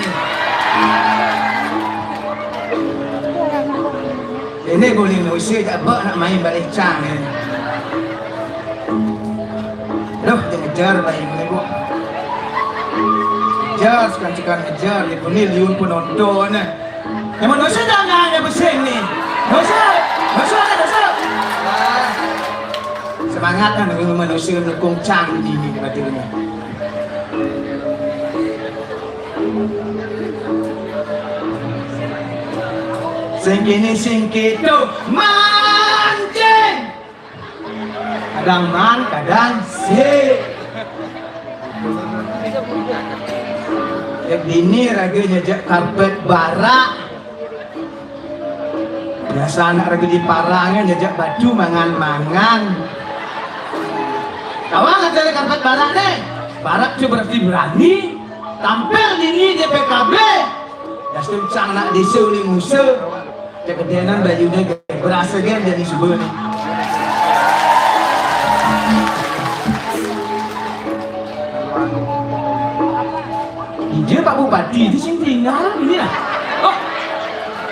Ini boleh ngusir tak bak nak main balik cang ni. Duh, dia ngejar bayi ni, Bu. Ngejar, sukan-sukan ngejar. Dia pun ni liun penonton, eh. Emang dosa jangan dia pusing ni. Dosa, dosa, dosa. Ah. Semangat kan dengan manusia mendukung cang ni, ni, ni, ni. Sing kini, sing kitu, mancing. Kadang man, kadang si. Dek dini raga nyejak karpet barak. Biasa anak raga di Parang nyejak batu mangan-mangan. Kawan ada karpet barak ni. Barak tu berarti berani. Tampil dini di P K B. Dah setuncang nak desa oleh Musa. Kegedean bayunya berasa kan jadi suba ni. Ija Pak Bupati di sini tinggal ini lah. Oh,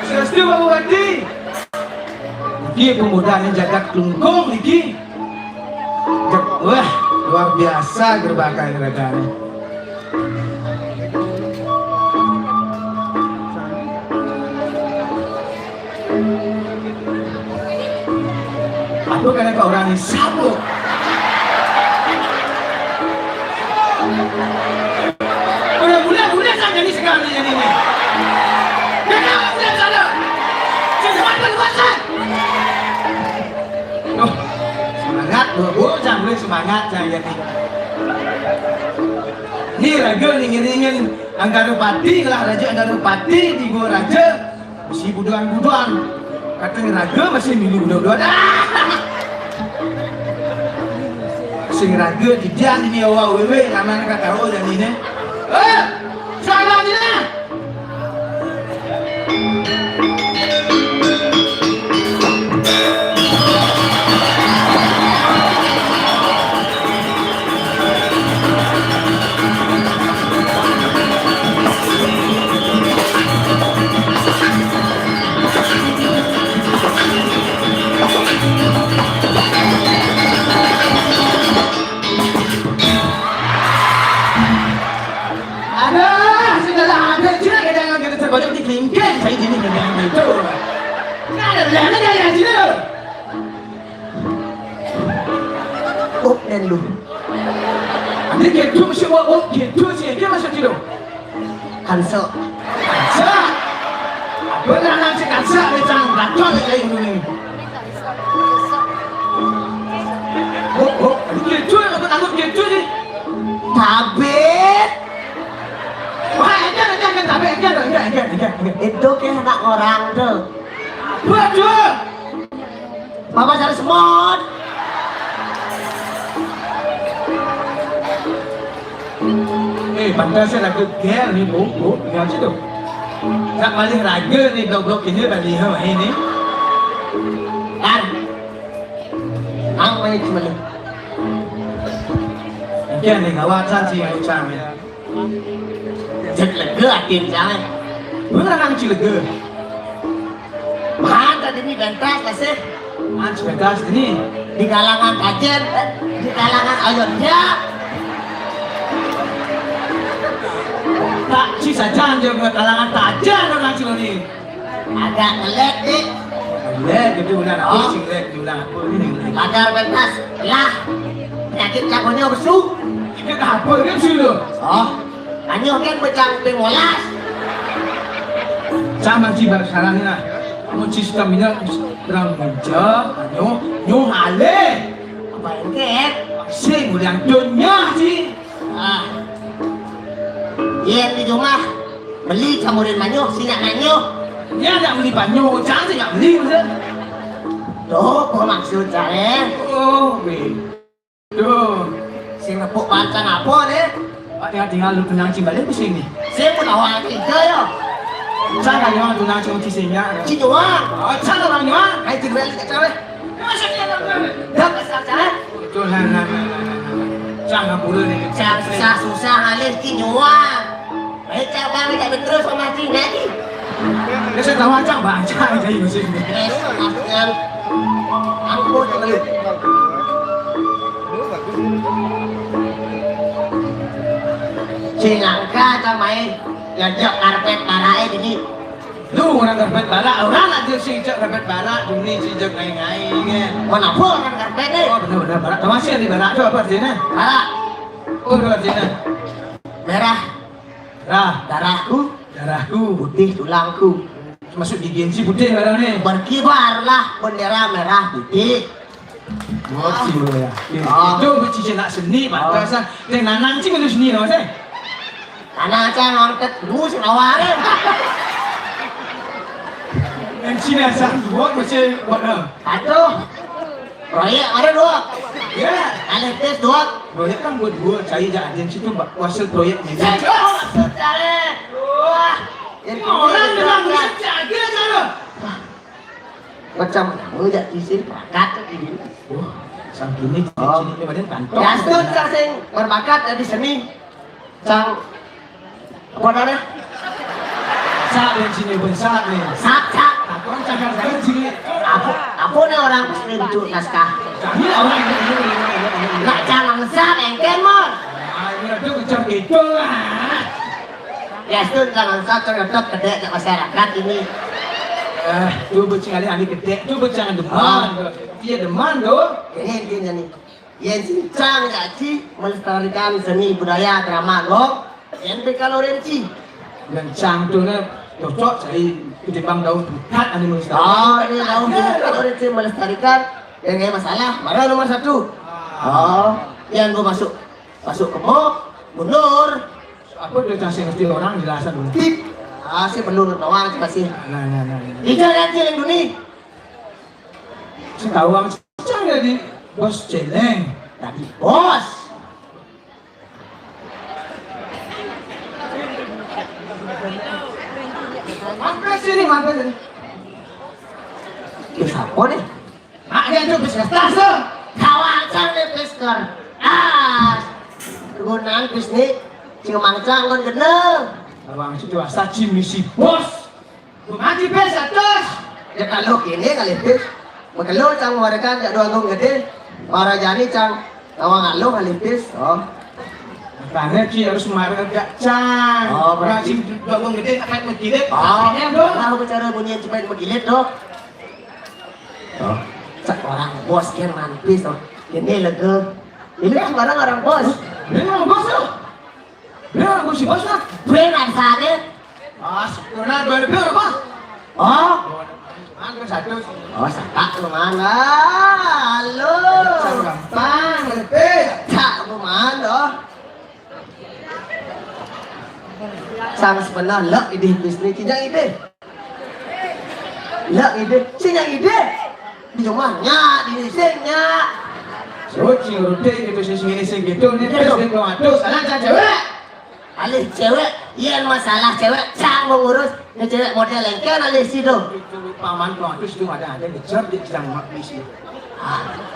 sudah setuju Pak Bupati. Dia pemuda yang jaga kelungkung lagi. Wah, luar biasa gerbakan gerakan. Apa kena kau orang ni sabuk? Udah mulai, mulai sang jadi sekarang ni, jadi ni. Kenapa mulai sana? Sesuatu luasan. Oh, semangat, Bu. Bu, jangan boleh semangat, jangan jadi. Ni raga ni ngiringin Anggara Pati, ngelah raja Anggara Pati, di gua raja, mesti buduan-buduan. Kata raga masih milu buduan-buduan. Ah! Sing raga didian ini awak wewe, laman kata oh dan ini. Eh, salah ni lah. Ada, sudah ada je kadang kita terpojok di kelingking saya gini dengan itu. Nggak ada, ada, ada, ada. Up dan lu. Anda gitu mesti buat up gitu sih, dia masuk gitu. Kansa. Kansa. Apa nak nak cakap kansa dia cang racun dia kayu ni. Oh, oh, gitu aku takut gitu ni. Tabit. Wah, enggak, enggak, enggak, tabit, enggak, enggak, enggak, enggak, enggak. Itu kayak anak orang tu. Betul. Papa cari semut. Eh, pantas saya lagu gel ni, Bu. Bu, dengan situ. Tak paling raga ni, blok-blok ini, balik ha, ini. Kan? Ang main cuma ni. Mungkin ni, kawasan si Ucang ni. Cek lega hati misalnya. Bener kan cek lega. Maan tadi ni pentas masih. Maan pentas ni. Di kalangan kajen, eh, di kalangan ayun ya. Tak ci saja aja ke kalangan tajen orang ci ni. Agak ngelag dik. Ngelag gitu udah apa sih ngelag udah apa ini. Pagar pentas lah. Penyakit cakonya besu. Ini apa ini sih lo? Oh. Anyuh kan pecah ping molas. Sama sih bar salah ni lah. Kamu sistem ini terang meja, anyuh, nyuh alih. Apa yang kek? Sing udah dunia sih. Ah. Iya di rumah beli camurin manyuh, sing nggak manyuh. Dia nggak beli banyu, jangan sih nggak beli maksud. Tuh, apa maksud saya? Oh, weh. Duh. Sing nepuk pancang apa deh? Pak tinggal tinggal lu tenang cing balik pusing nih. Saya pun awal tiga ya. Saya kan yang tenang cing cing ya. Cing doang. Oh, saya orang doang. Ayo cing balik ke cewek. Dah besar cewek. Tuh nah nah nah nah. Nah. Saya nggak boleh nih. Saya susah susah alih cing doang. Baik, Cak, Bang, Cak, terus sama Cina ni. Dia saya tahu Cak baca aja ini sih. Yes, maksudnya. Aku mau dengar. Sing angka ta mai ngajak karpet barae dini. Lu orang karpet bara, orang aja sing cek karpet bara, dunia sing cek ngai-ngai kan. Mana pun orang karpet ni. Oh benar-benar bara. Masih ada bara tu apa artinya? Bara. Oh apa artinya? Merah. Rah. Darahku. Darahku. Putih tulangku. Masuk gigi si putih barang ni. Berkibarlah bendera merah putih. Buat si ya. Oh. Itu bercici nak seni, oh. Pantas lah. Teng nanang si manusia seni, no, sih. Tanah aja ngangkat dulu si nawarin. Yang sini asal buat masih buat, no. Aduh. Proyek ada dua. Ya. Alih tes dua. Proyek kan buat dua, cari je agen situ, Pak. Kuasa proyek ni. Saya jawab, saudara. Wah. Ini orang dengan musik jaga je. Macam mana je izin perangkat tu ini? Wah, sang kini oh. Sini ni badan kantong. Gastun sang sing berbakat dari seni. Sang apa namanya? Sak yang sini pun sak ni. Sak, sak. Aku kan cakap saya sini. Apa, apa ni orang seni bujuk naskah? Kami orang ini, ini, ini, ini, ini. Nak jangan sak, engken, Mon. Ah, ini tu macam itulah. Ya, itu jangan sak, terhadap kedek masyarakat ini. Eh, tu bercing alih ahli kedek, tu bercing deman. Ah. Dia deman tu. Ini intinya ni. Yen sing cang kaki melestarikan seni budaya drama gong, yen P K Lorenci. Yen cang tu ne cocok cari ketimbang daun pukat ane melestarikan. Oh, ini daun pukat Lorenci melestarikan. Yang ngai masalah, mana nomor satu? Ah. Oh, yang gua masuk, masuk ke mok, mundur. Apa dia cang sing ngerti orang jelasan dulu. Tip. Ah, si perlu doang sih pasti. Nah, nah, nah, nah. Ijo yang sing duni. Sing tahu ang cang jadi bos celeng. Tadi bos. Mampir sini, mampir sini. Itu siapa nih? Mak dia tu bisnis tas tu. Kawan cang ni pisker. Ah, kegunaan bisnis. Cuma cang kon kena. Abang situ asa cim misi bos. Mati pes atas. Ya kalau kini kali pes. Makelo cang warga jak dua agung gede. Para jani cang tawang aluh kali pes. Oh. Makanya ci harus marah gak cang. Oh, berarti dua agung gede tak main mengkilit. Oh, ya dong. Tahu cara bunyi cepat mengkilit dong. Oh. Cak orang bos kan mantis dong. Ini lega. Ini kan barang orang bos. Ini orang bos dong. Bro, aku si bos lah. Bro, rasanya. Ah, sempurna dua ribu apa? Oh. Angka satu. Oh, saka lu mana? Halo. Gampang, lebih. Cak lu mana? Sang sebenar lek idih bisnis kijang idih. Lah ide, sing yang ide. Di rumah nyak, di sing nyak. Suci rutin gitu sing sini sing gitu ni terus dia keluar terus anak cewek. Alih cewek, iya masalah cewek, cang mau ngurus. Ni cewek model yang kan alih situ. Itu paman keluar terus tu ada ada ngejar di sedang mak di sini.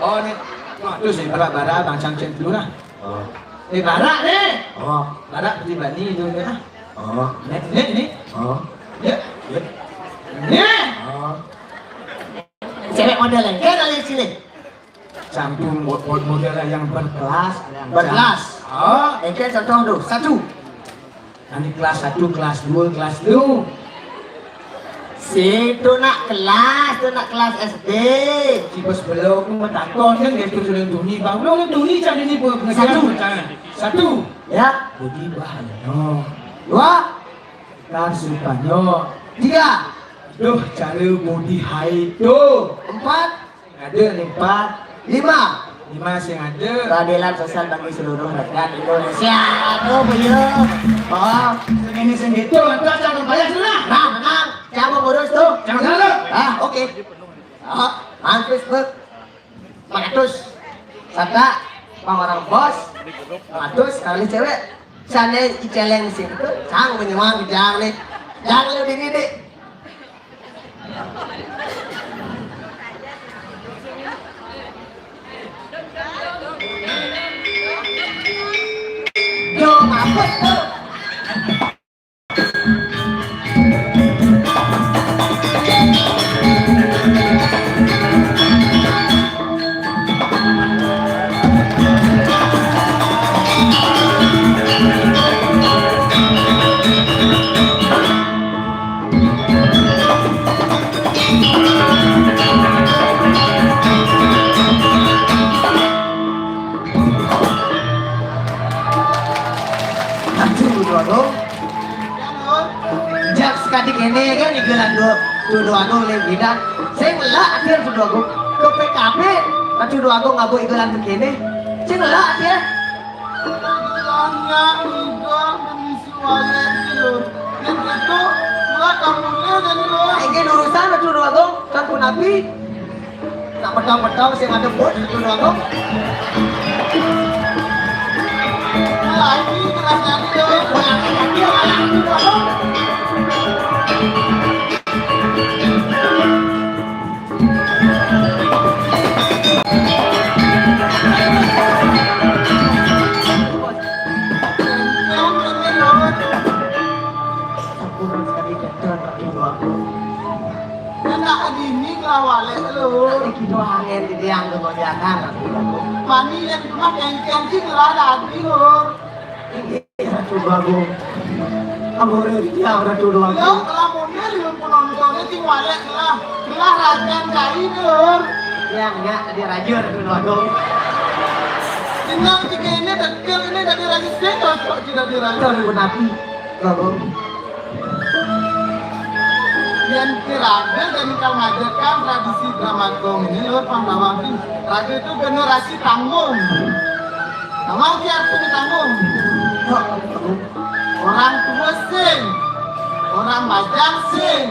Oh ni keluar terus ni bara-bara bang cang ceng dulu lah. Oh. Ni bara ni. Oh. Bara pribadi itu ni lah. Oh. Ni ni ni. Oh. Ya. Ya. Ni. Oh. Cewek model lain. Kan ada sini. Sampun mo-, mo-, model yang berkelas, yang Berkelas. Oh, engke contoh tuh. Satu. Ane kelas satu, kelas dua, kelas telu. Situ nak kelas, tu nak kelas S D. Si bos belok, aku mau takon kan dia tuh sudah tuni. Bang, belum tuni cari ini buat pengajian Satu. Satu. Ya. Budi bahaya. Dua. Kasupanyo. Tiga. Duh, cara budi hai tu. Empat. Ada ni empat. Lima. Lima sing ada. Keadilan sosial bagi seluruh rakyat Indonesia. Aduh, beliau. Oh, segini segitu, lantas jangan bayar sana. Nah, memang. Siapa ngurus tuh? Jangan salah. Ah, oke. Ah, mantus, Bek. Mantus. Sata, bang orang bos. Mantus, kali cewek. Sana iceleng sih. Cang menyuang, cang nih. Cang lu diri, Dik. Yo, apa tuh? Aduh, Dodo. Jak sekadi kene kan igelan do, Tudo Agung le bidan. Sing lah akhir Tudo Agung. Ke P K B, Tudo Agung ngabo igelan ke kene. Sing lah akhir. Anak muda mengisi wayang gitu. Dan itu, gua kamu lihat dan lo. Aing urusan Tudo Agung, kan pun api. Tak petang-petang sing ada bot itu doang. Lagi kerasnya dia. Sampun sekali keter aku. Enak dini lah walek lu. Iki doangen di tiang kebanyakan aku. Mani yang cuma kengkeng sih ngelah dadi, Lur. Iya, Ratu Bagung. Amore tiang, Ratu Bagung. Lah, lamunnya lu penontonnya sing walek lah. Lah, rajan kain, Lur. Yang enggak, dia raja, Ratu Bagung. Senang jika ini dekel ini dari raja sih, cocok tidak di raja. Cocok, Ratu Bagung. Yen ki raja dan kau ngajarkan tradisi drama gong ini, Lur, paham? Raja itu generasi tanggung. Tahu ki artinya tanggung? Orang tua sing, orang bajang sing,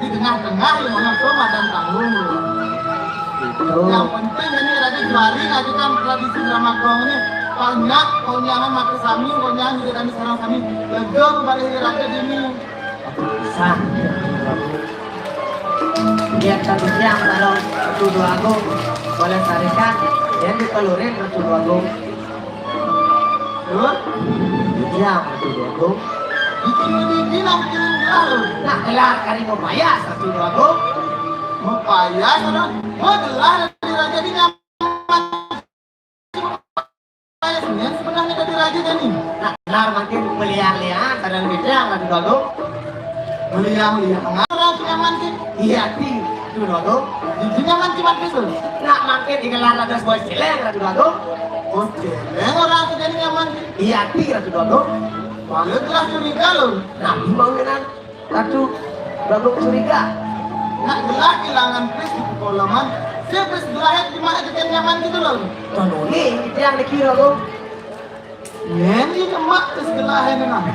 di tengah-tengah yang orang tua madan tanggung, Lur. Yang penting ini raja juari ngajarkan tradisi drama gong ini. Banyak konyangan mati sami, konyangan juga kami sekarang kami. Lega kembali raja dini. Sah. Biar satu siang kalau Ratu Dua Agung boleh sarikan, dia dikelurin Ratu Dua Agung. Hah? Iya, Ratu Dua Agung. Bikin ini bilang bikin gelar. Nah, gelar kali mau payas Ratu Dua Agung. Mau payas, orang mau gelar dari raja di nyaman. Sebenarnya dari raja tadi. Nah, benar makin meliang-liang, kadang beda, Ratu Dua Agung. Meliang-liang. Orang tu nyaman sih. Iya, ti, Ratu Dua Agung. Di sini nyaman cuma itu. Nah, makin digelar ada bos celeng, Ratu Dua Agung. Bos celeng orang tu jadi nyaman sih. Iya, ti, Ratu Dua Agung. Malah telah curiga loh. Nah, bangunan. Ratu Bagong curiga. Nak gelah kehilangan pris di pukul laman. Saya pris gelah di mana kita nyaman gitu loh. Tonuni, itu yang dikira loh. Ini emak pris gelah ini nah.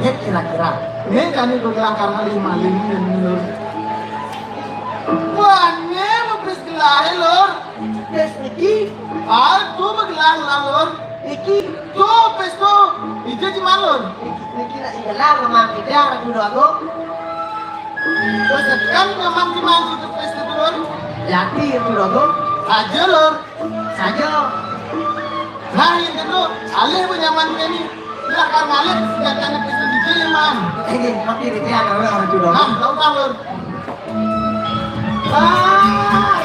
Ini kira-kira. Ini kan itu gelah karena lima lima ini menurut. Wah, ini mau pris gelah lor. Pris niki. Ah, tuh gelah lor. Niki. Tuh, pris tuh. Itu di mana lor? Niki nak iyalah memang tidak Ratu Doagung. Terus kan memang di mana itu pris itu lor? Yati Ratu Doagung. Aja lor. Saja. Nah, yang kedua, alih penyaman ini. Lah kan alih senjatanya pris itu di mana? Eh, makin itu yang orang Ratu Doagung. Nah, tahu kan lor? Ah!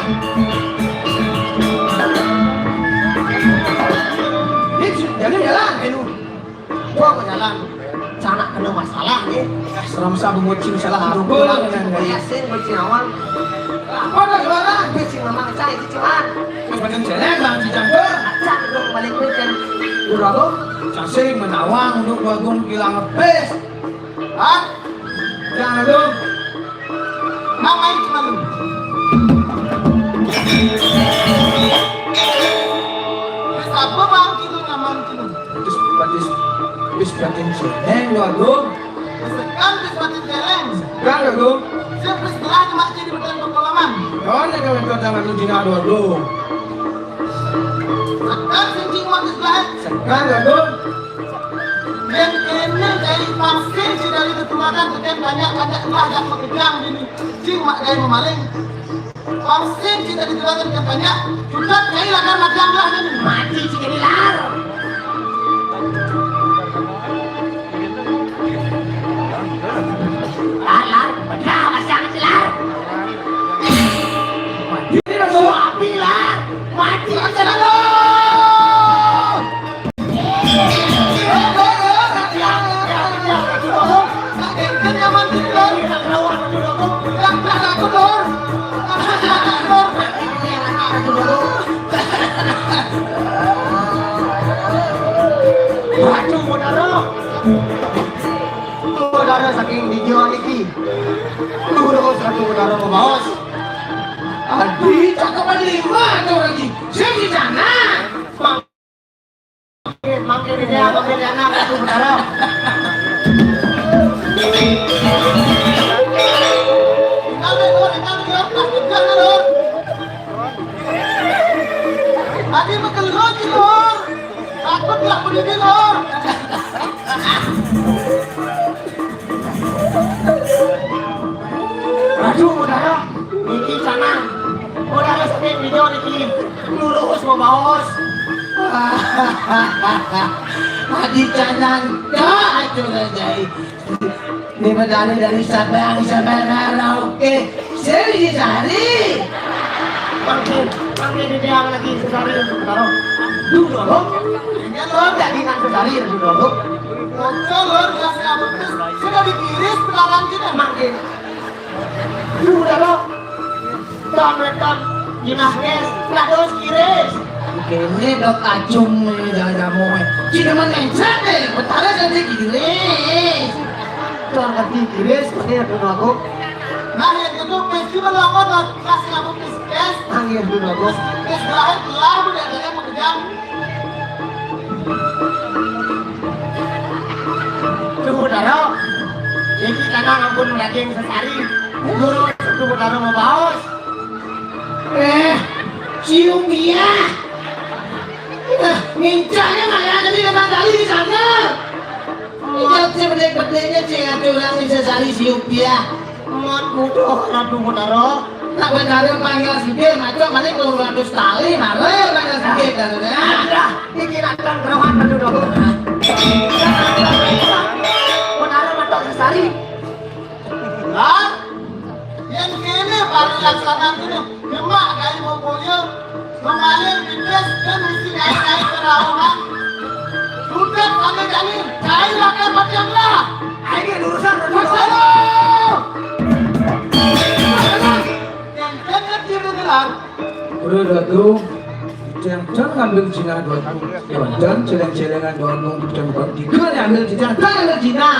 Ini jalan, jalan, ayo. Gua mau jalan. Sana kena masalah nih. Serem sa bengocing salah aku. Pulang dengan gaya sing bocing awal. Apa dah juara? Bocing memang cai itu cuman. Mas macam cewek bang cijang tuh. Acak dong balik weekend. Udah tuh. Cacing menawang untuk bagong bilang ngepes. Hah? Jangan dong. Ngapain cuma lu? Terus apa bang gitu ngaman gitu? Terus, terus, terus batin cewek lu aku. Sekarang terus batin celeng. Sekarang aku. Siap terus gelah cuma jadi badan pengkolaman. Kau nak kawin kau jangan lu jinak dua dua. Sekarang sing cing mau terus gelah. Sekarang aku. Yen kene dari vaksin si dari keturunan tekan banyak-banyak lah yang mengejang gini. Cing mak dari memaling. Vaksin si dari keturunan tekan banyak. Sudah dari lakar macam lah ini. Mati si jadi lar. Lar, lar, bedah masih amat si lar. Mati suami lar. Mati si lar. Aduh, Munaro. Munaro saking dijual iki. Aduh, satu Munaro mau baos. Adi, cakep lima tuh lagi. Sing di sana. Mangke dia apa bedana aku Munaro. Adi makan lagi, Lor. Takut lah berdiri, Lor. Aduh, Munaro, niki canang. Munaro sampai video niki lurus mau baos. Adi canang, dah, aduh, Rajai. Ini medali dari Sabang, Sabang Merauke. Seri Sari. Panggil, panggil di dia lagi, Sesari, taruh. Dulu, lo. Ini lo jadi nang Sesari, dulu, lo. Ojo, lo, dikasih apa, terus sudah dikiris, pelarangan kita. Manggil. Dulu, lo. Ton, ton. Jinah, guys. Terus kiris. Kene dok acung, jangan kamu. Cina mah ngencet deh, betara jadi kiris. Tuh, ngerti kiris, ini aku ngaku. Nah, yang itu, guys, cuma lawan, kasih aku, guys. Yes. Panggil dulu, Gus. Yes, lahir telah, udah ada yang mengejar. Tunggu daro. Iki tanah ampun daging Sesari. Guru, tunggu daro mau baos. Eh, cium dia. Nah, mincaknya nggak ada di depan kali di sana. Iya, si bedek-bedeknya, cing, atuh orang bisa cari si Upiah. Mon, butuh, aduh, Munaro. Nak benar panggil si Bil, ngaco, mana kalau ratus kali, mana ya panggil si Bil, kan, ya? Ada, bikin akan kerohan, aduh, dong. Munaro, matok sesari. Hah? Yang kene baru laksana kene. Demak gaé mokoya, mamaling bibis dan mesti gaé-gaé kerauhan. Sudah kami jani, gaé lakar matiang lah. Ayo, urusan, urusan. Aduh! Yang kene kiri gelar. Udah, udah tuh. Jangan ngambil Cina dua tuh. Jangan celeng-celengan doang tuh, jangan bukan tiga yang ambil Cina, jangan ambil Cina.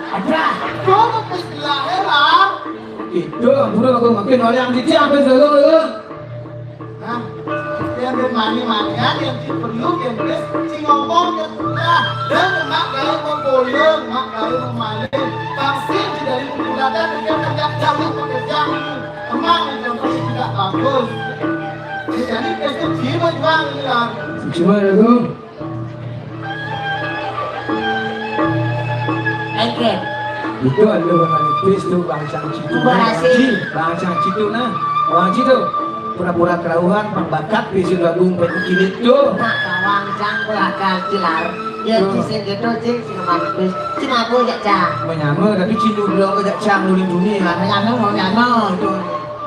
Ada. Kau mau istilah era. Itu, udah aku makin oleh yang tiga ambil dulu, dulu. Nah, yang bermani-manian, yang perlu, yang bes, si ngomong, ya, nah, dan mak kalau mau boyong, mak kalau mau maling, pasti di dari penjelasan, dia tidak jauh pekerjaan ini. Emang yang contoh tidak bagus. Jadi, itu jiwa juang ini lah. Jiwa ya, Gung. Oke. Itu anu bangsa Inggris tuh, bangsa Citu. Bangsa Citu, nah. Bangsa Citu. Pura-pura kerauhan, pang bakat, bisi lagu empat kilit tuh. Nah, bangsa pura kacilar. Ya, tuh. Cising gitu, cing, sing manipis. Cing aku ya, Cang. Menyama, tapi Citu belum ke Cang, nuling dunia. Nah, menyama, mau nyama, tuh.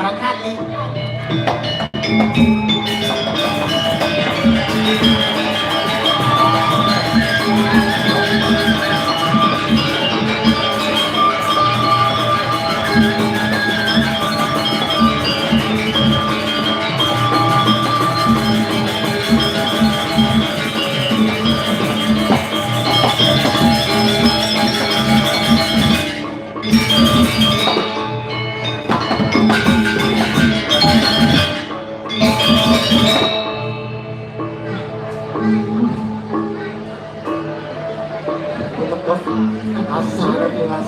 ประทัดเลย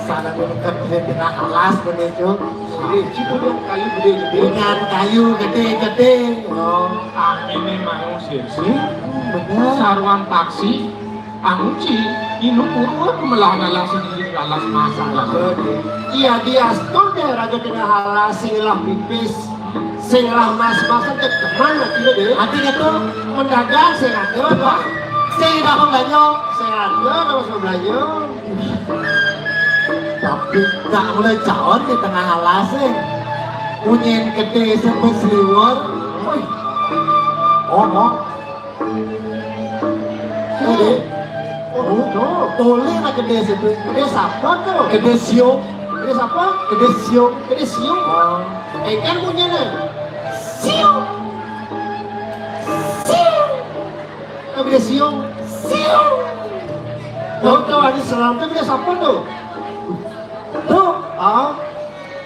Sana dulu kan dia kena alas begitu. Ini cuma kayu gede-gede. Dengan kayu gede-gede. Oh, angin ini mau sirsi. Benar. Saruan taksi. Anguci, inu purwa kemelahan alas sendiri alas masak lah. Iya, dia stun deh raja tengah alas sing lah pipis, sing lah mas-masan ke kemana dia deh? Artinya tuh mendagang sing ada, Pak. Sing dah pembelanja, sing ada kalau mau belanja. Tapi tak boleh caon di tengah alas eh. Punyen gede sampai seliwer. Wih. Oh, oh. Gede. Oh, tuh. Toleh lah gede situ. Gede siapa tuh? Gede siung. Gede siapa? Gede siung. Gede siung. Oh. Eh, kan punyanya. Siung. Siung. Kan gede siung. Siung. Tahu tuh, ada selam tuh gede siapa tuh? Tuh. Ah.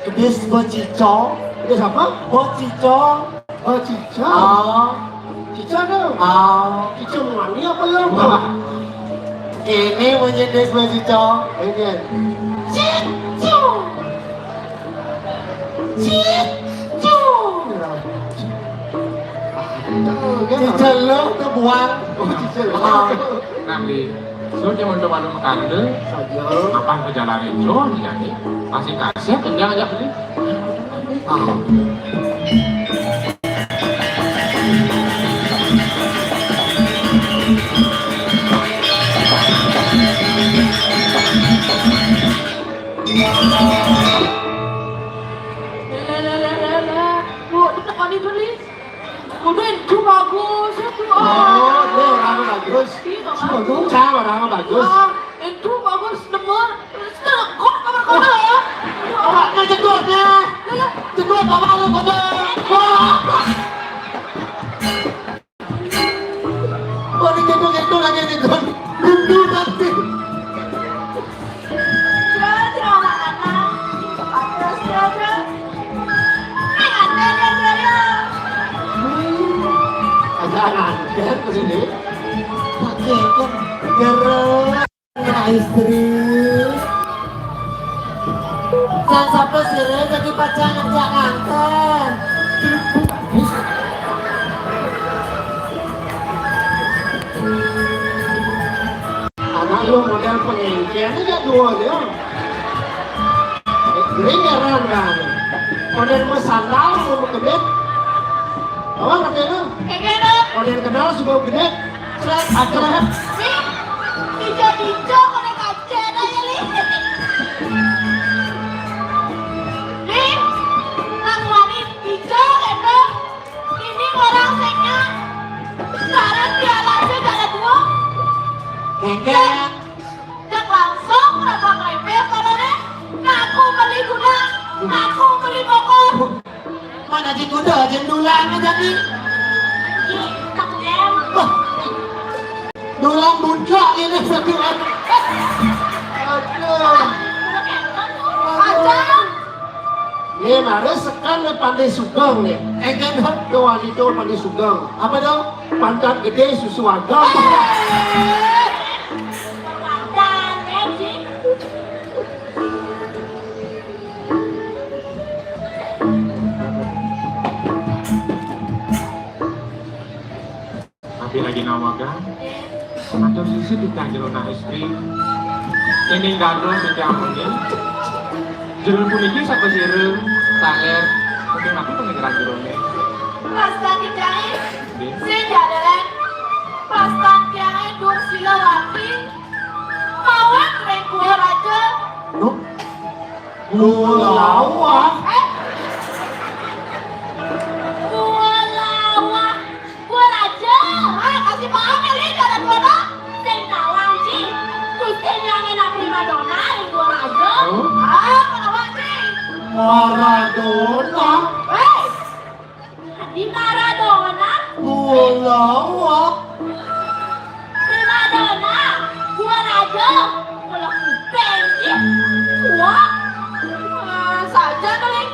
Gede bocico. Gede siapa? Bocico. Oh, cica. Ah. Cica tuh. Ah. Cica mani apa lo? Wah. Ini bunyi des bocico. Ini. Cicu. Cicu. Tuh, kan? Cica lo tuh buang. Oh, cica lo. Ah. Nanti. So, dia untuk malu makande, saja. Mapan perjalanan jauh, jadi masih kasih kenyang aja beli. Ah. Lele, lele, lele. Bu, ditekoni beli. Udah, itu bagus, itu. Oh, dia orang bagus. Iya, bagus. Bagus, orang bagus. Ah, itu bagus, demen. Setelah kok kamar kau ya? Awak nak cedot ya? Cedot apa lu kau? Wah. Wah, ini cedot itu lagi nih, Gun. Gundu nanti. Ajaran, ya, terus ini. Pakai, kan, gerem. Nah, istri. Sang sapa sira dadi pacar ngejak nganten? Anak lu model pengengker aja dua dia. Ring heran kan. Model mesandal lu kedit. Apa katanya? Kayak gitu. Model kenal suka gede. Seret, seret. Nih, hijau-hijau kena kaca aja, Li. Nih, nang wani hijau gitu. Ini orang sengnya. Sekarang dia aja gak ada dua. Kengkeng. Cek langsung berapa ngerempel kalau deh. Ngaku beli gudang, ngaku beli motor. Mana si kuda aja dulang aja nih. Ih, tak em. Wah. Dulang buncak ini satu. Aduh. Aja. Nih, mari sekan nih Pandai Sugeng nih. Eh, kan, tuh, wanita Pandai Sugeng. Apa dong? Pantat gede, susu agam. Pantat, eh, Ji. Tapi lagi nawagan, atur sisi di jero nak istri. Ini dados sejam ini. Jero puniki sapa sira, taler, mungkin aku pengeran jerone. Pasta kicahe, nggih, sing jaderen. Pasta kicahe Dursilawati, mawon ring Kula Raja. Duh. Kula wah. Eh? Kula wah. Gua raja, ah, kasih paham ya, Li, jangan bodoh. Sing tawang, Ji. Gusti nyangin primadona, Li, gua raja. Hah? Ah, kenapa, Ji? Maradona. Hei, di Maradona? Gua lawa. Primadona, gua raja. Kalau kuping, Ji. Gua. Ah, saja, Li.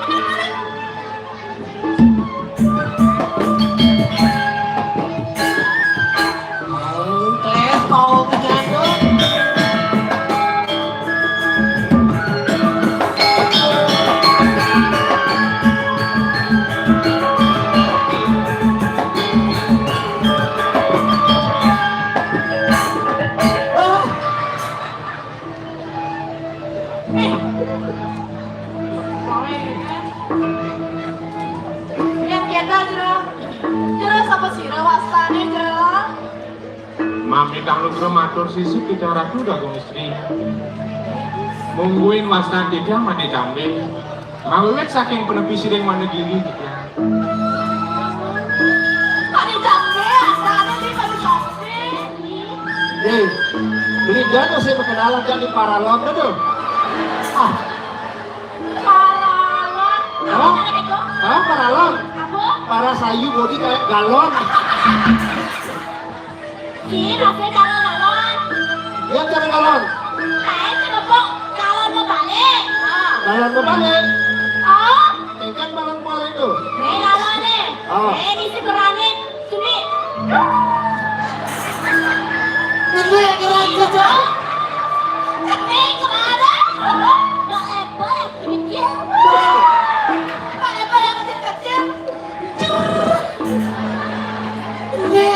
Yén kéto, Jero. Jero, sapa sira wastané, Jero? Mamitang lugra matur sisip titah Ratu Agung Istri. Mungguing wastan titiang Madé Cambé. Mawiwit saking penepi siding Wanagiri titiang. Madé Cambé, asalné di Madé Cambé. Eh, beli dana saya perkenalan jadi paralon tuh. Ah, Paralon. Hah? Apa? Hah, paralon? Apa? Para sayu body kayak galon. Ih, rasanya cara galon. Iya, cara galon. Kayak coba, Pok. Galon mau balik. Ah. Galon mau balik. Oh. Kan balon balik tuh. Eh, galon nih. Oh. Eh, isi berani. Sini. Ini yang keren saja. Ini kemana? Nggak lebar, yang kecil. Nggak lebar, yang kecil-kecil. Ini.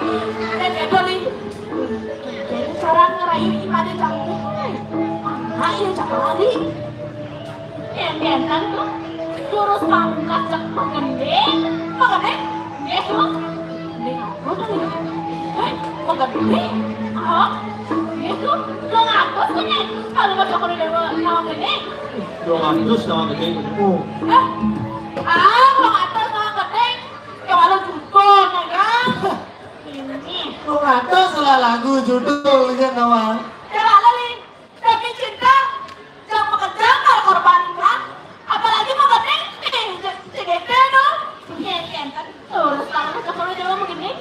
Ini lebar nih. Jadi cara ngerayu ibadah kamu. Anak ya, cakap lagi. Énten to, jurus pamungkas cék magending, magending, nggih to. Gending apa to niki? Héh, magending? Ah, nggih to, telung atus to niki, kalau maca kono déwa magending. Telung atus magending. Oh. Héh, ah, telung atus magending, ya walau judul, ya kan? Ini. Telung atus lah lagu judul, ya, nama. Ya, lalu, nih. Demi cinta, jang makejang karo korban, kan? Apalagi magending, eh, je-, jegete, no? Iya, iya, kan? Terus, kalau udah kalau dia magending.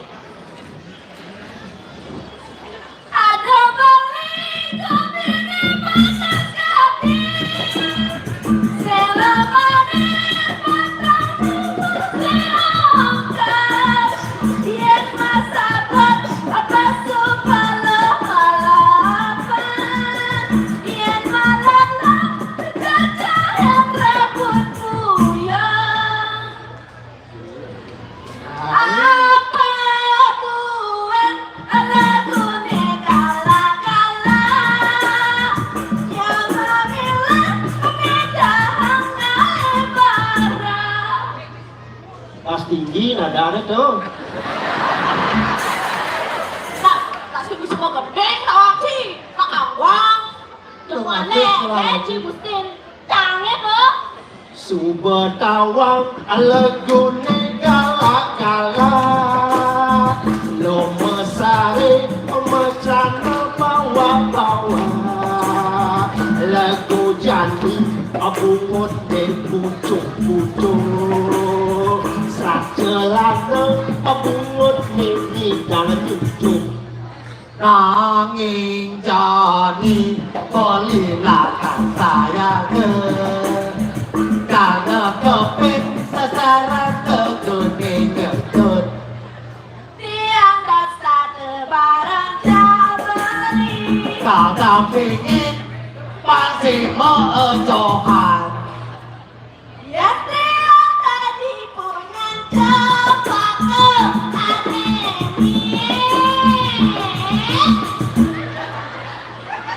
Ada balik, tapi di mata hati. Selama di mata hati, yén masabat, apa supaya balapan? Yén malam, gajah yang rambut buyang. Apa tuan laguné kala-kala? Yang mamilah minta hangai barang. Pas tinggi nadanya tuh. Nah, tak sing bisa gedeng, tawang sih, tak awang. Cuma lek, Haji Gustin, tange tuh. Suba tawang laguné kala-kala. Lo mesare mecana bawa-bawa. Lagu jani bungut dé pucuk-pucuk. Sacelana bungut mimi dalam cucuk. Nanging jani pelilatan sayange. Karena keping sasaran tegune nyedot. Tiang dasa tebarang jabari. Kata pingin pasti meecohan. Yén tiang dadi punyan cepake aneh.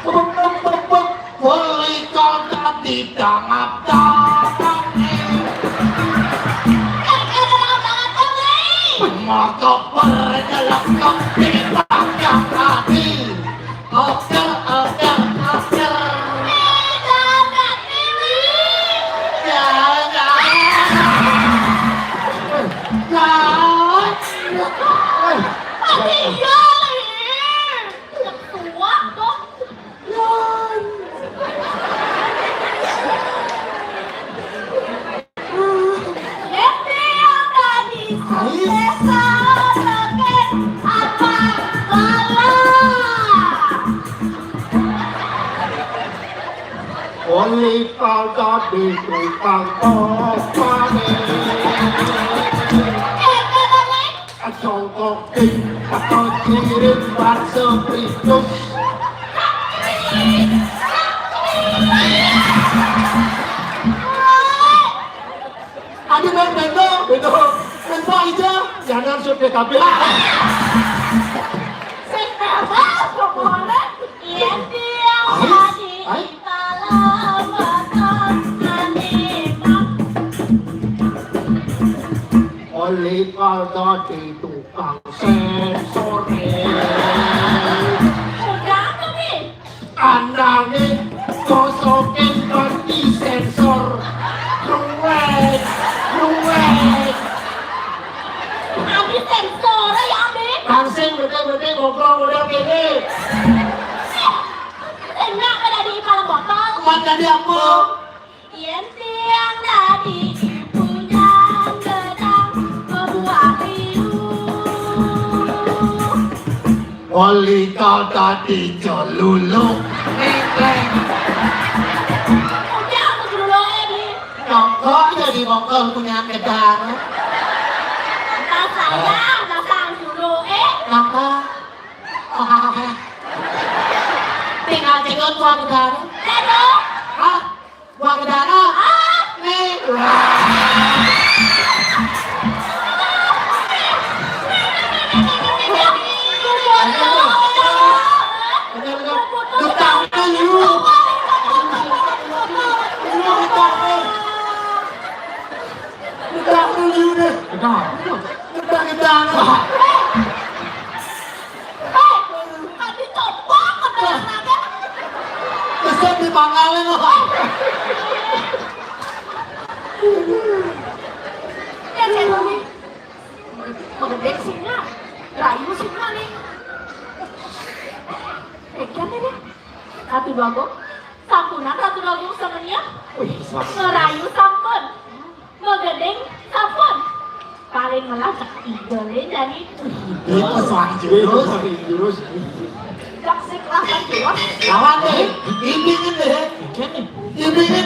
Bebek, bebek, weli kagak ditangap-tangap. Maka pernyelekap di belakang hati. Oker, oker, oker. Ya, ya. Ya. Mati ya, Li. Suap tuh. Oli kagak di tukang kopane. Songkok ting, atau kirim bakso fritus. Adi main bento, bento, bento aja, jangan sudah kabeh. Sing bebas pokoknya. Iya, dia. Ais, ais. Kal dadi tukang sensor. Udah tuh nih. Anane gosokin ganti sensor. Ruwet, ruwet. Adi sensor ya, Adi. Langsung bete-bete ngobrol udah gini. Enak pada di kepala botol. Mat tadi apa? Yen tiang dadi punya gedang kebuah liu. Oli kau tadi celuluk. Udah aku dulu, Edi. Monggo jadi monggo punya gedang. Entah saya, masa dulu, eh. Monggo. Oh, tinggal cikut buah gedang. Aduh. Hah? Buah gedang. Ah. Nih. Wah. Ayo, ayo. Ayo, ayo. Getah lu. Lu getah lu. Getah lu deh. Getah. Getah, getah. Hei, tadi coba kata anaknya. Kesel di pangkalnya lo. Ya, saya Mami. Mau gede sih, Nak. Rayu sih, Nak, nih. Eh, kan ini. Ratu Bagong. Sampunan Ratu Bagong sebenarnya. Wih, sampun. Ngerayu sampun. Ngegedeng sampun. Paling melacak idolnya jadi. Itu soal jurus. Jurus. Jaksik lawan jurus. Lawan deh. Ini deh. Ini deh.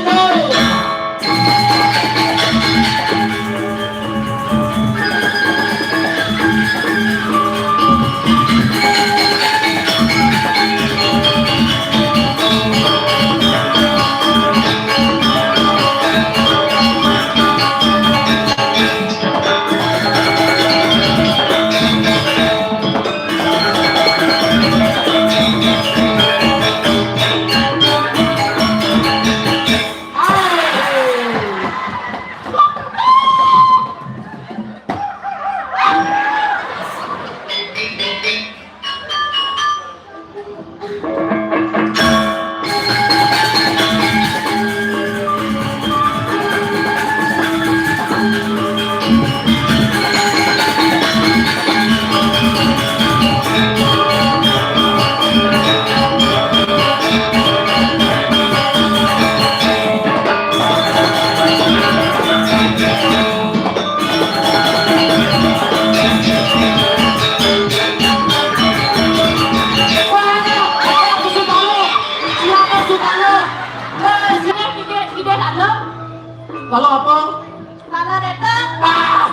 Kalau apa? Kalau datang. Ah!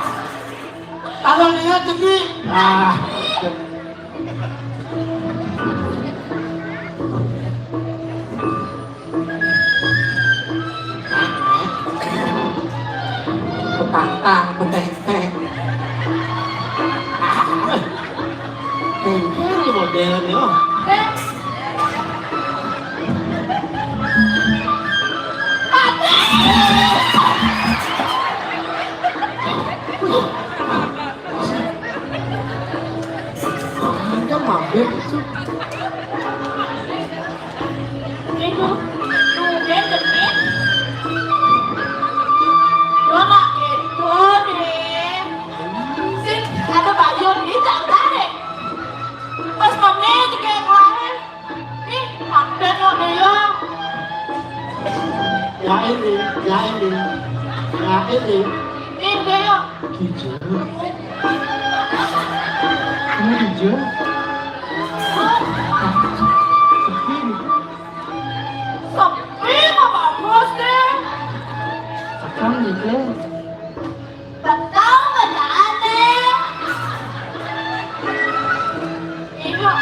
Kalau lihat jadi. Ah. Petantang, petenteng. Tenteng modelnya. Ada mampir itu. Itu, tuh, dia genit. Gua nggak gitu deh. Sip, ada bayar, dia tak tarik. Pas pakai juga yang lain. Ih, mampir lo, Bella. Ya ini, ya ini, ya ini. Ih, Bella. Kijang. Ini kijang. Sepi. Sepi mah bagus deh. Akang gitu. Betul, betul aneh. Ini. Iya.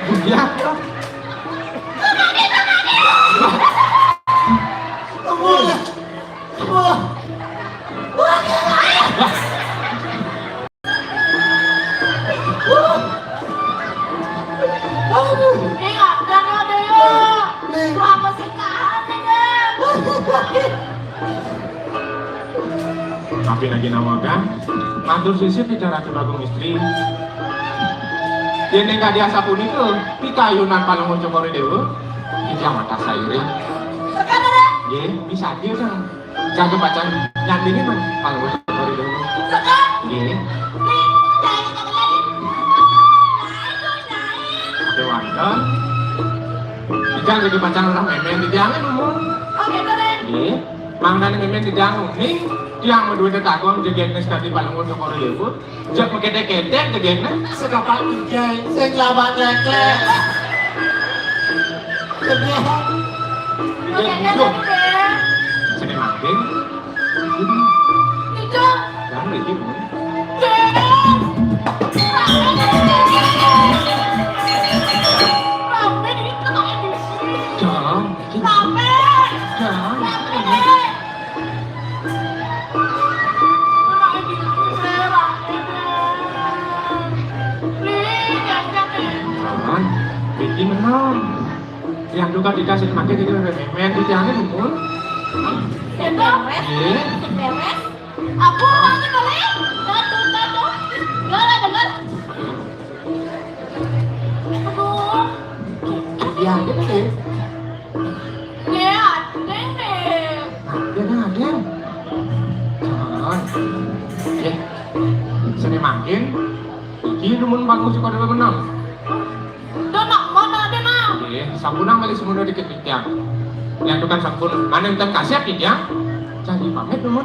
Iya. Ini nggak ada, nggak ada, ya. Nih. Berapa sih, Kak? Pinaginawagan, matur sisin ida Ratu Bagong Istri. Yén ing kadi asapunika, pikayunan Palungguh Cokor I Déwa, titiang wantah sairing. Nggih, misadia, Kang. Jaga pacang nyandingin, Palungguh Cokor I Déwa. Nggih. Aduh, wonten. Titiang jaga pacang rereh mémén titiangé numun. Nggih. Mangdané mémén titiang uning, tiang madué tetakon jegégné sakadi Palungguh Cokor I Déwa. Jak makéték-kéték jegégné. Sekapak ijai, sing laban léklék. Jegég. Jegég. Sing mangkin. Nika. Jangan iki, Bu. Rame ini kena edisi. Jangan. Rame. Jangan. Rame. Nah, ini tuh rame deh. Nih, jangan deh. Aman. Iki menang. Yang duka dikasih makin itu remeh. Yang di jangan umur. Beres. Iya. Beres. Aku orangnya boleh. Satu, satu. Gak ada dengar. Aduh. Ya, gitu deh. Ya, ada deh. Ada, ada. Jangan. Eh, seni makin. Iki numun bagus kok ada menang. Udah nak mana ada nak? Eh, sampunang kali semua dikit titiang. Yang tukang sampun, mana yang kasih titiang? Jadi pamit numun.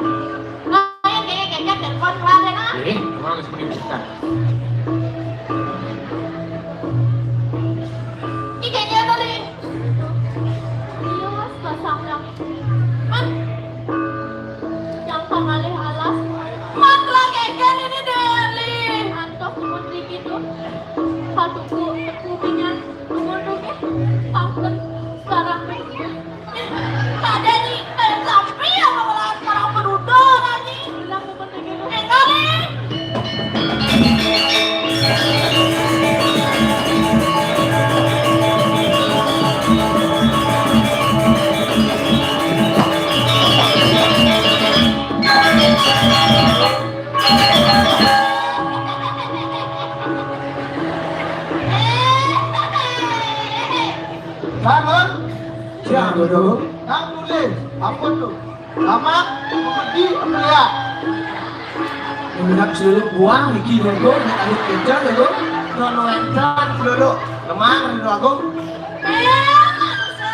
Nah, yang kayak kayak telepon keluar ya nak? Eh, numun kali semua dikit. Ini kayaknya tadi. Iya, Mas, pasang yang. Man. Yang pangalih alas. Mat lah keken ini Deli. Antos pun dikit tuh. Satu ku, ku minyak. Kumun tuh ke. Pangkut. Sekarang. Ada nih, kayak sapi ya, kalau sekarang berudar lagi. Bilang kumun dikit tuh. Eh, kali. Bangun. Siap, Dodo. Nang tulis, apa tuh? Lamak, pemedi, apa ya? Mengendap seluruh buang, iki Dodo, nak anu kejar Dodo. Nono encan Dodo. Lemah, Dodo Agung. Eh, manusia.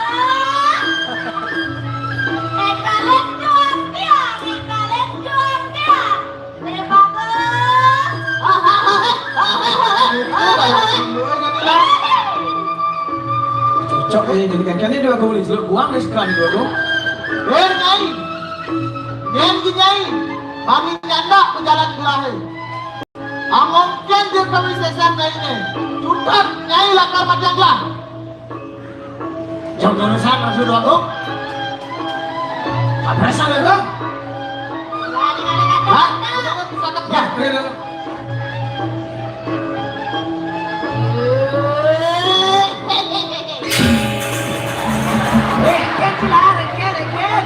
Eh, kalian jual dia, eh, kalian jual dia. Cocok ya, jadi kagak nih dua gong nih, buang deh sekali dua gong. Hei, Nyai. Nyai, Nyai. Kami nyandak ke jalan gelahe. Amongken dia kami sesan lainnya. Cutat, Nyai lakar mati gelah. Jam lulusan masuk dua tuh. Kapresan itu. Hah? Ya, bener. Reket lah, reket, reket.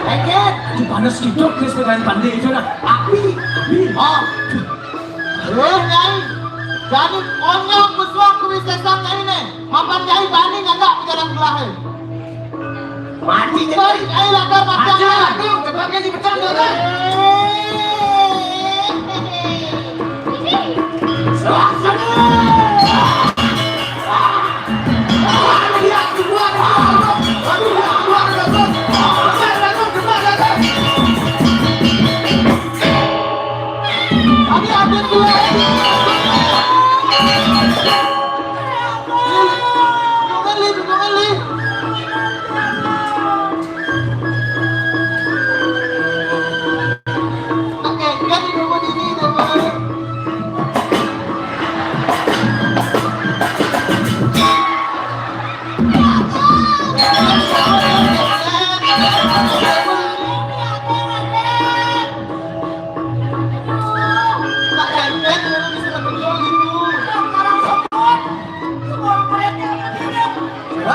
Reket. Aduh, panas gitu, Chris, dengan pandai itu nah. Api, api. Oh. Heh, Nyai. Jani konyol pesuang kuwi sesang Nyai ne. Mapan Nyai bani nyandak pejalan gelahe. Mati Nyai. Nyai lakar mati. Aja, aduh, kebaknya di pecah tuh, kan? Ini. Selak sana.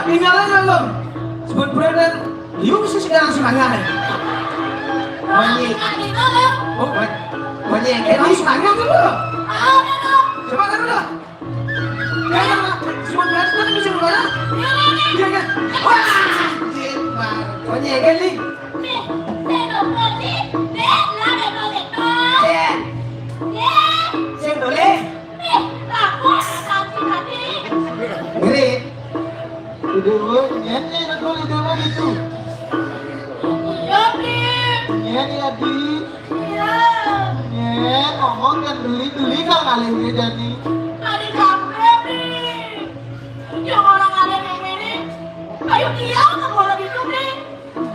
Tinggal aja lo. Sebut brand, liu sih segala semangat. Bunyi. Oh, bunyi. Bunyi yang kayak harus banyak dulu. Coba kan dulu. Jangan, Mak. Cuma berarti kan bisa berubah. Iya kan? Wah, anjir, Mak. Bunyi yang kayak nih. Nih, saya mau bunyi. Nih, lah, nih, mau nih. Iya. Iya. Saya boleh. Nih, laku, tadi, tadi. Ngeri. Ide lu, nyet, nyet, lu ide lu gitu. Iya, Bli. Nyet, ya, Di. Iya. Nyet, ngomong kan beli, beli kan ngalih dia jadi. Tadi capek, Bli. Yang orang ada yang ini. Ayo, dia kan kalau gitu, Bli.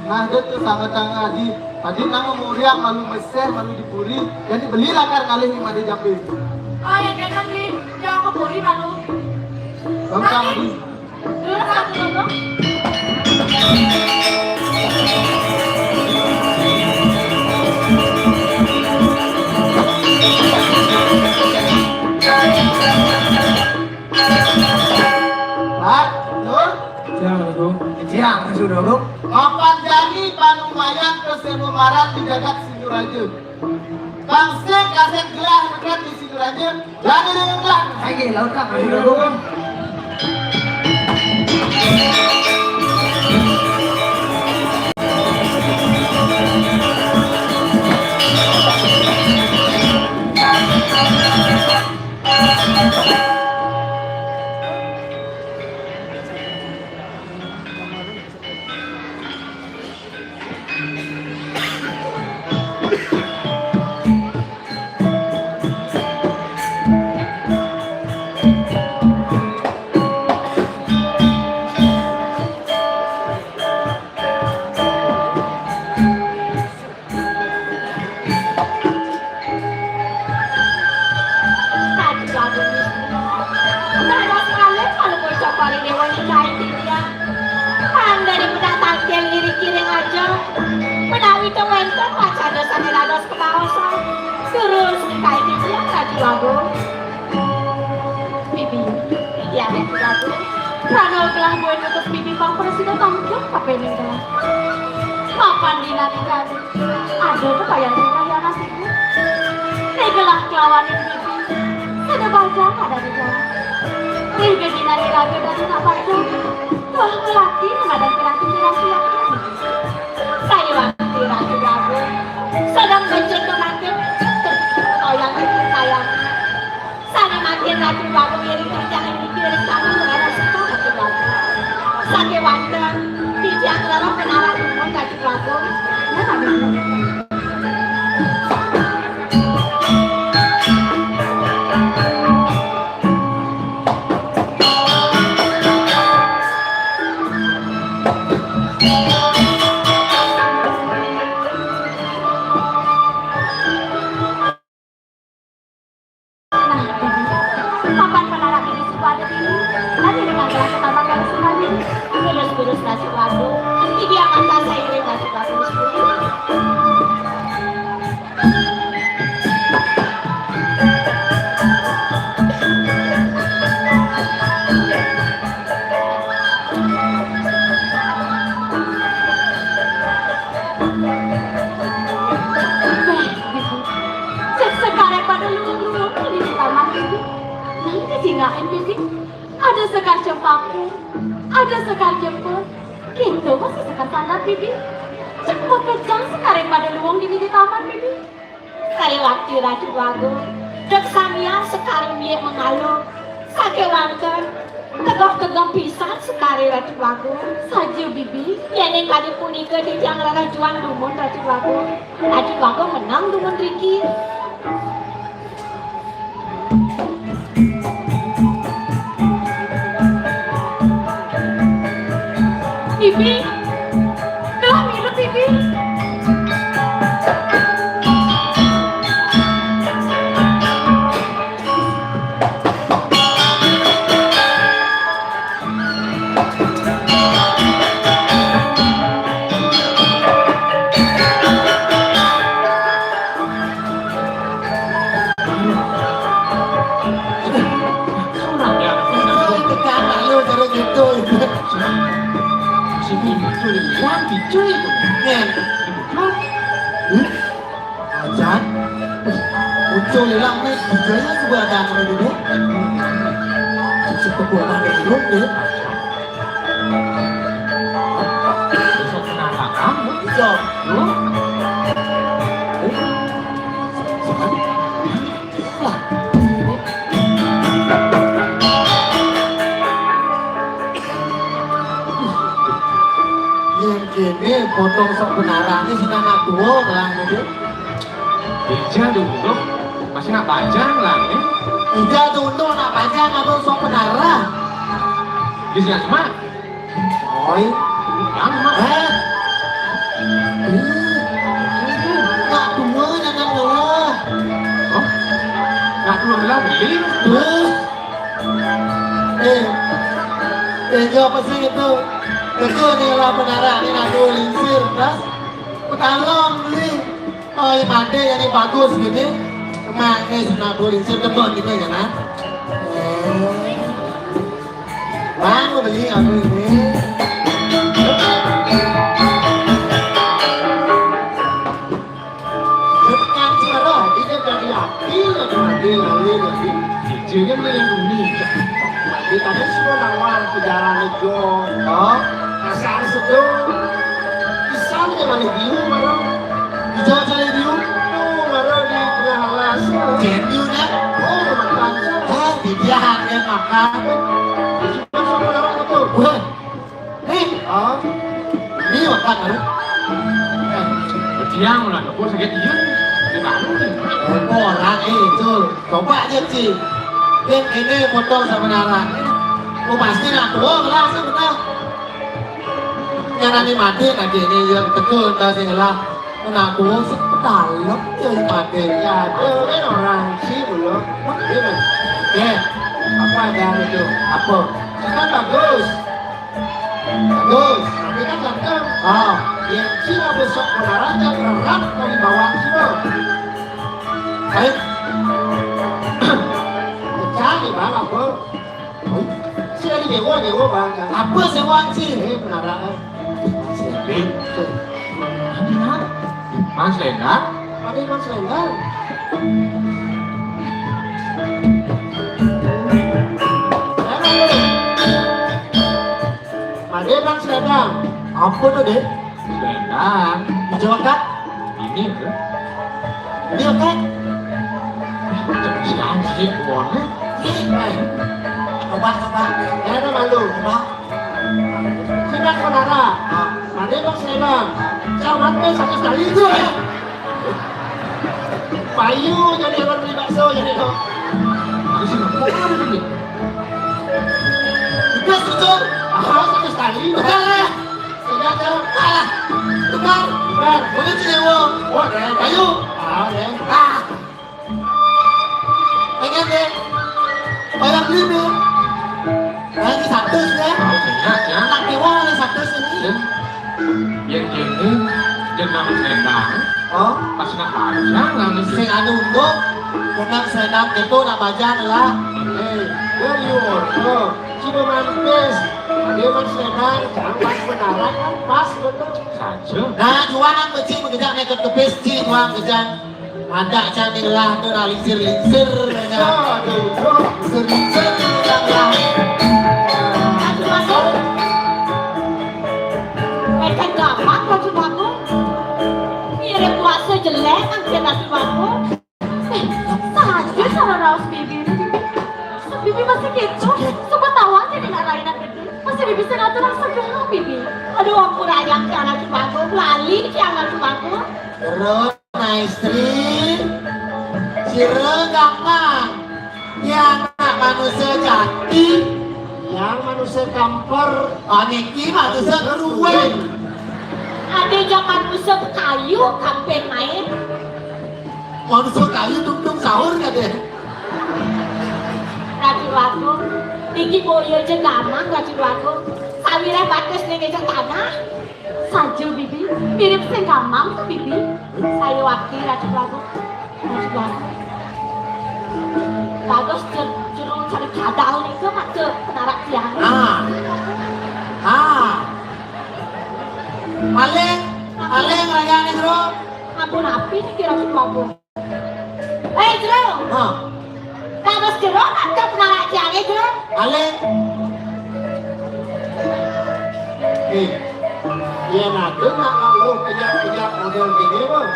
Nah, dia tuh sangat tangah, Di. Tadi nang mau uriak malu meseh, malu dipuri. Jadi belilah kan ngalih lima di jambi. Oh, ya, jangan, Bli. Jangan kepuri malu. Bangkang, Di. Pak, Nur. Siang, Assalamualaikum. Siang, sudah, Bro. Mapan jani panumayan kesemumaran di jagat Singuraja. Bangsa kasih gelah dekat di Singuraja. Lagi dengan gelah. Lagi, laut tak, sudah, Bro. Tadi bagus. Dados kalih kalau bocah paling dewa nikahi titiang. Pang dari pedak tangkil ngiring-kiring aja. Menawi to wenten wacana sane dados kebaosan. Terus nikahi titiang Ratu Agung. Bibi, titiang Ratu Agung. Prana gelah muen nutup bibi pang prasida tangkil kapening gelah. Mapan dina nikahi. Ada kebayang tingkah yang nasibku. Tegelah kelawan ibu. Sada bajang ada di jalan. Ih, gagina iraga dari nak bajang. Wah, melati nama dan kerati kirang siap. Saya waktu ragu-ragu. Sedang mencet kemangkir. Toyang itu sayang. Sane mangkin Ratu Agung iri kerjaan iki rencana merana suka Ratu Agung. Sake wonten titiang lara penara dumun Ratu Agung. Ya, Ratu. Nah, Bibi, papan penarak ini suku adat ini, nanti dengan telah ketamat dari sembari, terus-terus nasib lagu, ini akan tak seiring nasib lagu sepuluh. Nah, Bibi, cek sekare pada luwung-luwung di taman, Bibi. Nang kecinggakan, Bibi. Ada sekar cempaka, ada sekar jempol. Gitu masih sekar sandat, Bibi. Cek makejang sekare pada luwung di, di taman, Bibi. Kaya waktu Ratu Agung, dek samian sekar mie mengalu. Sakewanten, tegeh-tegeh pisan sekare Ratu Agung. Saja, Bibi. Yening kadi punika titiang rerajuan dumun Ratu Agung. Ratu Agung menang dumun riki. Bibi, telah milu, Bibi. Sini, cuy, yang dicuy itu. Ya. Lelang nih, dijaya juga ada yang dulu. Sepupu mana dulu nih? Besok penampakan, bisa. Lu? Yang kene potong sok benarane sing anak tua lah gitu. Ija tuh, masih nak bajang lah nih. Ija tuh, nak bajang atau sok benara? Bisa cuma. Oi. Yang mah. Eh. Ih. Nak dua jangan ngalah. Oh. Nak dua belah beli. Eh. Eh. Eh, jawab apa sih itu? Itu nih lah menara ini nak dua lingsir, tas. Petalong beli. Oh, yang ada yang bagus gitu. Emang ini nak dua lingsir demen gitu ya, nak. Eh. Bang, beli aku ini. Tekan suara, ini dari hati, dari hati, dari hati. Jangan melindungi. Kita kan semua nawar ke jalan itu. Oh, kasar sedang. Pisang ke mana diu, mana? Bisa cari diu? Tuh, mana di tengah alas. Jadi udah. Oh, makan. Hah, dia hanya makan. Masuk ke dalam betul. Wah. Nih, oh, ini makan, kan? Eh, siang lah, aku sakit iya. Ini baru nih. Oh, orang itu. Coba aja, Ci. Yang ini foto sama Nara. Oh, pasti nak tuh, oh, langsung betul. Yang nanti mati nanti ini yang betul, entah sih lah. Nak tuh, sepetalem ya mati. Ya, ada orang sih belum. Ini, eh, apa ada itu? Apa? Kan bagus. Bagus, tapi kan ganteng. Ah. Yang Cina besok olahraga berat dari bawah Cina. Baik. Pecah nih, Bang, apa? Sih, ada dewa, dewa, Bang. Apa sewaan sih? Eh, benar, eh. Mas Lendang? Ada Mas Lendang? Mana Bang Selendang? Apa tuh, Dek? Selendang. Hijau, Kak? Ini, Bro. Ini, Kak? Jangan sih, buangnya. Ih, eh. Coba, coba. Jangan malu. Coba. Sini, saudara. Mana Bang Selendang? Jangan main satu sekali itu, ya. Payu jadi orang beli bakso jadi kok. Aku sih nggak mau ada nih. Udah, setuju. Ah, satu sekali. Udah lah. Sudah, jauh. Alah. Tukar. Tukar. Boleh sih, Wo. Boleh. Ayo. Ah, deh. Ah. Pengen deh. Banyak beli nih. Lagi satu ya. Banyak ya. Tak dewa ada satu sini. Ya. Yang ini jenang Selendang. Oh, pas nak bajang lah mesti. Sing anu untuk jenang Selendang itu nak bajang lah. Eh, where you are? Oh, Cina Mantis. Dia Mas Selendang, jangan pas benaran kan pas betul. Saja. Nah, jualan kecil mengejar naik ke tepis, Ci, jualan kejar. Ada cantik lah tu dah lingsir-lingsir. Aduh, bro. Lingsir-lingsir lah. Aduh, aduh. Eh, kan gampang, Ratu Bagus. Ngirim kuasa jelek, angkat Ratu Bagus. Eh, saja salah raos bibi ni. Bibi masih gitu. Suka tawa aja dengan lain gitu. Masih bibi sing atur rasa gelo, bibi. Aduh, ampun, ayang, cara dibangun, lali, cara dibangun. Terus, nah, istri, sira gampang. Ya, anak manusia jati. Yang manusia kamper. Ah, niki manusia keruwe. Ada yang manusia kayu, kampir main. Manusia kayu tungtung sahur, kade. Ratu Agung, niki boyo je gamang, Ratu Agung. Sawireh batis ning ngejak tanah. Saja, bibi, mirip sing gamang to, bibi. Saya wakil, Ratu Agung. Ratu Agung. Bagus jer-, jero cari kadal nika pada penarak tiang. Ah. Ah. Paling, paling rayane, Bro. Ampun, api niki, Ratu Agung. Eh, Jero. Balik. Eh, yén ada nak nganggo penyap-penyap model gini mah,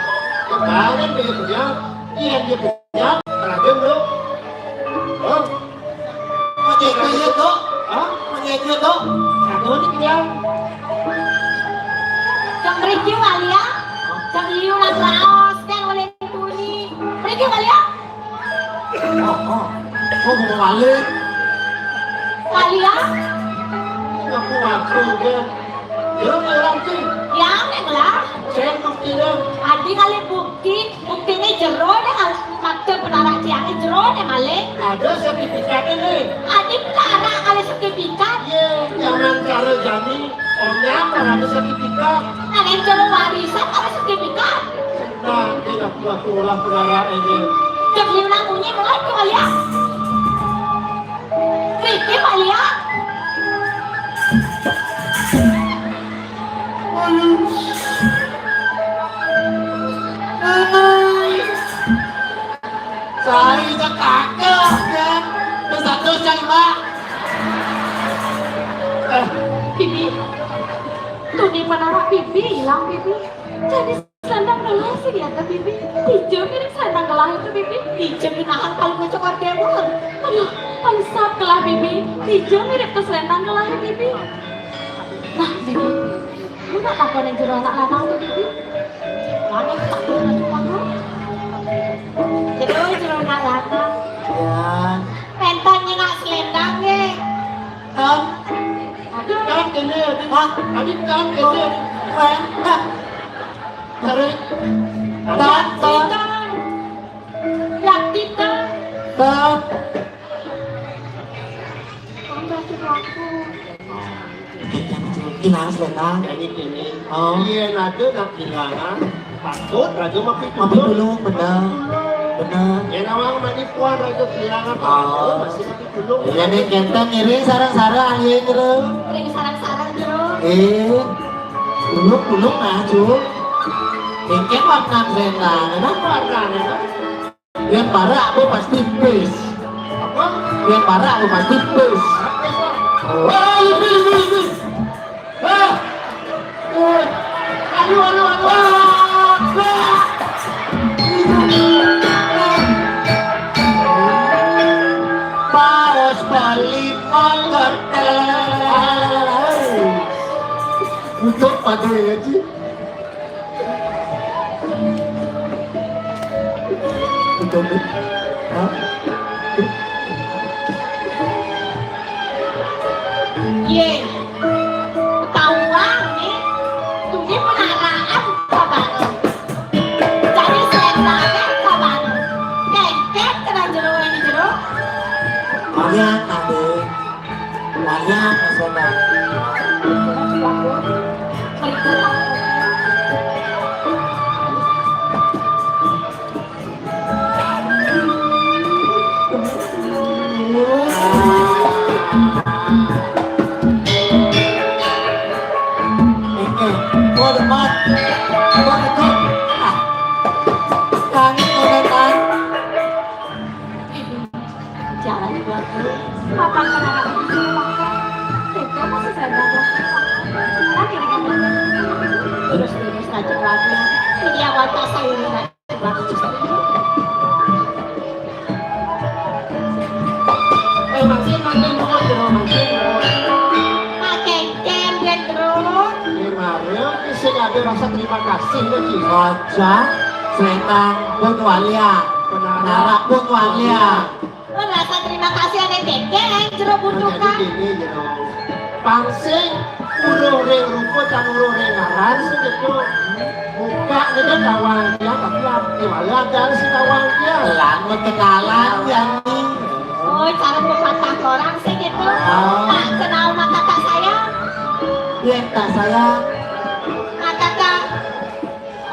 kebalen dia penyap, yén dia penyap, raden lo. Hah? Pakai kaya tu? Hah? Pakai kaya tu? Aku ni penyap. Cang mriki wali ya. Cang iyu lan raos kan oleh tuni. Mriki wali ya. Oh, oh. Oh, mau balik. Wali ya. Aku ngaku dia. Dia mau rancing. Ya, nek lah. Saya buktinya. Adi kali bukti. Buktiné jero deh, maksud penarak tiangé jero deh, Malik. Ada sertifikatnya nih. Adi penarak kali sertifikat. Iya, jangan cara jani. Onyang ora ada sertifikat. Nah, yang jero warisan kali sertifikat. Nah, kita buat olah penarak ini. Jadi ulang bunyi mulai tuh ya. Riki Malik. Sai cekakeh, ya. Terus satu cang, Mbak. Eh, Bibi, tuni penarak Bibi ilang, Bibi. Jadi selendang gelah sih dia tuh, Bibi. Tijo mirip selendang gelah itu, Bibi. Tijo menahan kalau ngecokor dewa. Aduh, pansap gelah, Bibi. Tijo mirip tuh selendang gelah, Bibi. Nah, Bibi. Lu nak takon yang jero anak lanang tuh, Bibi? Mana yang takon anak lanang? Jero, jero anak lanang. Ya. Pentan nyenak selendang, nggih. Kan? Aduh. Kan kene, aduh. Hah? Aduh, kan kene, aduh. Kan? Hah? Tarik. Tan, tan. Latihan. Tan. Ilang selendang. Jadi gini. Oh. Iya, nado nak bilangan. Patut raja mapi tulung. Mapi tulung, bener. Bener. Ya, nawang mani puan raja bilangan. Oh. Patut, masih mapi tulung. Iya nih, kenten ngiring sarang-sarang, iya, jero. Ngiring sarang-sarang, jero. Eh. Tulung, tulung, nah, Cuk. Kenten warna selendang, nah. Warna, nah. Yén parak aku pasti pis. Apa? Yén parak aku pasti pis. Wah, ini, ini, ini. Ah. Eh. Aduh, aduh, aduh. Ah. Ah. Paus paling kotor. Untuk pada ya, Ci. Betul, nih. Hah? Yé, ketahuan nih. Tuh, ini penaraan kabar. Jadi setan kabar. Kengkeng kena jero ini jero. Banyak, Ade. Banyak, Mas Bambang. Eh, eh, gua depan. Gua ikut. Ah. Kami komentar. Jalan keluar dulu. Papan kenapa begitu, Pak? Tega masih sadar, Pak? Kan ini kan terus-terus ngajak lagi. Ini awal kasar ini, Pak. Eh, mancing, mancing, mancing, mancing. Pakai kem, dia terus. Ini Mario, ini sing ada rasa terima kasih, ya, Ci. Aja, selendang pun walia. Benar. Narak pun walia. Oh, rasa terima kasih ane deke, eh, jero butukan. Jadi gini, jero. Pang sing uruh ring rupa, cang uruh ring ngaran, sing gitu. Buka nih kan tawang dia, tapi ya, di mana ada si tawang dia? Lan, betegalan, ya, nih. Oh, cara pepatah orang sih gitu. Oh. Tak kenal maka tak sayang. Iya, tak sayang. Maka tak.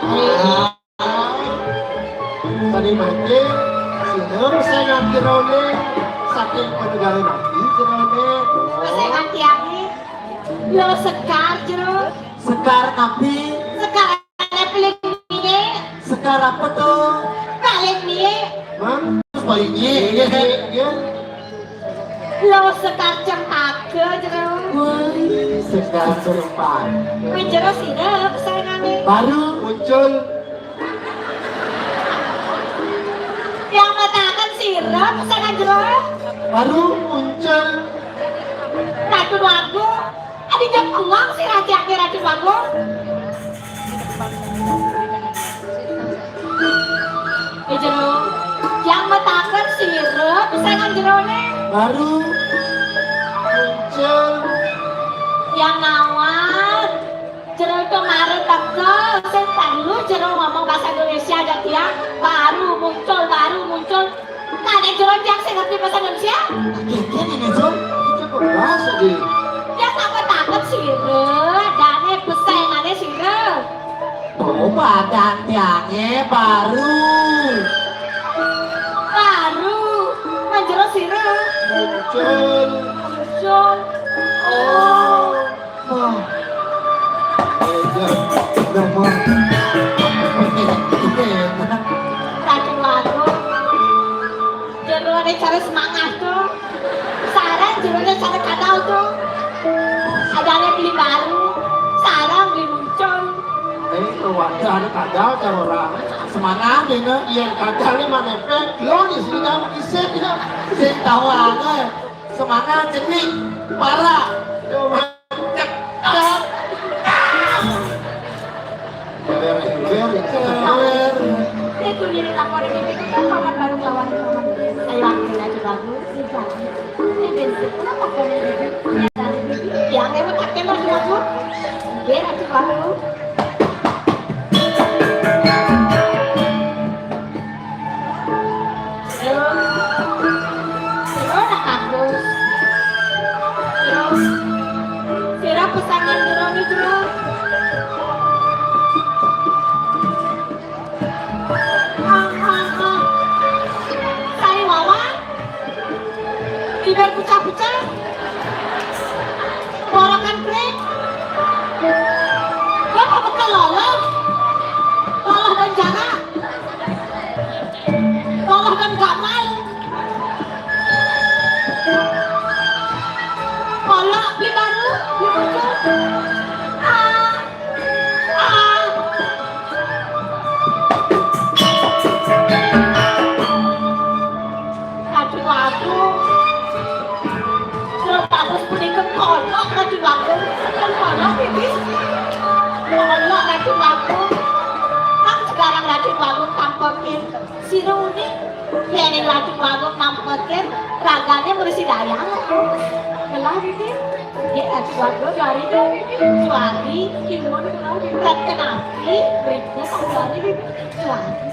Ah. Tadi mati, sira sing nganti rone, saking penegale nabi jerone. Sing nganti ae. Yo sekar jero. Sekar nabi. Sekar paling piye? Sekar apa to? Paling piye? Mang? Terus paling piye? Iya, iya, iya. Lo sekar Segala rupa. Kuwi jero sira kesayangannya. Baru muncul. Yang matakan sira kesayangan jero. Baru muncul. Ratu Wagung. Adi jam uang si raja ke Ratu Wagung. Di jero. Yang mataken sira bisa nang jerone. Baru muncul. Yang nawar. Jero itu mari teko sing perlu jero ngomong bahasa Indonesia ada tiang. Baru muncul, baru muncul. Nah, nek jero tiang sing ngerti bahasa Indonesia? Kene nih, Jun. Itu kok bahasa di. Ya tak mataken sira, dane pesenane sira. Coba dan tiange baru. Baru. Manjero sira. Muncul. Muncul. Oh. Wah. Eh, ya. Udah, Mon. Ratu Wagung. Jerone cara semangat tuh. Sarang jerone cara kadal tuh. Ada yang beli baru. Sarang beli muncul. Eh, keluarga ada kadal cara orang. Semangat ini. Iya, kadal ini mana? Lo di sini kamu kisah ya. Sing tahu aja. Semangat, cenik, parah. Yo, mantap. Gewer, gewer, gewer. Itu diri lapor ini, itu kan paman baru lawan paman. Ayo, ambil aja bagus, ini bagus. Ini bensin, kenapa kau ini? Yang lewat akhirnya lagu. Dia aja baru. Terus, terus nak bagus. Terus, sira pesengan jerone, Bro. Ah, ah, ah. Sari wawan. Bibir pucah-pucah. Borokan kering. Kok bekel loloh? Loloh dan jarak. Loloh dan gamal. Kolok beli baru, beli bocor. Ah. Ah. Aduh, aku. Terus bagus punika kolok, aduh, aku. Kan kolok iki. Kolok, aduh, aku. Kan sekarang, aduh, aku tampokin. Sira uning, yen ing Ratu Wagung nampetin ragane mresi dayang. Gelah iki, nggih Ratu Wagung juari to. Juari, timun kula reken ati, mriki tak juari iki. Juari.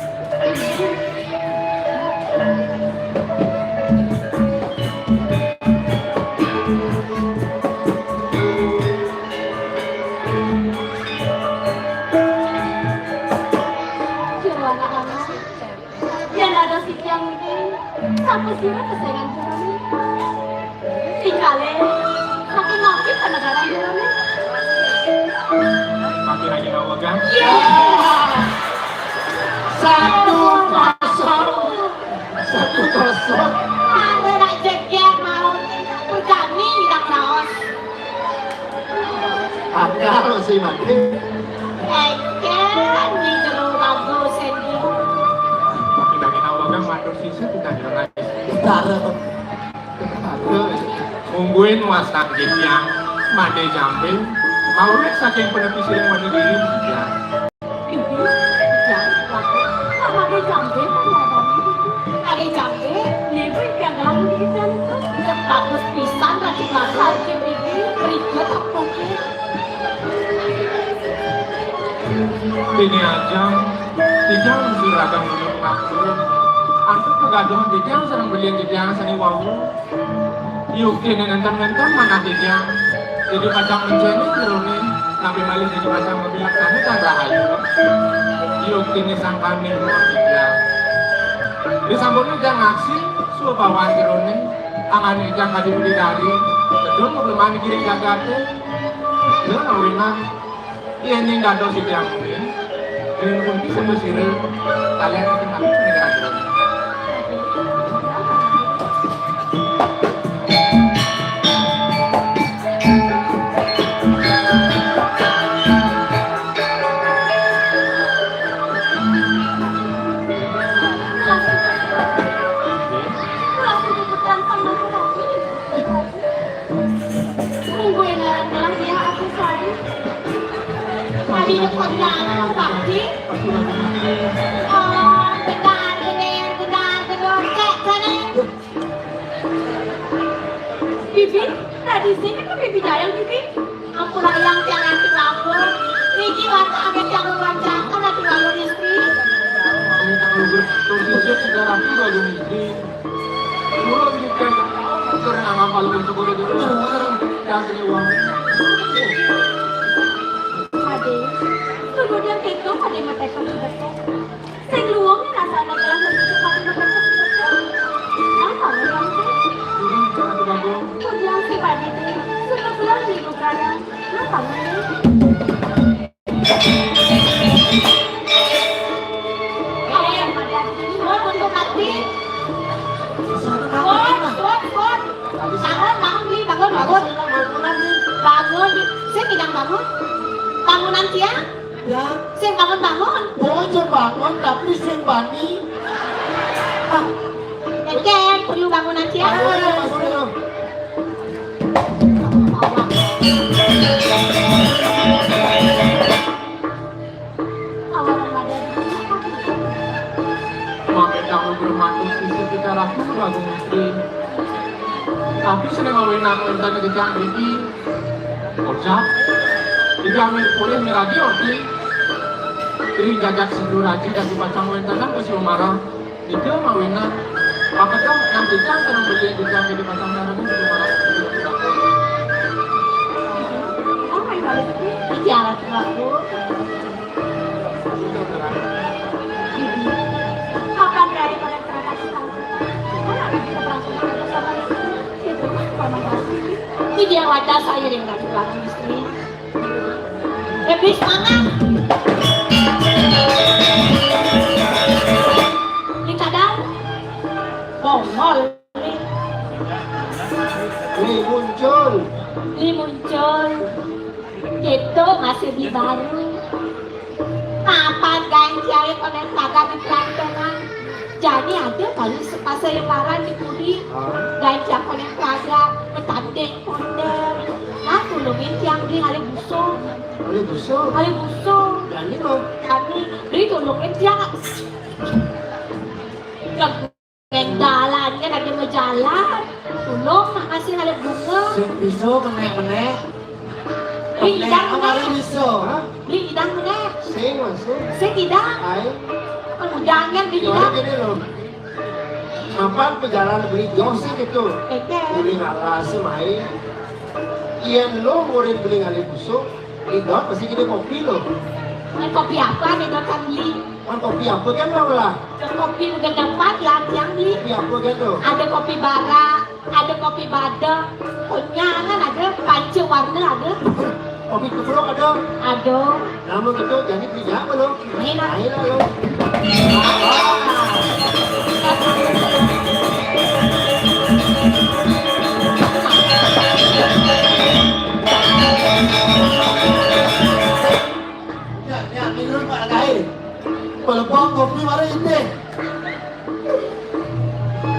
Jero anak-anak. Yen ada sing iki, sapa sira kesengan jerone? Tingkale, saking mampir ke negara jerone. Makin aja nawa kan? Iya. Satu kosong. Satu kosong. Ada nak jeger mau bertani tak raos. Akal sih, Mati. Eken di jero bangku seni. Makin daging Allah kan matur sisip udah jelas. Taruh. Mungguin wasang titiang, Made Jambe, mawit saking penepi siring Made Giri, ya. Bibi, jangan pakai, tak pakai jambe, kan ya, Bang? Pakai jambe? Niku yang dalam di sana tuh. Bagus pisan, Ratu Bagus. Aja, Bibi. Ribet apa, Ki? Dene ajeng, titiang juragan nulung ngaku. Antuk pegaduhan titiang sareng belian titiang sane wau. Yuktine nenten-nenten manah titiang. Dadi pacang mencene jerone, napi malih dadi pacang mabilaksana tan rahayu. Yuktine sangkane nuwun titiang. Disampun titiang ngaksi, subawan jerone, angane titiang kadi bidadari, sedul mableman giring jagate. Lho, ngawinang. Yen ing dados titiang mungkin, yen pundi sapa sira, kalian akan kami peninggalan. Hidup kau bilang aku bakti. Oh, benar, benar, benar, benar. Cek, sana. Bibi, tadi sini ke Bibi Dayang, Bibi. Ampun, Dayang, jangan terlalu. Niki warta amin jangan lancarkan hati lalu istri. Kondisi sejarah itu lalu istri. Dulu bikin orang ngapal untuk orang dulu. Yang sini uang. Ade, kemudian itu pada mata kamu betul. Sing luwung rasane gelas untuk paling bekerja. Apa yang sih? Ini jangan terganggu. Kemudian si Pak Didi, sudah pulang di Bukaran. Apa ini? Ayo, Pak Didi, mau untuk mati. Kuat, kuat, kuat. Bangun, bangun, Bi, bangun, bangun. Bangun, Bi. Sing tidak bangun. Bangunan tiang. Ya. Sing bangun-bangun. Bojo bangun tapi sing bani. Ah. Enten perlu bangunan tiang. Ayo, ayo, masuk dulu. Makin kamu bermatus isi kita ragu lagu mesti. Tapi seneng ngawin aku entar ngejang ini. Kocak. Iki amir pulih miragi orti. Ring gagak sindur aji dadi pacang wéntenan wis lumarang. Nika mawinan. Paketan nang dicang sareng beli dicang dadi pacang sareng wis lumarang. Iki alat aku. Kapan dari pada kereta kita? Mana ada kita berangkat sama itu? Iki dia wadah saya dengan laki istri. Lebih semangat. Ini kadang bongol. Ini muncul. Ini muncul. Itu masih di baru. Papan gancang konen taga di pelancongan. Jadi ada kali sepasai lebaran di pudi. Ah. Gancang konen taga, betanding ponder. Nah, tulungin tiang di hari busuk. Hari busuk? Hari busuk. Jadi, Bang? Kami, jadi tulungin tiang. Yang jalan, kan ada mau jalan. Tulung, mak masih ada bunga. Sing bisa menek-menek. Beli idang menek. Beli idang menek. Sing masuk. Sing idang. Ayo. Kemudian kan beli idang. Gini loh. Mapan pejalan beli jauh sih gitu. Beli ngalas sih main. Iya lo murid beli ngalih busuk. Idot pasti kita kopi loh. Kopi apa nih, Dot, kan beli? Kan kopi apa kan lo lah? Kopi udah dapat lah, yang beli. Kopi apa kan lo? Ada kopi bara, ada kopi badem, konyangan ada, panci warna ada. Kopi keprok ada. Ada. Nama betul jadi kerja apa lo? Main lah. Main lah lo. Ya, ya, minum Pak Gai. Pelebong kopi mari ini.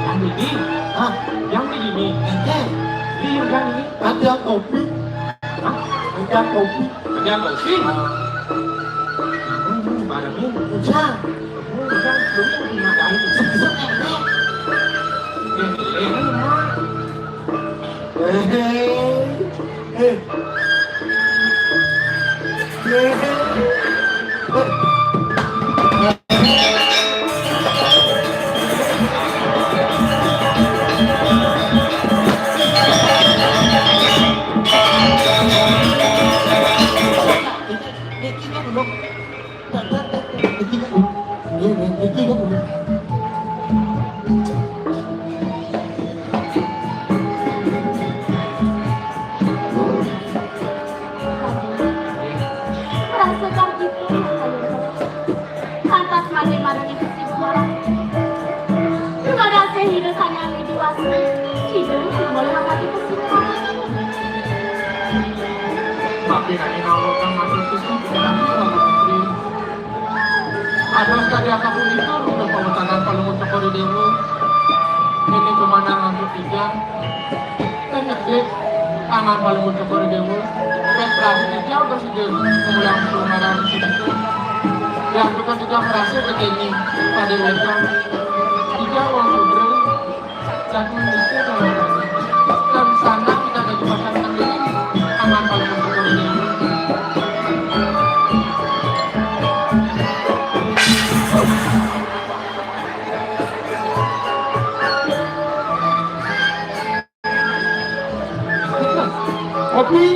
Yang ini? Hah? Yang ini? Ente? Ini yang ini? Ada kopi. Hah? Ada kopi. Ada kopi? Mana ini? Udah. Udah, belum mau dimakan. Sekitar ente. Ini, ini, ini. Eh, eh, eh. Rasakan itu, lantas mari-mari itu si Bumara. Terima kasih, hidup hanya di dua. Hidup boleh mati kesimpulan. Tapi nanti kalau orang masuk itu, kita bisa menteri. Ada sekali apapun itu, udah pemutaran kalau untuk Kori Dewo. Ini pemandangan untuk tiga. Kan ngedik. Angan paling bersyukur dewa. Pet Prabu Ijau bersedia pulang sumaran situ. Yang bukan tidak merasa begini pada mereka. Ijau orang sudra dan manusia dan orang. Dan sana kita ada dipasang sendiri. Angan paling bersyukur dewa. Kopi.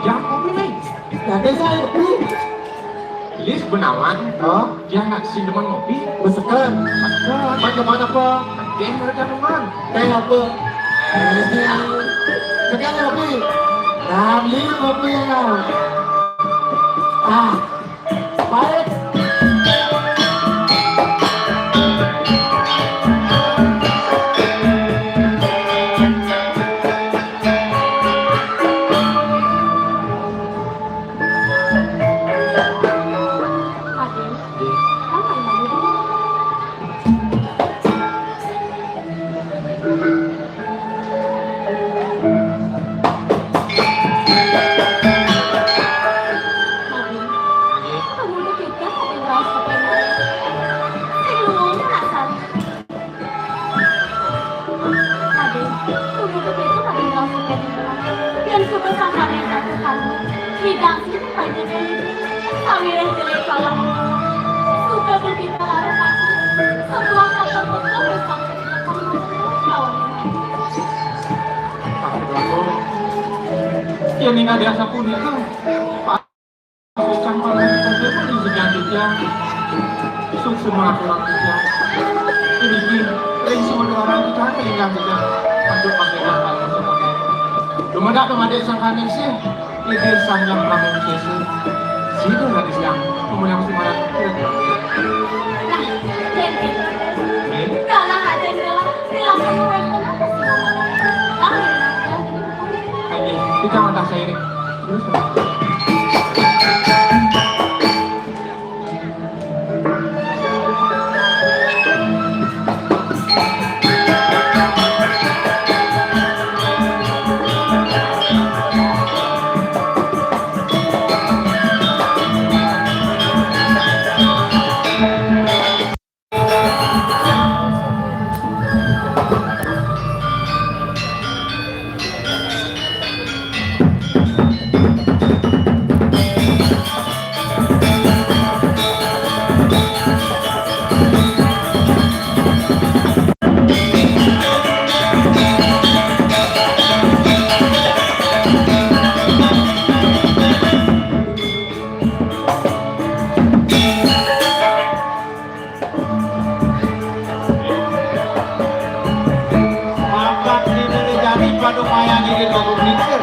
Jangan kopi, Mai. Nanti saya kopi. Lis benawan. Oh. Dia nak si demen kopi. Besekan. Sekan. Macam mana, Pak? Teh mereka teman. Teh apa? Sekan kopi. Nah, beli kopi ya. Ah. Baik. Raden, apa yang ada? Raden, kamu udah kita, Raden Raos, Raden. Saya belum masak. Raden, tunggu begitu, Raden Raos, Raden. Dan sebesar Raden Raos kamu, tidak sih, Raden. Kami yang jelek kalah. Sudah berbicara lagi. Sebuah kata pun kau bersama dengan kamu. Kawan. Astagfirullah. Ya, ning ada sapunika. Pasukan para kita pun di sini kita. Sukses mengatur kita. Ini ring semua orang kita, ring kita. Untuk pakai kapal semuanya. Cuma tak kemarin sangkanya sih. Ibu Sang Hyang Prabu Yesus. Sida raris yang pemulihan sumarat. Nah, Jen, Jen. Nggih. Dalah aja, dalah. Silakan, silakan. Apa sih, Mama? Kami, kita mantap saya ini. Terus, Mapan dina jani pada mayang ini baru mikir.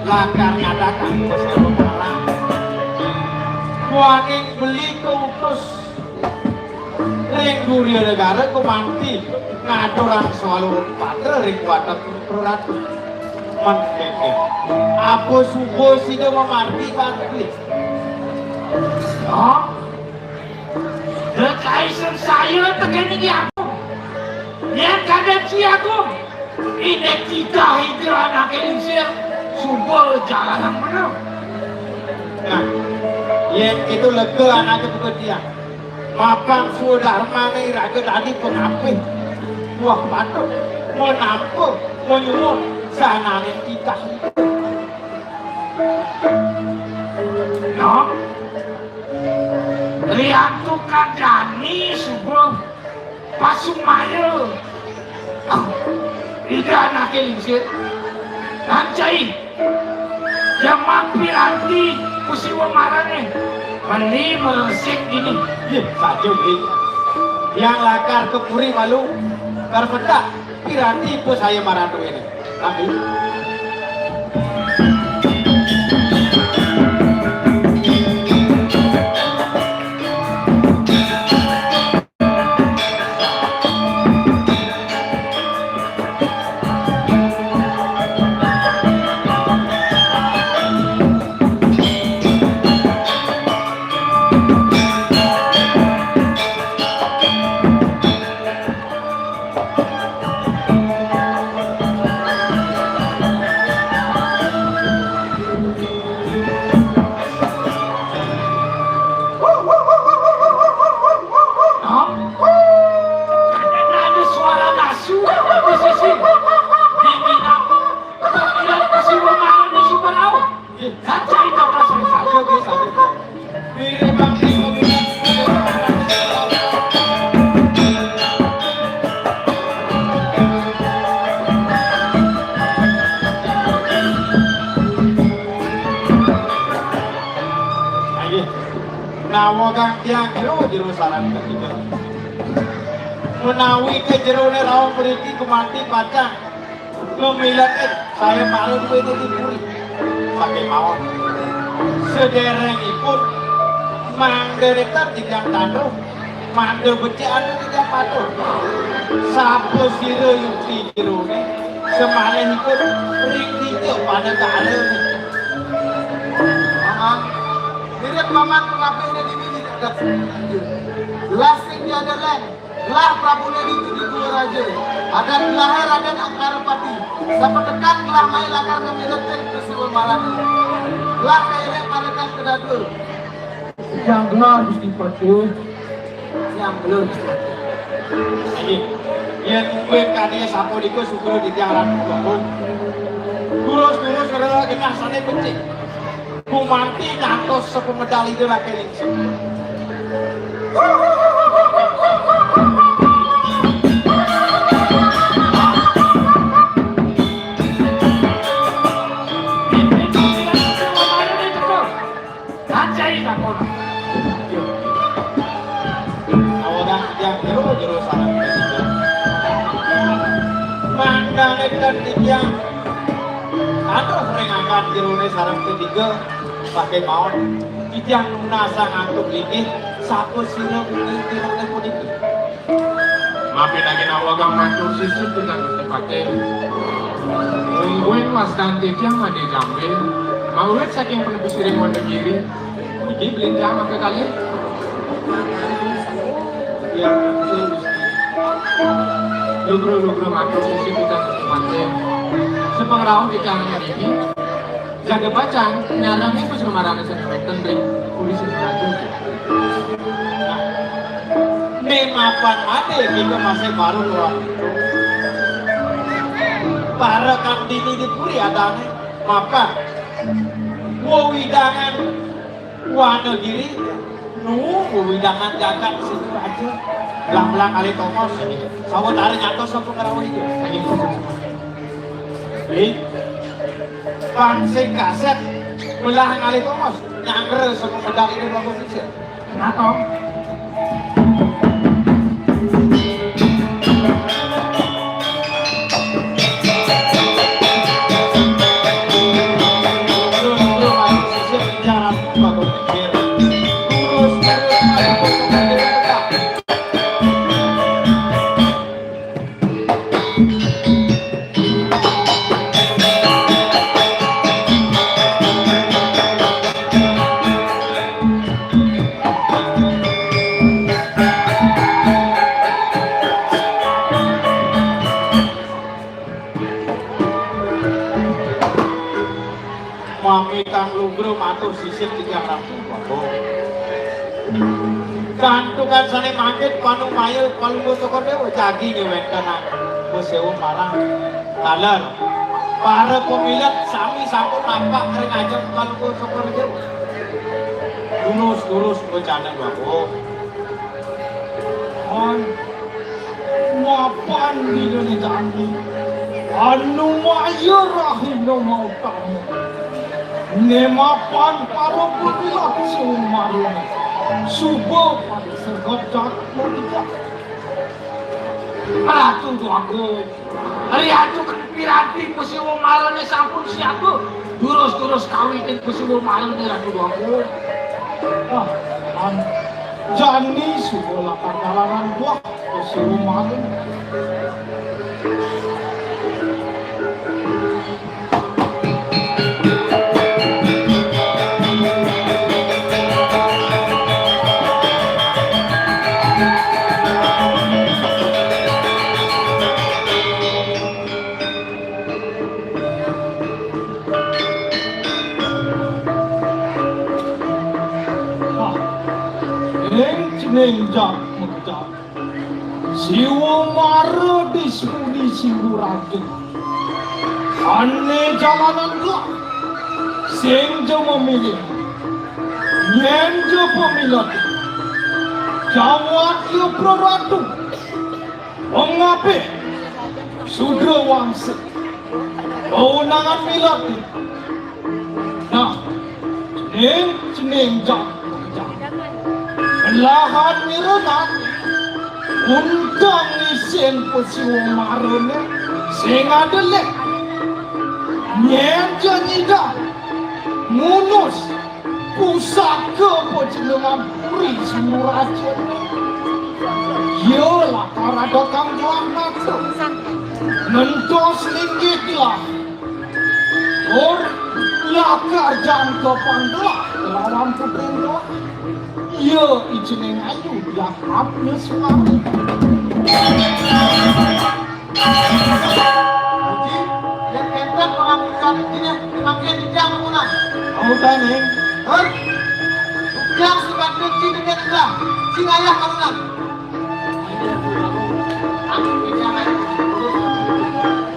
Lakar ngadakan pesan parang. Kuaning beli keutus ring Durya Negara kumanti ngaturang swalurung patra ring watek Ratu. Mendene. Apa suba sida mamargi kanti? Hah? Dekaisen saya tekén Ida Agung. Yén kadén Ida Agung, indik titah ida anaké lingsir, suba jalaran bener. Nah, yén kéto lega anaké buka tiang. Mapan swadarmané iraga dadi pangapih. Wah, patut manampa, manyuwun sananing titah. Nah, Riantukan jani suba pasumaya. Ah, Ida anaké lingsir. Nancai. Jaman piranti kusiwa marané. Meni meresik dini. Yé, saja, Bli. Yang lakar ke puri malu. Kar pedak piranti pasaya maratuéné. Tapi Saja itu proses saja, saja. Mirip Bang Timo. Ayo. Nawa kang tiang jero, jero sareng ketiga. Menawi ke jerone raos mriki gumanti pacang memilet, saya malu duwe dipuri. Saking mawon. Sederengipun mangda rikta tigang tanduh, mangda becik anu tigang matur. Sapa sira yukti jerone, semalihipun ring dija pada kala. Heeh. Mirip paman pengabdine dini di dagat. Gelah sing tiada leng, gelah prabune ditu di Dua Raja. Adat gelahe Raden Angkarapati. Sapetekan gelah mai lakar ngemiletin Pasiwa Marane. Gelah kairek parekan kedadua. Yang gelah Gusti Patih. Yang gelah Gusti Patih. Nggih. Yen mungkin kadinya sapunika sugra di jalan Kulon. Terus-terus rela genah sane becik. Gumanti ngantos sepemedal ida laki ningsih. Kancai takon. Awanan yang jero-jero sareng. Mangdane dan titiang. Aduh, ring angkat jerone sareng ketiga. Pakai maut, titiang nunasang antuk linggih, sapa sira ugi kirane puniki? Mapi daging awagang matur sisip dengan tepate. Mungguing wastan titiang made jambe, mawit saking penebus iring Wonogiri, ugi belinjang maka kalih. Ya, lugra-lugra matur sisip dengan tepate. Sepengrauh titiang niki, Jaga pacang nyarengin Pasiwa Marane sing wenten ring puri sing ratu. Nah, ne mapan ade kita masih baru orang itu. Para kang dini di puri adane mapan. Wewidangan Wonogiri, nu wewidangan jagat Situ Raja. Belang-belang kali tongos. Sawetara nyantos sapa ngrawuh itu. Lagi. Pan sing kaset belah ngalih tongos, nyangger saka pedang ini bagus bisa. Kenapa? Mami kang lugra matur sisip tigang ratus. Kantukan sane mangkin panumaya Palungguh Cokor Dewa jagi ngewenten Pasiwa Marane. Taler. Para pemilet sami sampun nampak ring ajeng Palungguh Cokor Dewa. Lurus-lurus wacana Bapak. Hon. Mapan dina jani. Anumaya rahina mautama. Ne mapan para pemilet Pasiwa Marane. Suba pada segedak merdeka. Ratu Dwagung. Ratu Piranti Pasiwa Marane sampun siaga. Durus-durus kawitin Pasiwa Marane Ratu Dwagung. Ah, an-, jani suba lakar dalanan buah Pasiwa Marane. Ing jeneng jak mekejak. Siwa Mara dismuni Sinduraja. Ane jalanan gelap. Sing ja mamilih, nyén ja pamilati. Jawat ya praratu, pangapih sudra wangsa, kaunangan milati. Nah, cening, cening ja makejang. Belahan mirengan, untang isin pasiwa marané sing ada lih. Nyén ja nyidang ngunus pusaka pajenengan Puri Sinduraja. Ya lakar ada kang juang mata. Ngentos linggih gelah. Tur lakar jangka panggelah lawan putrin gelah. Ya ijening ayu diahapnya suara. Haji, yang kénten orang bukan izinnya dipakai di jam pulang. Kamu tanya. Hah? Bukan sebab benci dengan Allah, si ayah kamu.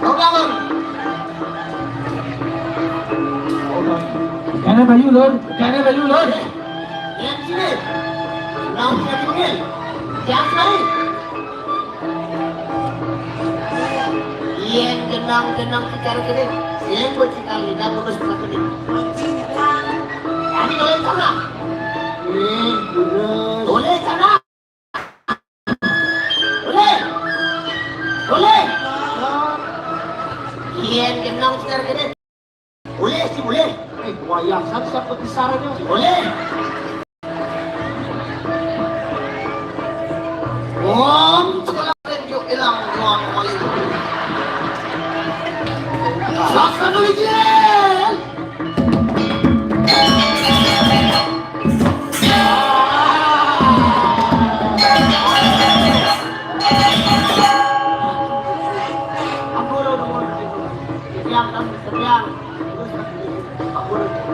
Udah, Lur. Kana bayu, Lur. Kana bayu, Lur. Yang sini. Nang punya dipanggil. Yang sini. Yang jenang-jenang secara gede. Yang bercita-cita terus secara gede. Tapi boleh sana. Boleh sana. Boleh. Boleh. Iya, kenal sekarang ini. Boleh sih, boleh. Eh, wayah satu satu besar aja sih. Boleh. Om, sekolah radio hilang, doang, boleh. Sasa dulu, Jel. Ampun, ampun. Yang kami sekian.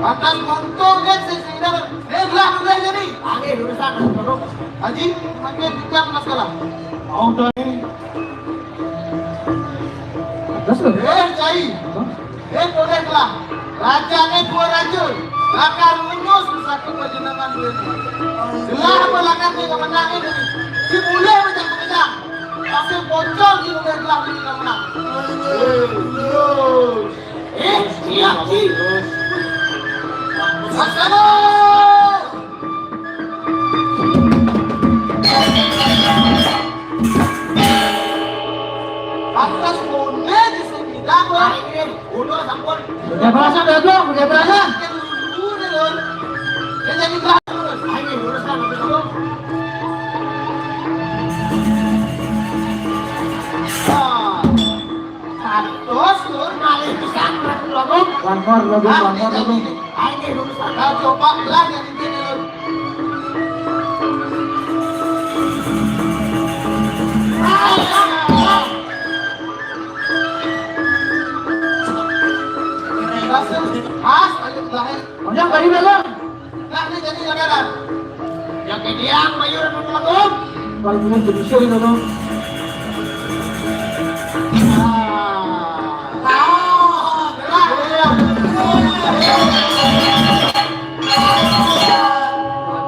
Atas untungnya si Sina. Dia telah mulai jadi. Angin urusan terus. Haji, makin tidak masalah. Mau dari. Atas tuh. Eh, Cai. Hah? Éh, bolehlah. Rajané dua raja. Bakal ngurus pusaka panjenengan duit. Gelah apa lakar sing menang ini? Si boleh macam menang. Tapi bocor di rumah gelah ini menang. Éh, siap sih. Masalah. Pantas boleh di sini. Udah sampun. Udah balasan, udah dong, udah balasan. Udah, Lur. Dia jadi beratus. Ayo, urusan apa dulu? Nah. Seratus, Lur. Malih pisan, Lur. Langkor, Lur, langkor, Lur. Ayo, urusan. Nah, coba lah yang ini, Lur. Onyang bari belum? Nah, ini jadi negara. Yang kediang, Mayur, Mayur, Mayur. Kalau belum jadi sih, Mayur. Ah.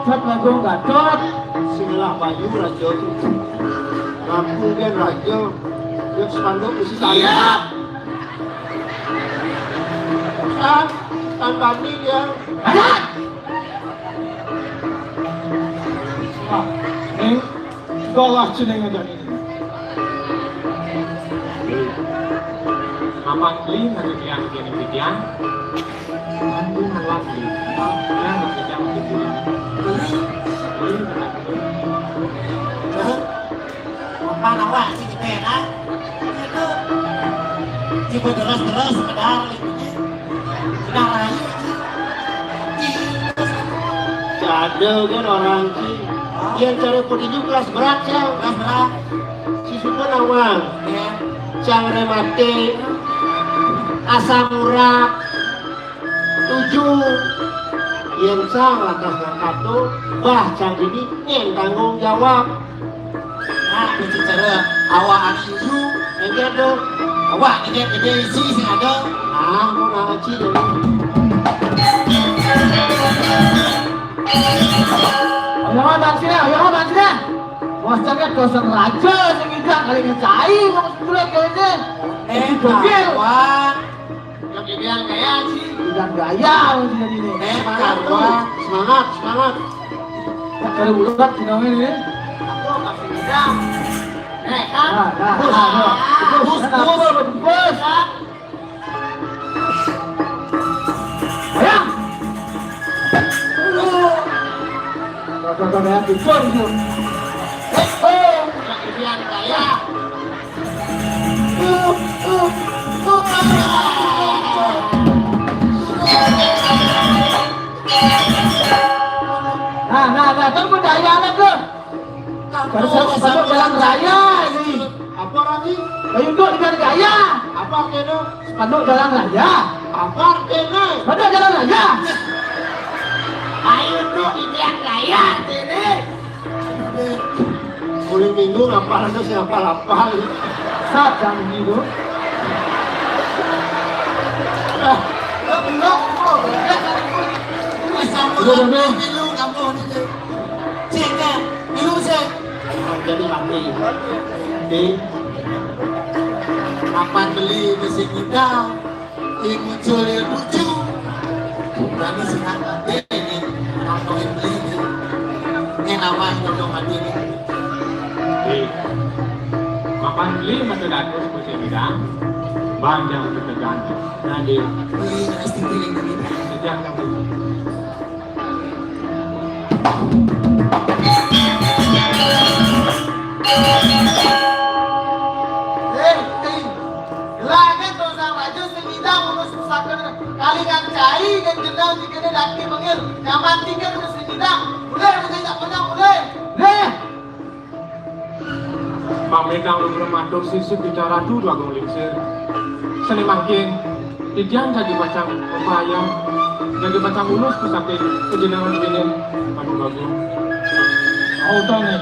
Gacot, Bagong, gacot. Sinilah Bayu, Raja. Rampung kan Raja. Dia spanduk isi saya. Siap. Tan, tan bani dia. Gacot. Wah, ini. Kalah jeneng aja ini. Mamang beli, nanti tiang, tiang, tiang. Aku ngelak beli. Tiang, nanti tiang, tiang. Beli, nanti tiang. Apa nama sih kita ya, kan? Itu. Tipe terus-terus, sekedar, gitu. Sudah rayu, Ci. Ada kan orang, Ci. Yang cara petinju kelas berat, Cang. Kelas berat. Si Sukun awal. Iya. Cang rematik. Asam urat. Tujuh. Yang Cang lantas ngangkat tuh. Bah, Cang ini yang tanggung jawab. Nah, bicara awak anak yuyu, ini ada. Awak ini gede isi sih ada. Ah, mau ngaji dulu. Pacannya dosen raja sing ngidang kali ngecai, mau sebelah kayaknya. Eh, Bogil. Kawan. Yang ini yang gaya sih. Udah gaya, udah ini. Eh, semangat tuh. Kawan. Semangat, semangat. Kalau bulat, si Nawi ini. Aku masih muda. Eh, kan? Nah, nah, nah, nah. Bus, bus, bus, bus, bus. Ayo. Tuh, tuh, tuh, ya, tuh, tuh, tuh. Eh, oh. Yang ini yang gaya. Nah, nah, nah, tunggu dah, ya, anak tu. Baru saya sepanduk jalan raya ni. Apa arti? Kayu tu dengan gaya. Apa artinya? Sepanduk jalan raya. Apa artinya? Sepanduk jalan raya. Kayu tu dengan gaya ni. Kulit minggu ngapal tu siapa lapal? Sadang minggu. Lah, lah, belum, belum. Ini sama. Belum, belum. Minggu kamu ni. Cek, cek. Minggu, cek. Jadi mati. Di. Kapan beli mesin muda? Ing muncul ya lucu. Berani sih, nak. Ini, ini. Nontonin beli ini. Ini nama yang cocok hati ini. Di. Mapan beli mata datus musim bidang. Banjang ketegangan. Nah, di. Beli S T P yang ini. Sejak yang dulu. Eh, eh. Lah, kan dosa raja sing ngidang ngurus pusaka. Kalingan cai kan jenang jika dia daki bengil. Nyaman tinggal ngurus sing ngidang. Boleh, boleh, tak pernah boleh. Eh. Pamedang lugra matur sisip bicara tu Agung Lingsir. Seni mangkin, titiang jagi pacang upaya, jagi pacang ulus pusaka panjenengan binin Agung Agung. Autane.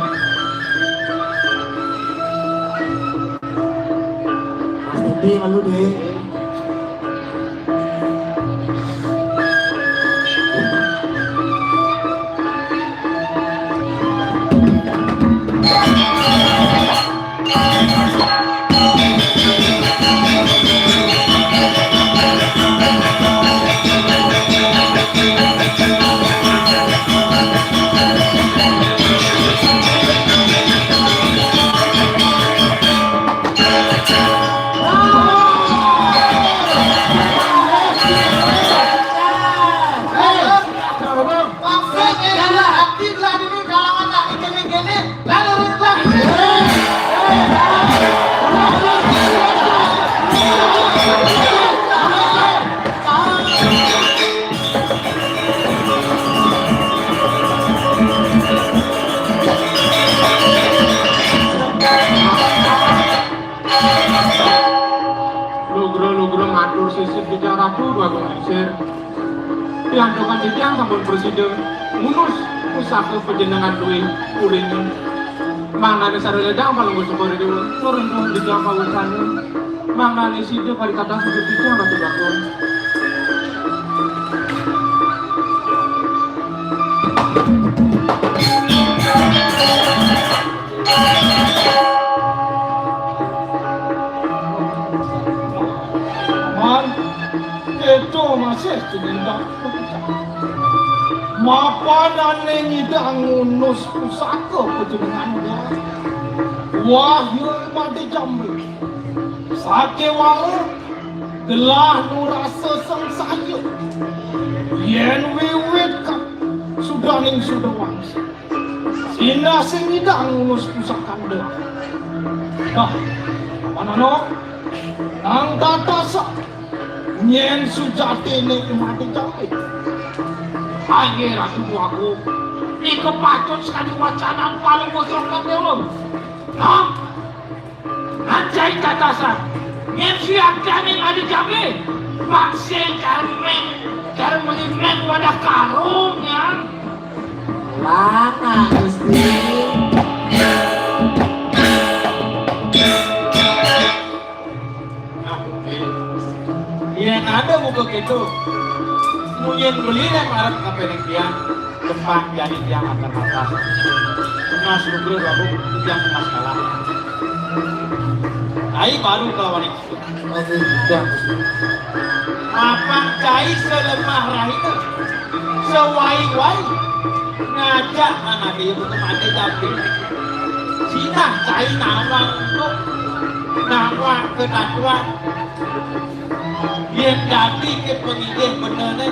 Mas Didi malu deh. Lugra-lugra matur sisip bicara tu Agung Lingsir. Piantukan titiang sampun prasida ngunus pusaka panjenengan luwih uling. Mangdane sareng ledang palungguh Sukaradewa ngruntuh titiang pawusan. Mangdane sida parikatan sujud titiang Ratu Bakul. Man, kita masih tindak. Mapanane ngidang ngunus pusaka panjenengan gelah. Wahyu Made Jambe. Sakewala gelah nu rasa sangsaya. Yen wiwit ka sudaning suda wangsa. Sinah sing ngidang ngurus pusakanda. Nah, manana nang tatasa nyen sujatine mati jati. Aye Ratu Agung, ika patut sakadi wacanan paling bocor kabeh ulun. Nah, Anjay katasan, nyen siang kaning adi jambe, makse karmeng, karmelimen wadah karung, ya. Lana, Gusti. Yen ada muka gitu, munyen beli dan marah kapening pian. Sembah jani tiang matur-matur. Mas Rudra Prabu, tiang mas kalah. Ai baru kelawan itu. Aduh, udah. Mapan cai salemah rahina, sawai-wai ngajak anak dia untuk mati tapi sinah cai nawang untuk nawang ketatuan. Yén dadi ké pangidih bener né.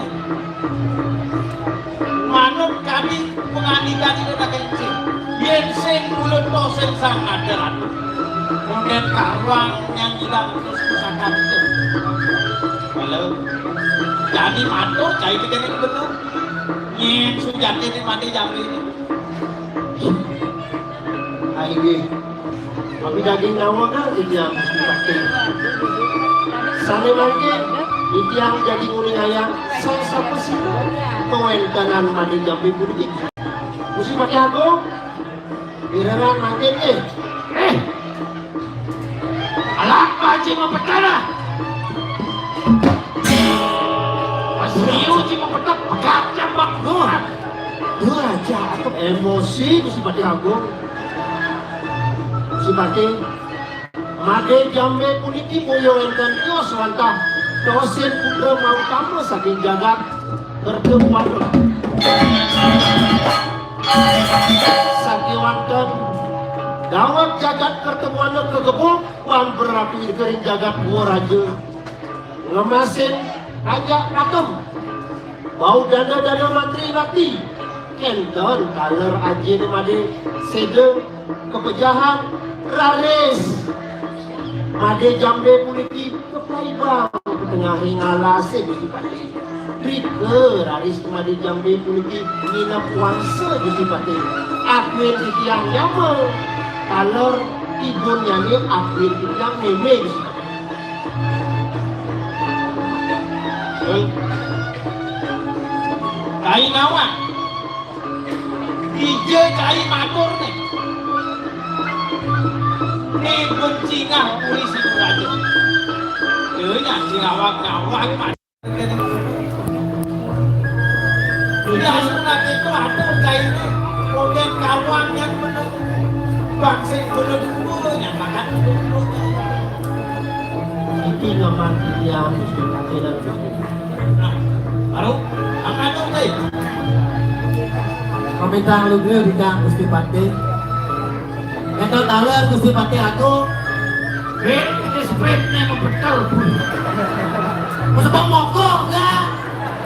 Manut kadi pangandikan Ida Daké Encik. Yén sing mulut to sing sang ada ratu. Mungkin karuang yang ilang terus pusaka itu. Halo. Jadi matur cai kita ini bener. Nyén sujati ini mati jambi ini. Ayo, kami daging nyawa kan titiang Gusti Patih. Sané mangkin titiang jadi nguling ayang salah satu sih kawéntenan madi jambi puniki. Gusti Patih Agung, bireran mangkin eh. Eh. Alah, Pak Haji mau pecah lah. Pas Rio Haji mau pecah, pegat jambak. Duh. Duh aja atuh emosi Gusti Patih Agung. Gusti Patih, madé jambé puniki boya wénten tios wantah dosin putra mautama saking jagat Kertabuana. Sakéwanten dawet jagat Kertabuana kagebug lan beratu ing jagat Dua Raja. Ngemasin ajak rakem. Bau dana-dana matri rati. Kénten taler ajiné madé séda kapejahan raris. Madé jambé puniki kapaibang ka tengahing alasé Gusti Patih. Rika raris madé jambé puniki nginep wangsa Gusti Patih. Akuin titiang nyama. Taler ibun nyané akuin titiang mémé Gusti Patih. Hei. Cai nawang. Dija cai matur né. Né bencingah uli si raja. Lha nyai nawang-nawang. Udah sunat itu atur cai né. Model kawan yang bener. Bangsa bener dulu, nyatakan dulu. Iki ngaman titiang Gusti Patih lan Gusti. Nah, baru angkat dong, Teh. Pamintang lugra titiang Gusti Patih. Énto taler Gusti Patih Agung. Hei, ini sprintnya mau betul. Mau sebab mogok enggak?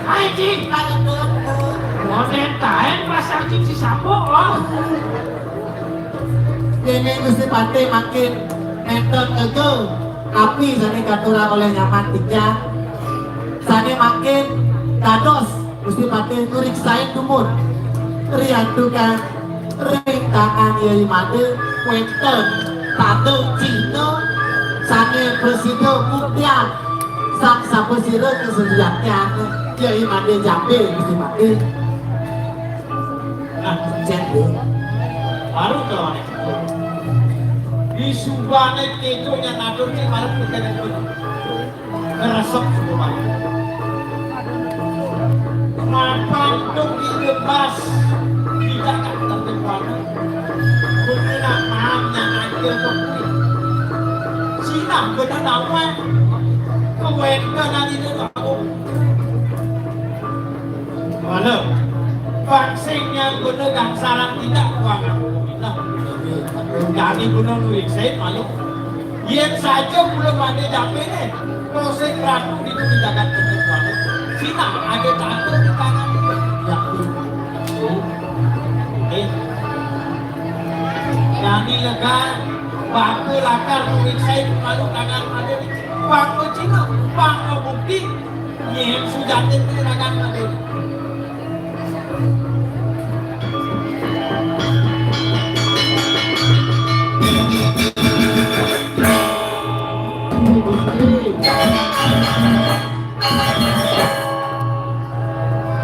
Hai, Cik. Ayo, tuh, tuh. Mau nentaen pasang Cik si Sambo, oh. Déning Gusti Patih mangkin nénten ega api sané katurang olih nyaman titiang. Sané mangkin dados Gusti Patih ngriksain dumun. Riantukan ring tangan Yai Made wénten tanda cihna sané prasida muktiang sang sapasira kasujatian Yai Made jambé Gusti Patih. Nah, cék, Bu. Baru kawan. Di subané kéto nyang ngatur ki marep kéné pun. Ngeresep subané. Mapan tuh di bebas. Tidak akan tertepana. Mengenang maaf yang ada kekuih. Sinah bener nawang. Kewéntenan ini tahu. Mana? Bang sing nyang guna gangsaran tindak kuangan. Nah, jani guna nurik saya malu. Yén saja kula mandi jambiné, to sing ratu ditu di jagat Kertabuana. Sinah ada tatu di tangan. Ya. Eh. Jani lega, bapa lakar nurik saya malu tangan ada. Bapa Cina, bapa bukti. Nyén sujatin ti ragan mati.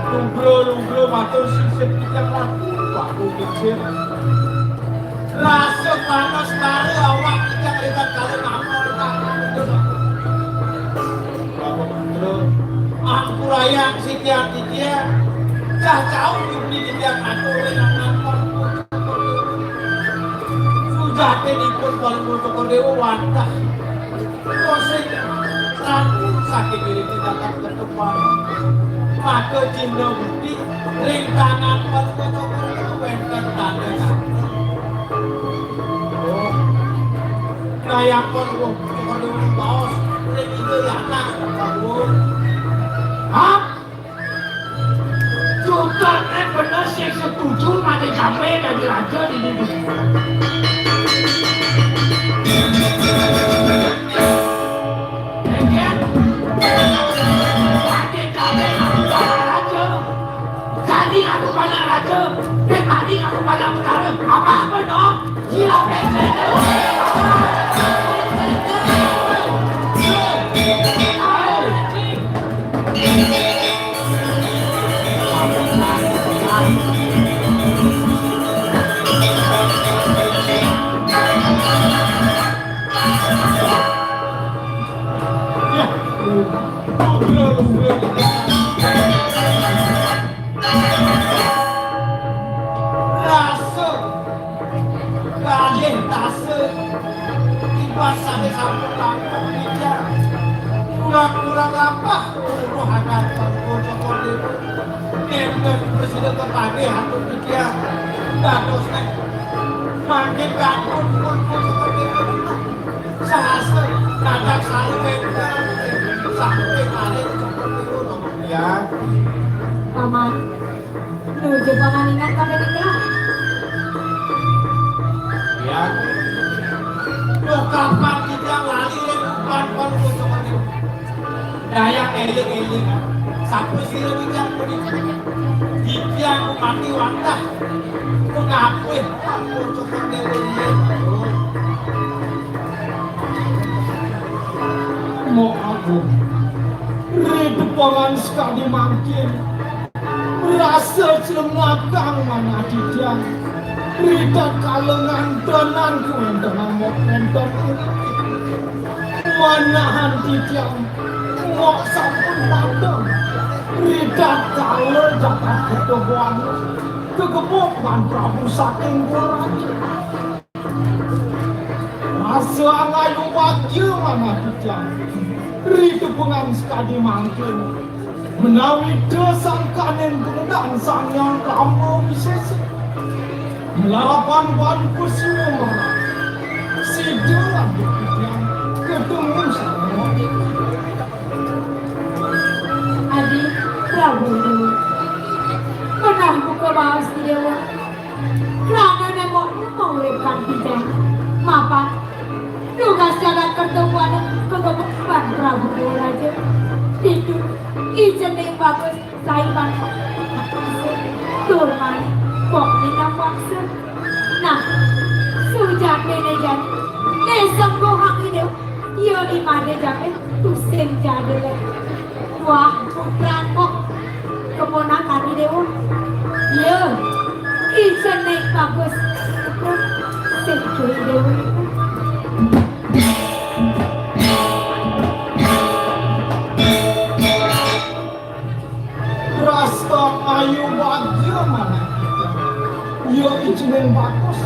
Lugra-lugra matur sisip titiang laku, laku kecil. Rasa panas bara awak titiang ribet kala ngamor tak. Bapak Putra, ampurayang sitian titiang, cah jauh di bumi Tiang atur ring angan Palungguh Cokor Dewa. Sujatinipun Palungguh Cokor Dewa wantah. Kosing rampung saking diri tindakan ketepan. Maka cihna bukti ring tangan Palungguh Cokor Dewa wénten tanda. Oh. Kayang Palungguh Cokor Dewa baos ring Ida Yana. Oh. Hah? Tukang é bener sing setuju mati jambé dadi raja di dunia. Engkén, mati jambé ngaku panak raja. Jadi ngaku panak raja, dadi ngaku panak betara. Apa bener? Rasa kalih tasa timpal sané sampun langkung titiang. Kurang-kurang lampah ruruh akan Palungguh Cokor Dewa. Nénten prasida kapanggih antuk titiang. Dados nèk mangkin kantun Palungguh Cokor Dewa. Sahasa kadang salah wénten. Sampai kalih Cokor Dewa. Ya. Paman. Nuju pamaningan pada kita. Ya. Duh, kapan kita lali ring upan Palungguh Cokor Dewa? Daya éling-éling. Sapa sira titiang punika? Titiang mati wantah. Mengapih Palungguh Cokor Dewa. Mok Agung. Ri tepengan sakadi mangkin. Rasa clengakan manah titiang. Ri tatkala ngantenan kawéntenan mok nénten. Manahan titiang mok sampun padem. Ri tatkala jagat Kerta Buana kagebug Pan Prabu saking Gua Raja. Rasa angayu bagia manah titiang. Ri tepengan sakadi mangkin. Menawi ta sangkaning pangudang Sang Hyang Rama Wisésa. Malarapan badu kusumaran. Sida antuk titiang katemu sareng. Adi Prabu Déwa. Pernah buka baos di Déwa. Krana nembok menguripkan titiang. Mapan. Tugas jagat Kerta Buana kagebeban Prabu Déwa Raja. Ditu, I Cening Bagus saiban tur mani kok minang paksa. Nah, sujatiné jani, né sengguhang I Déwa, ia I Madé Jambé tusing jadé. Wah, putran kok. Keponakan I Déwa. Iya. I Cening Bagus. Sing I Déwa. Rasa ayu bagia manah. Iya, I Cening Bagus.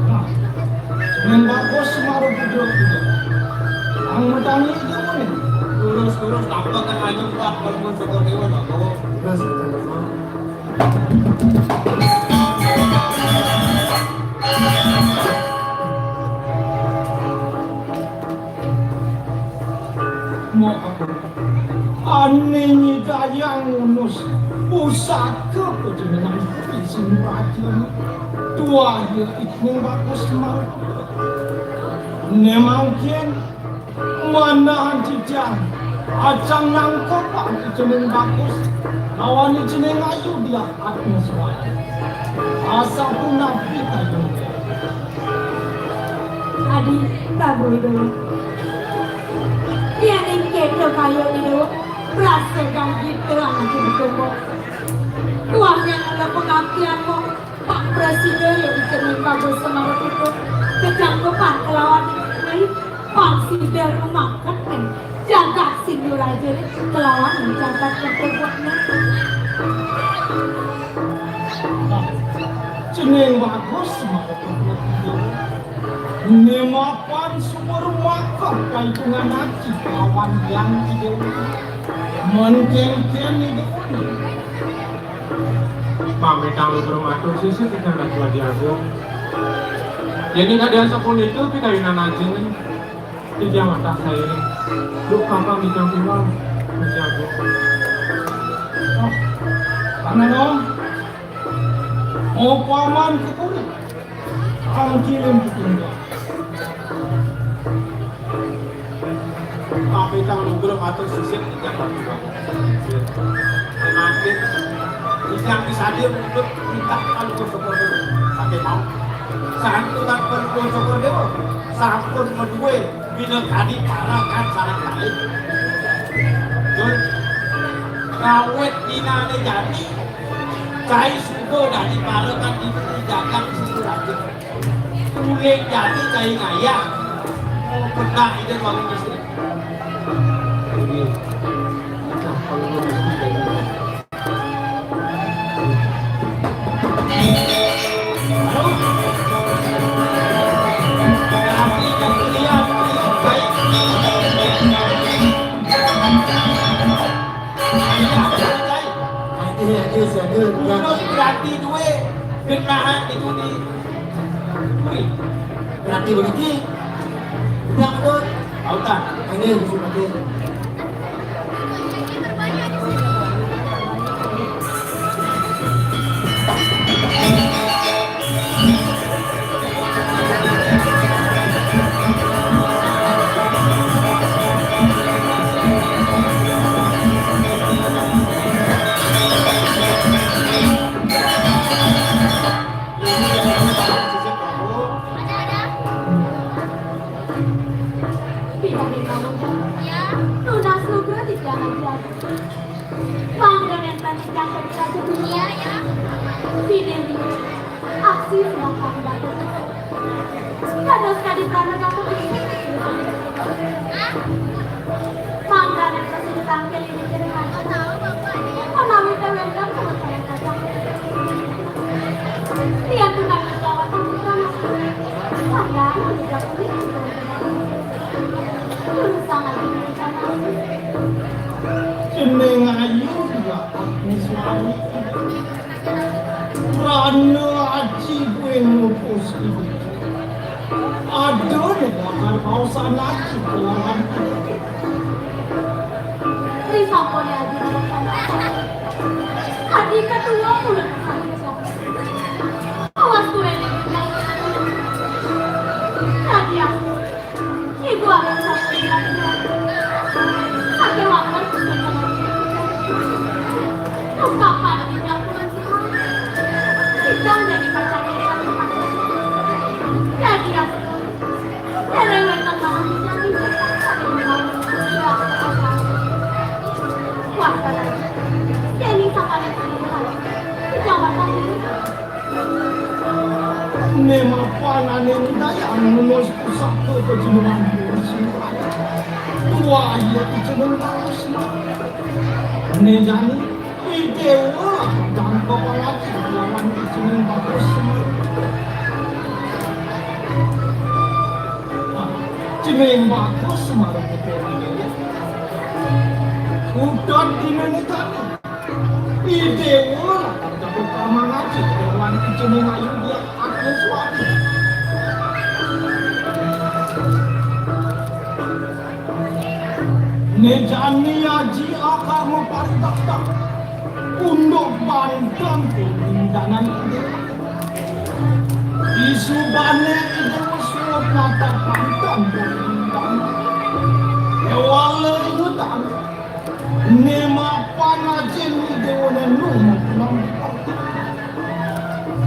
Nah, Ning Bagus Semara Putra. Ang matani ida muni. Lurus-lurus, tanpa kan aja kuat, walaupun syukur dewa, Bagus. Terus, Mau apa? Ané nyidayang ngunus pusaka pajenengan sing rajane. Tuah ya I Cening Bagus mau. Né mangkin manahan titiang, acan nangkepang I Cening Bagus lawan I Cening Ayu dia atmoswara. Asapunapi kayun. Adi, Prabu Ida. Yén kéto kayun Ida, prasida kita anak berkumpul. Tuah yang ada pengabdian kok, Pak Presiden ya I Cening Bagus Semara Putra. Kecangkepan kelawan lain, Pak Sida rumaket, eh. Jagat Sinduraja kelawan jagat Kertaguna. Ning bagus, né mapan sumur maka kaitungan aji lawan yang Ida. Mén kénkén Ida. Pamitan lugra matur sisip titiang Ratu Aji Agung. Yén kadéna sapunika pikayunan aji, titiang wantah sairing. Duh, kakang titiang tiwang, Aji Agung. Oh, Panandong. Upaman kukurit. Angkilin kukurit. Pamitan lugra matur sisip titiang Ratu Agung. Mangkin titiang pisadia mundut nitah Palungguh Cokor Déwa. Saking mau. Santukan Palungguh Cokor Déwa sampun madué minakadi parekan sareng kalih. Tur kawit dinané jani, cai suda dadi parekan Ida di jagat Singaraja. Uling jani cai ngayah. Oh, benar Ida Palungguh Gusti. Inggih. Nah, Palungguh Gusti jani. Berarti duwe genahan itu di. Berarti begitu. Udah, Dut. Tahu tak? Ini musuh mati. Pinangin kamu, ya, nunas lugra titiang Aji Agung. Mangda nénten titiang ka dunia, ya. Pinangin aksi sedang kami lakukan. Kados kadi prana kami. Mangda nénten sing tangkil ini kiri kanan. Menawi téwénten kementerian kacang. Lihat tukang kejawatan putra mas. Mangda nénten sing. Jeneng ayu juga aku suami. Prana aji kuwi ngutus ibu. Aduh, bakal pausan aji kelawan. Disampun ya, Aji. Aji ketua mulut. Awas tuh, Aji. Aji, aku. Ibu akan sampai. Sampai waktu. Terus kapan kita pulang? Kita jadi pacar kita. Jadi, aku. Né mapan ané nyidayang nulus pusaka kajenengan. Dua iya kajenengan harus. Né jani. Idéwa, jangka pangati lawan jeneng bagus. Jeneng bagus marang Idéwa. Udan dina nitani. Idéwa, jangka pangati lawan jeneng ayu dia aku suami. Né jani aji akama paridakta, unduk banten kunindanan Idéwa. Isubané Idéwa suwut natap banten kunindanan. Kéwala ingetang, né mapan ajin Idéwa nenu.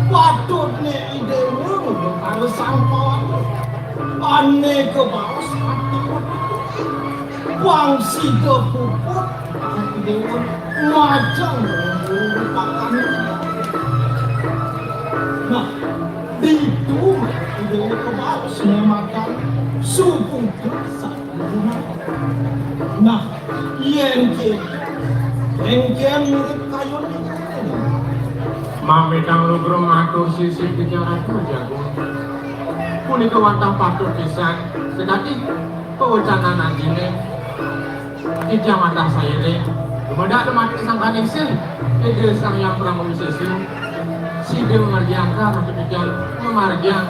Patutné Idéwa ngupakara sangkawan. Ané kabaos ati. Pang sida puput Idéwa majeng ngupakara. Nah, ditu Idéwa kabaos né mapan suputra. Nah, yén kéto, kénkén mirip kayun. Mamitang lugra matur sisip titiang Ratu Aji Agung. Punika wantah patut pisan. Sakadi pawecanan Ajiné, titiang wantah saéling. Dumadak dumateng Sang Kaningsih, Ida Sang Hyang Pramawisusa, sida ngamargiang Ratu titiang, ngamargiang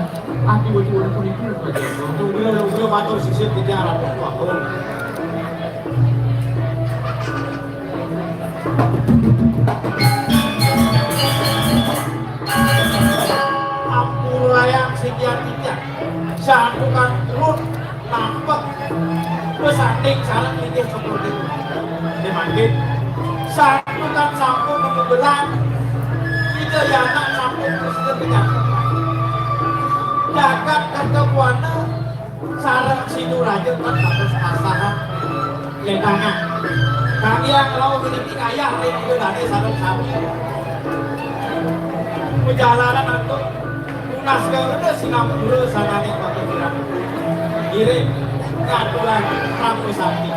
ati wetu punika, Ratu Aji Agung. Lugra, lugra matur sisip titiang Ratu Agung. Ampurayang sikian titiang. Santukan run nampek besanding sareng inggih seperti ini. Mangkin santukan sampun nemu gelang. Ida yana sampun Kristen penyakit. Jagat Kertobuana sareng Siduraja kan dados asahan ledangan. Kami yang rauh niki kayah ring Ida Dané sareng sami. Pajalaran antuk tunas karena sinampura sananing papikiran. Ngiring ngaturan Prabu Sakti.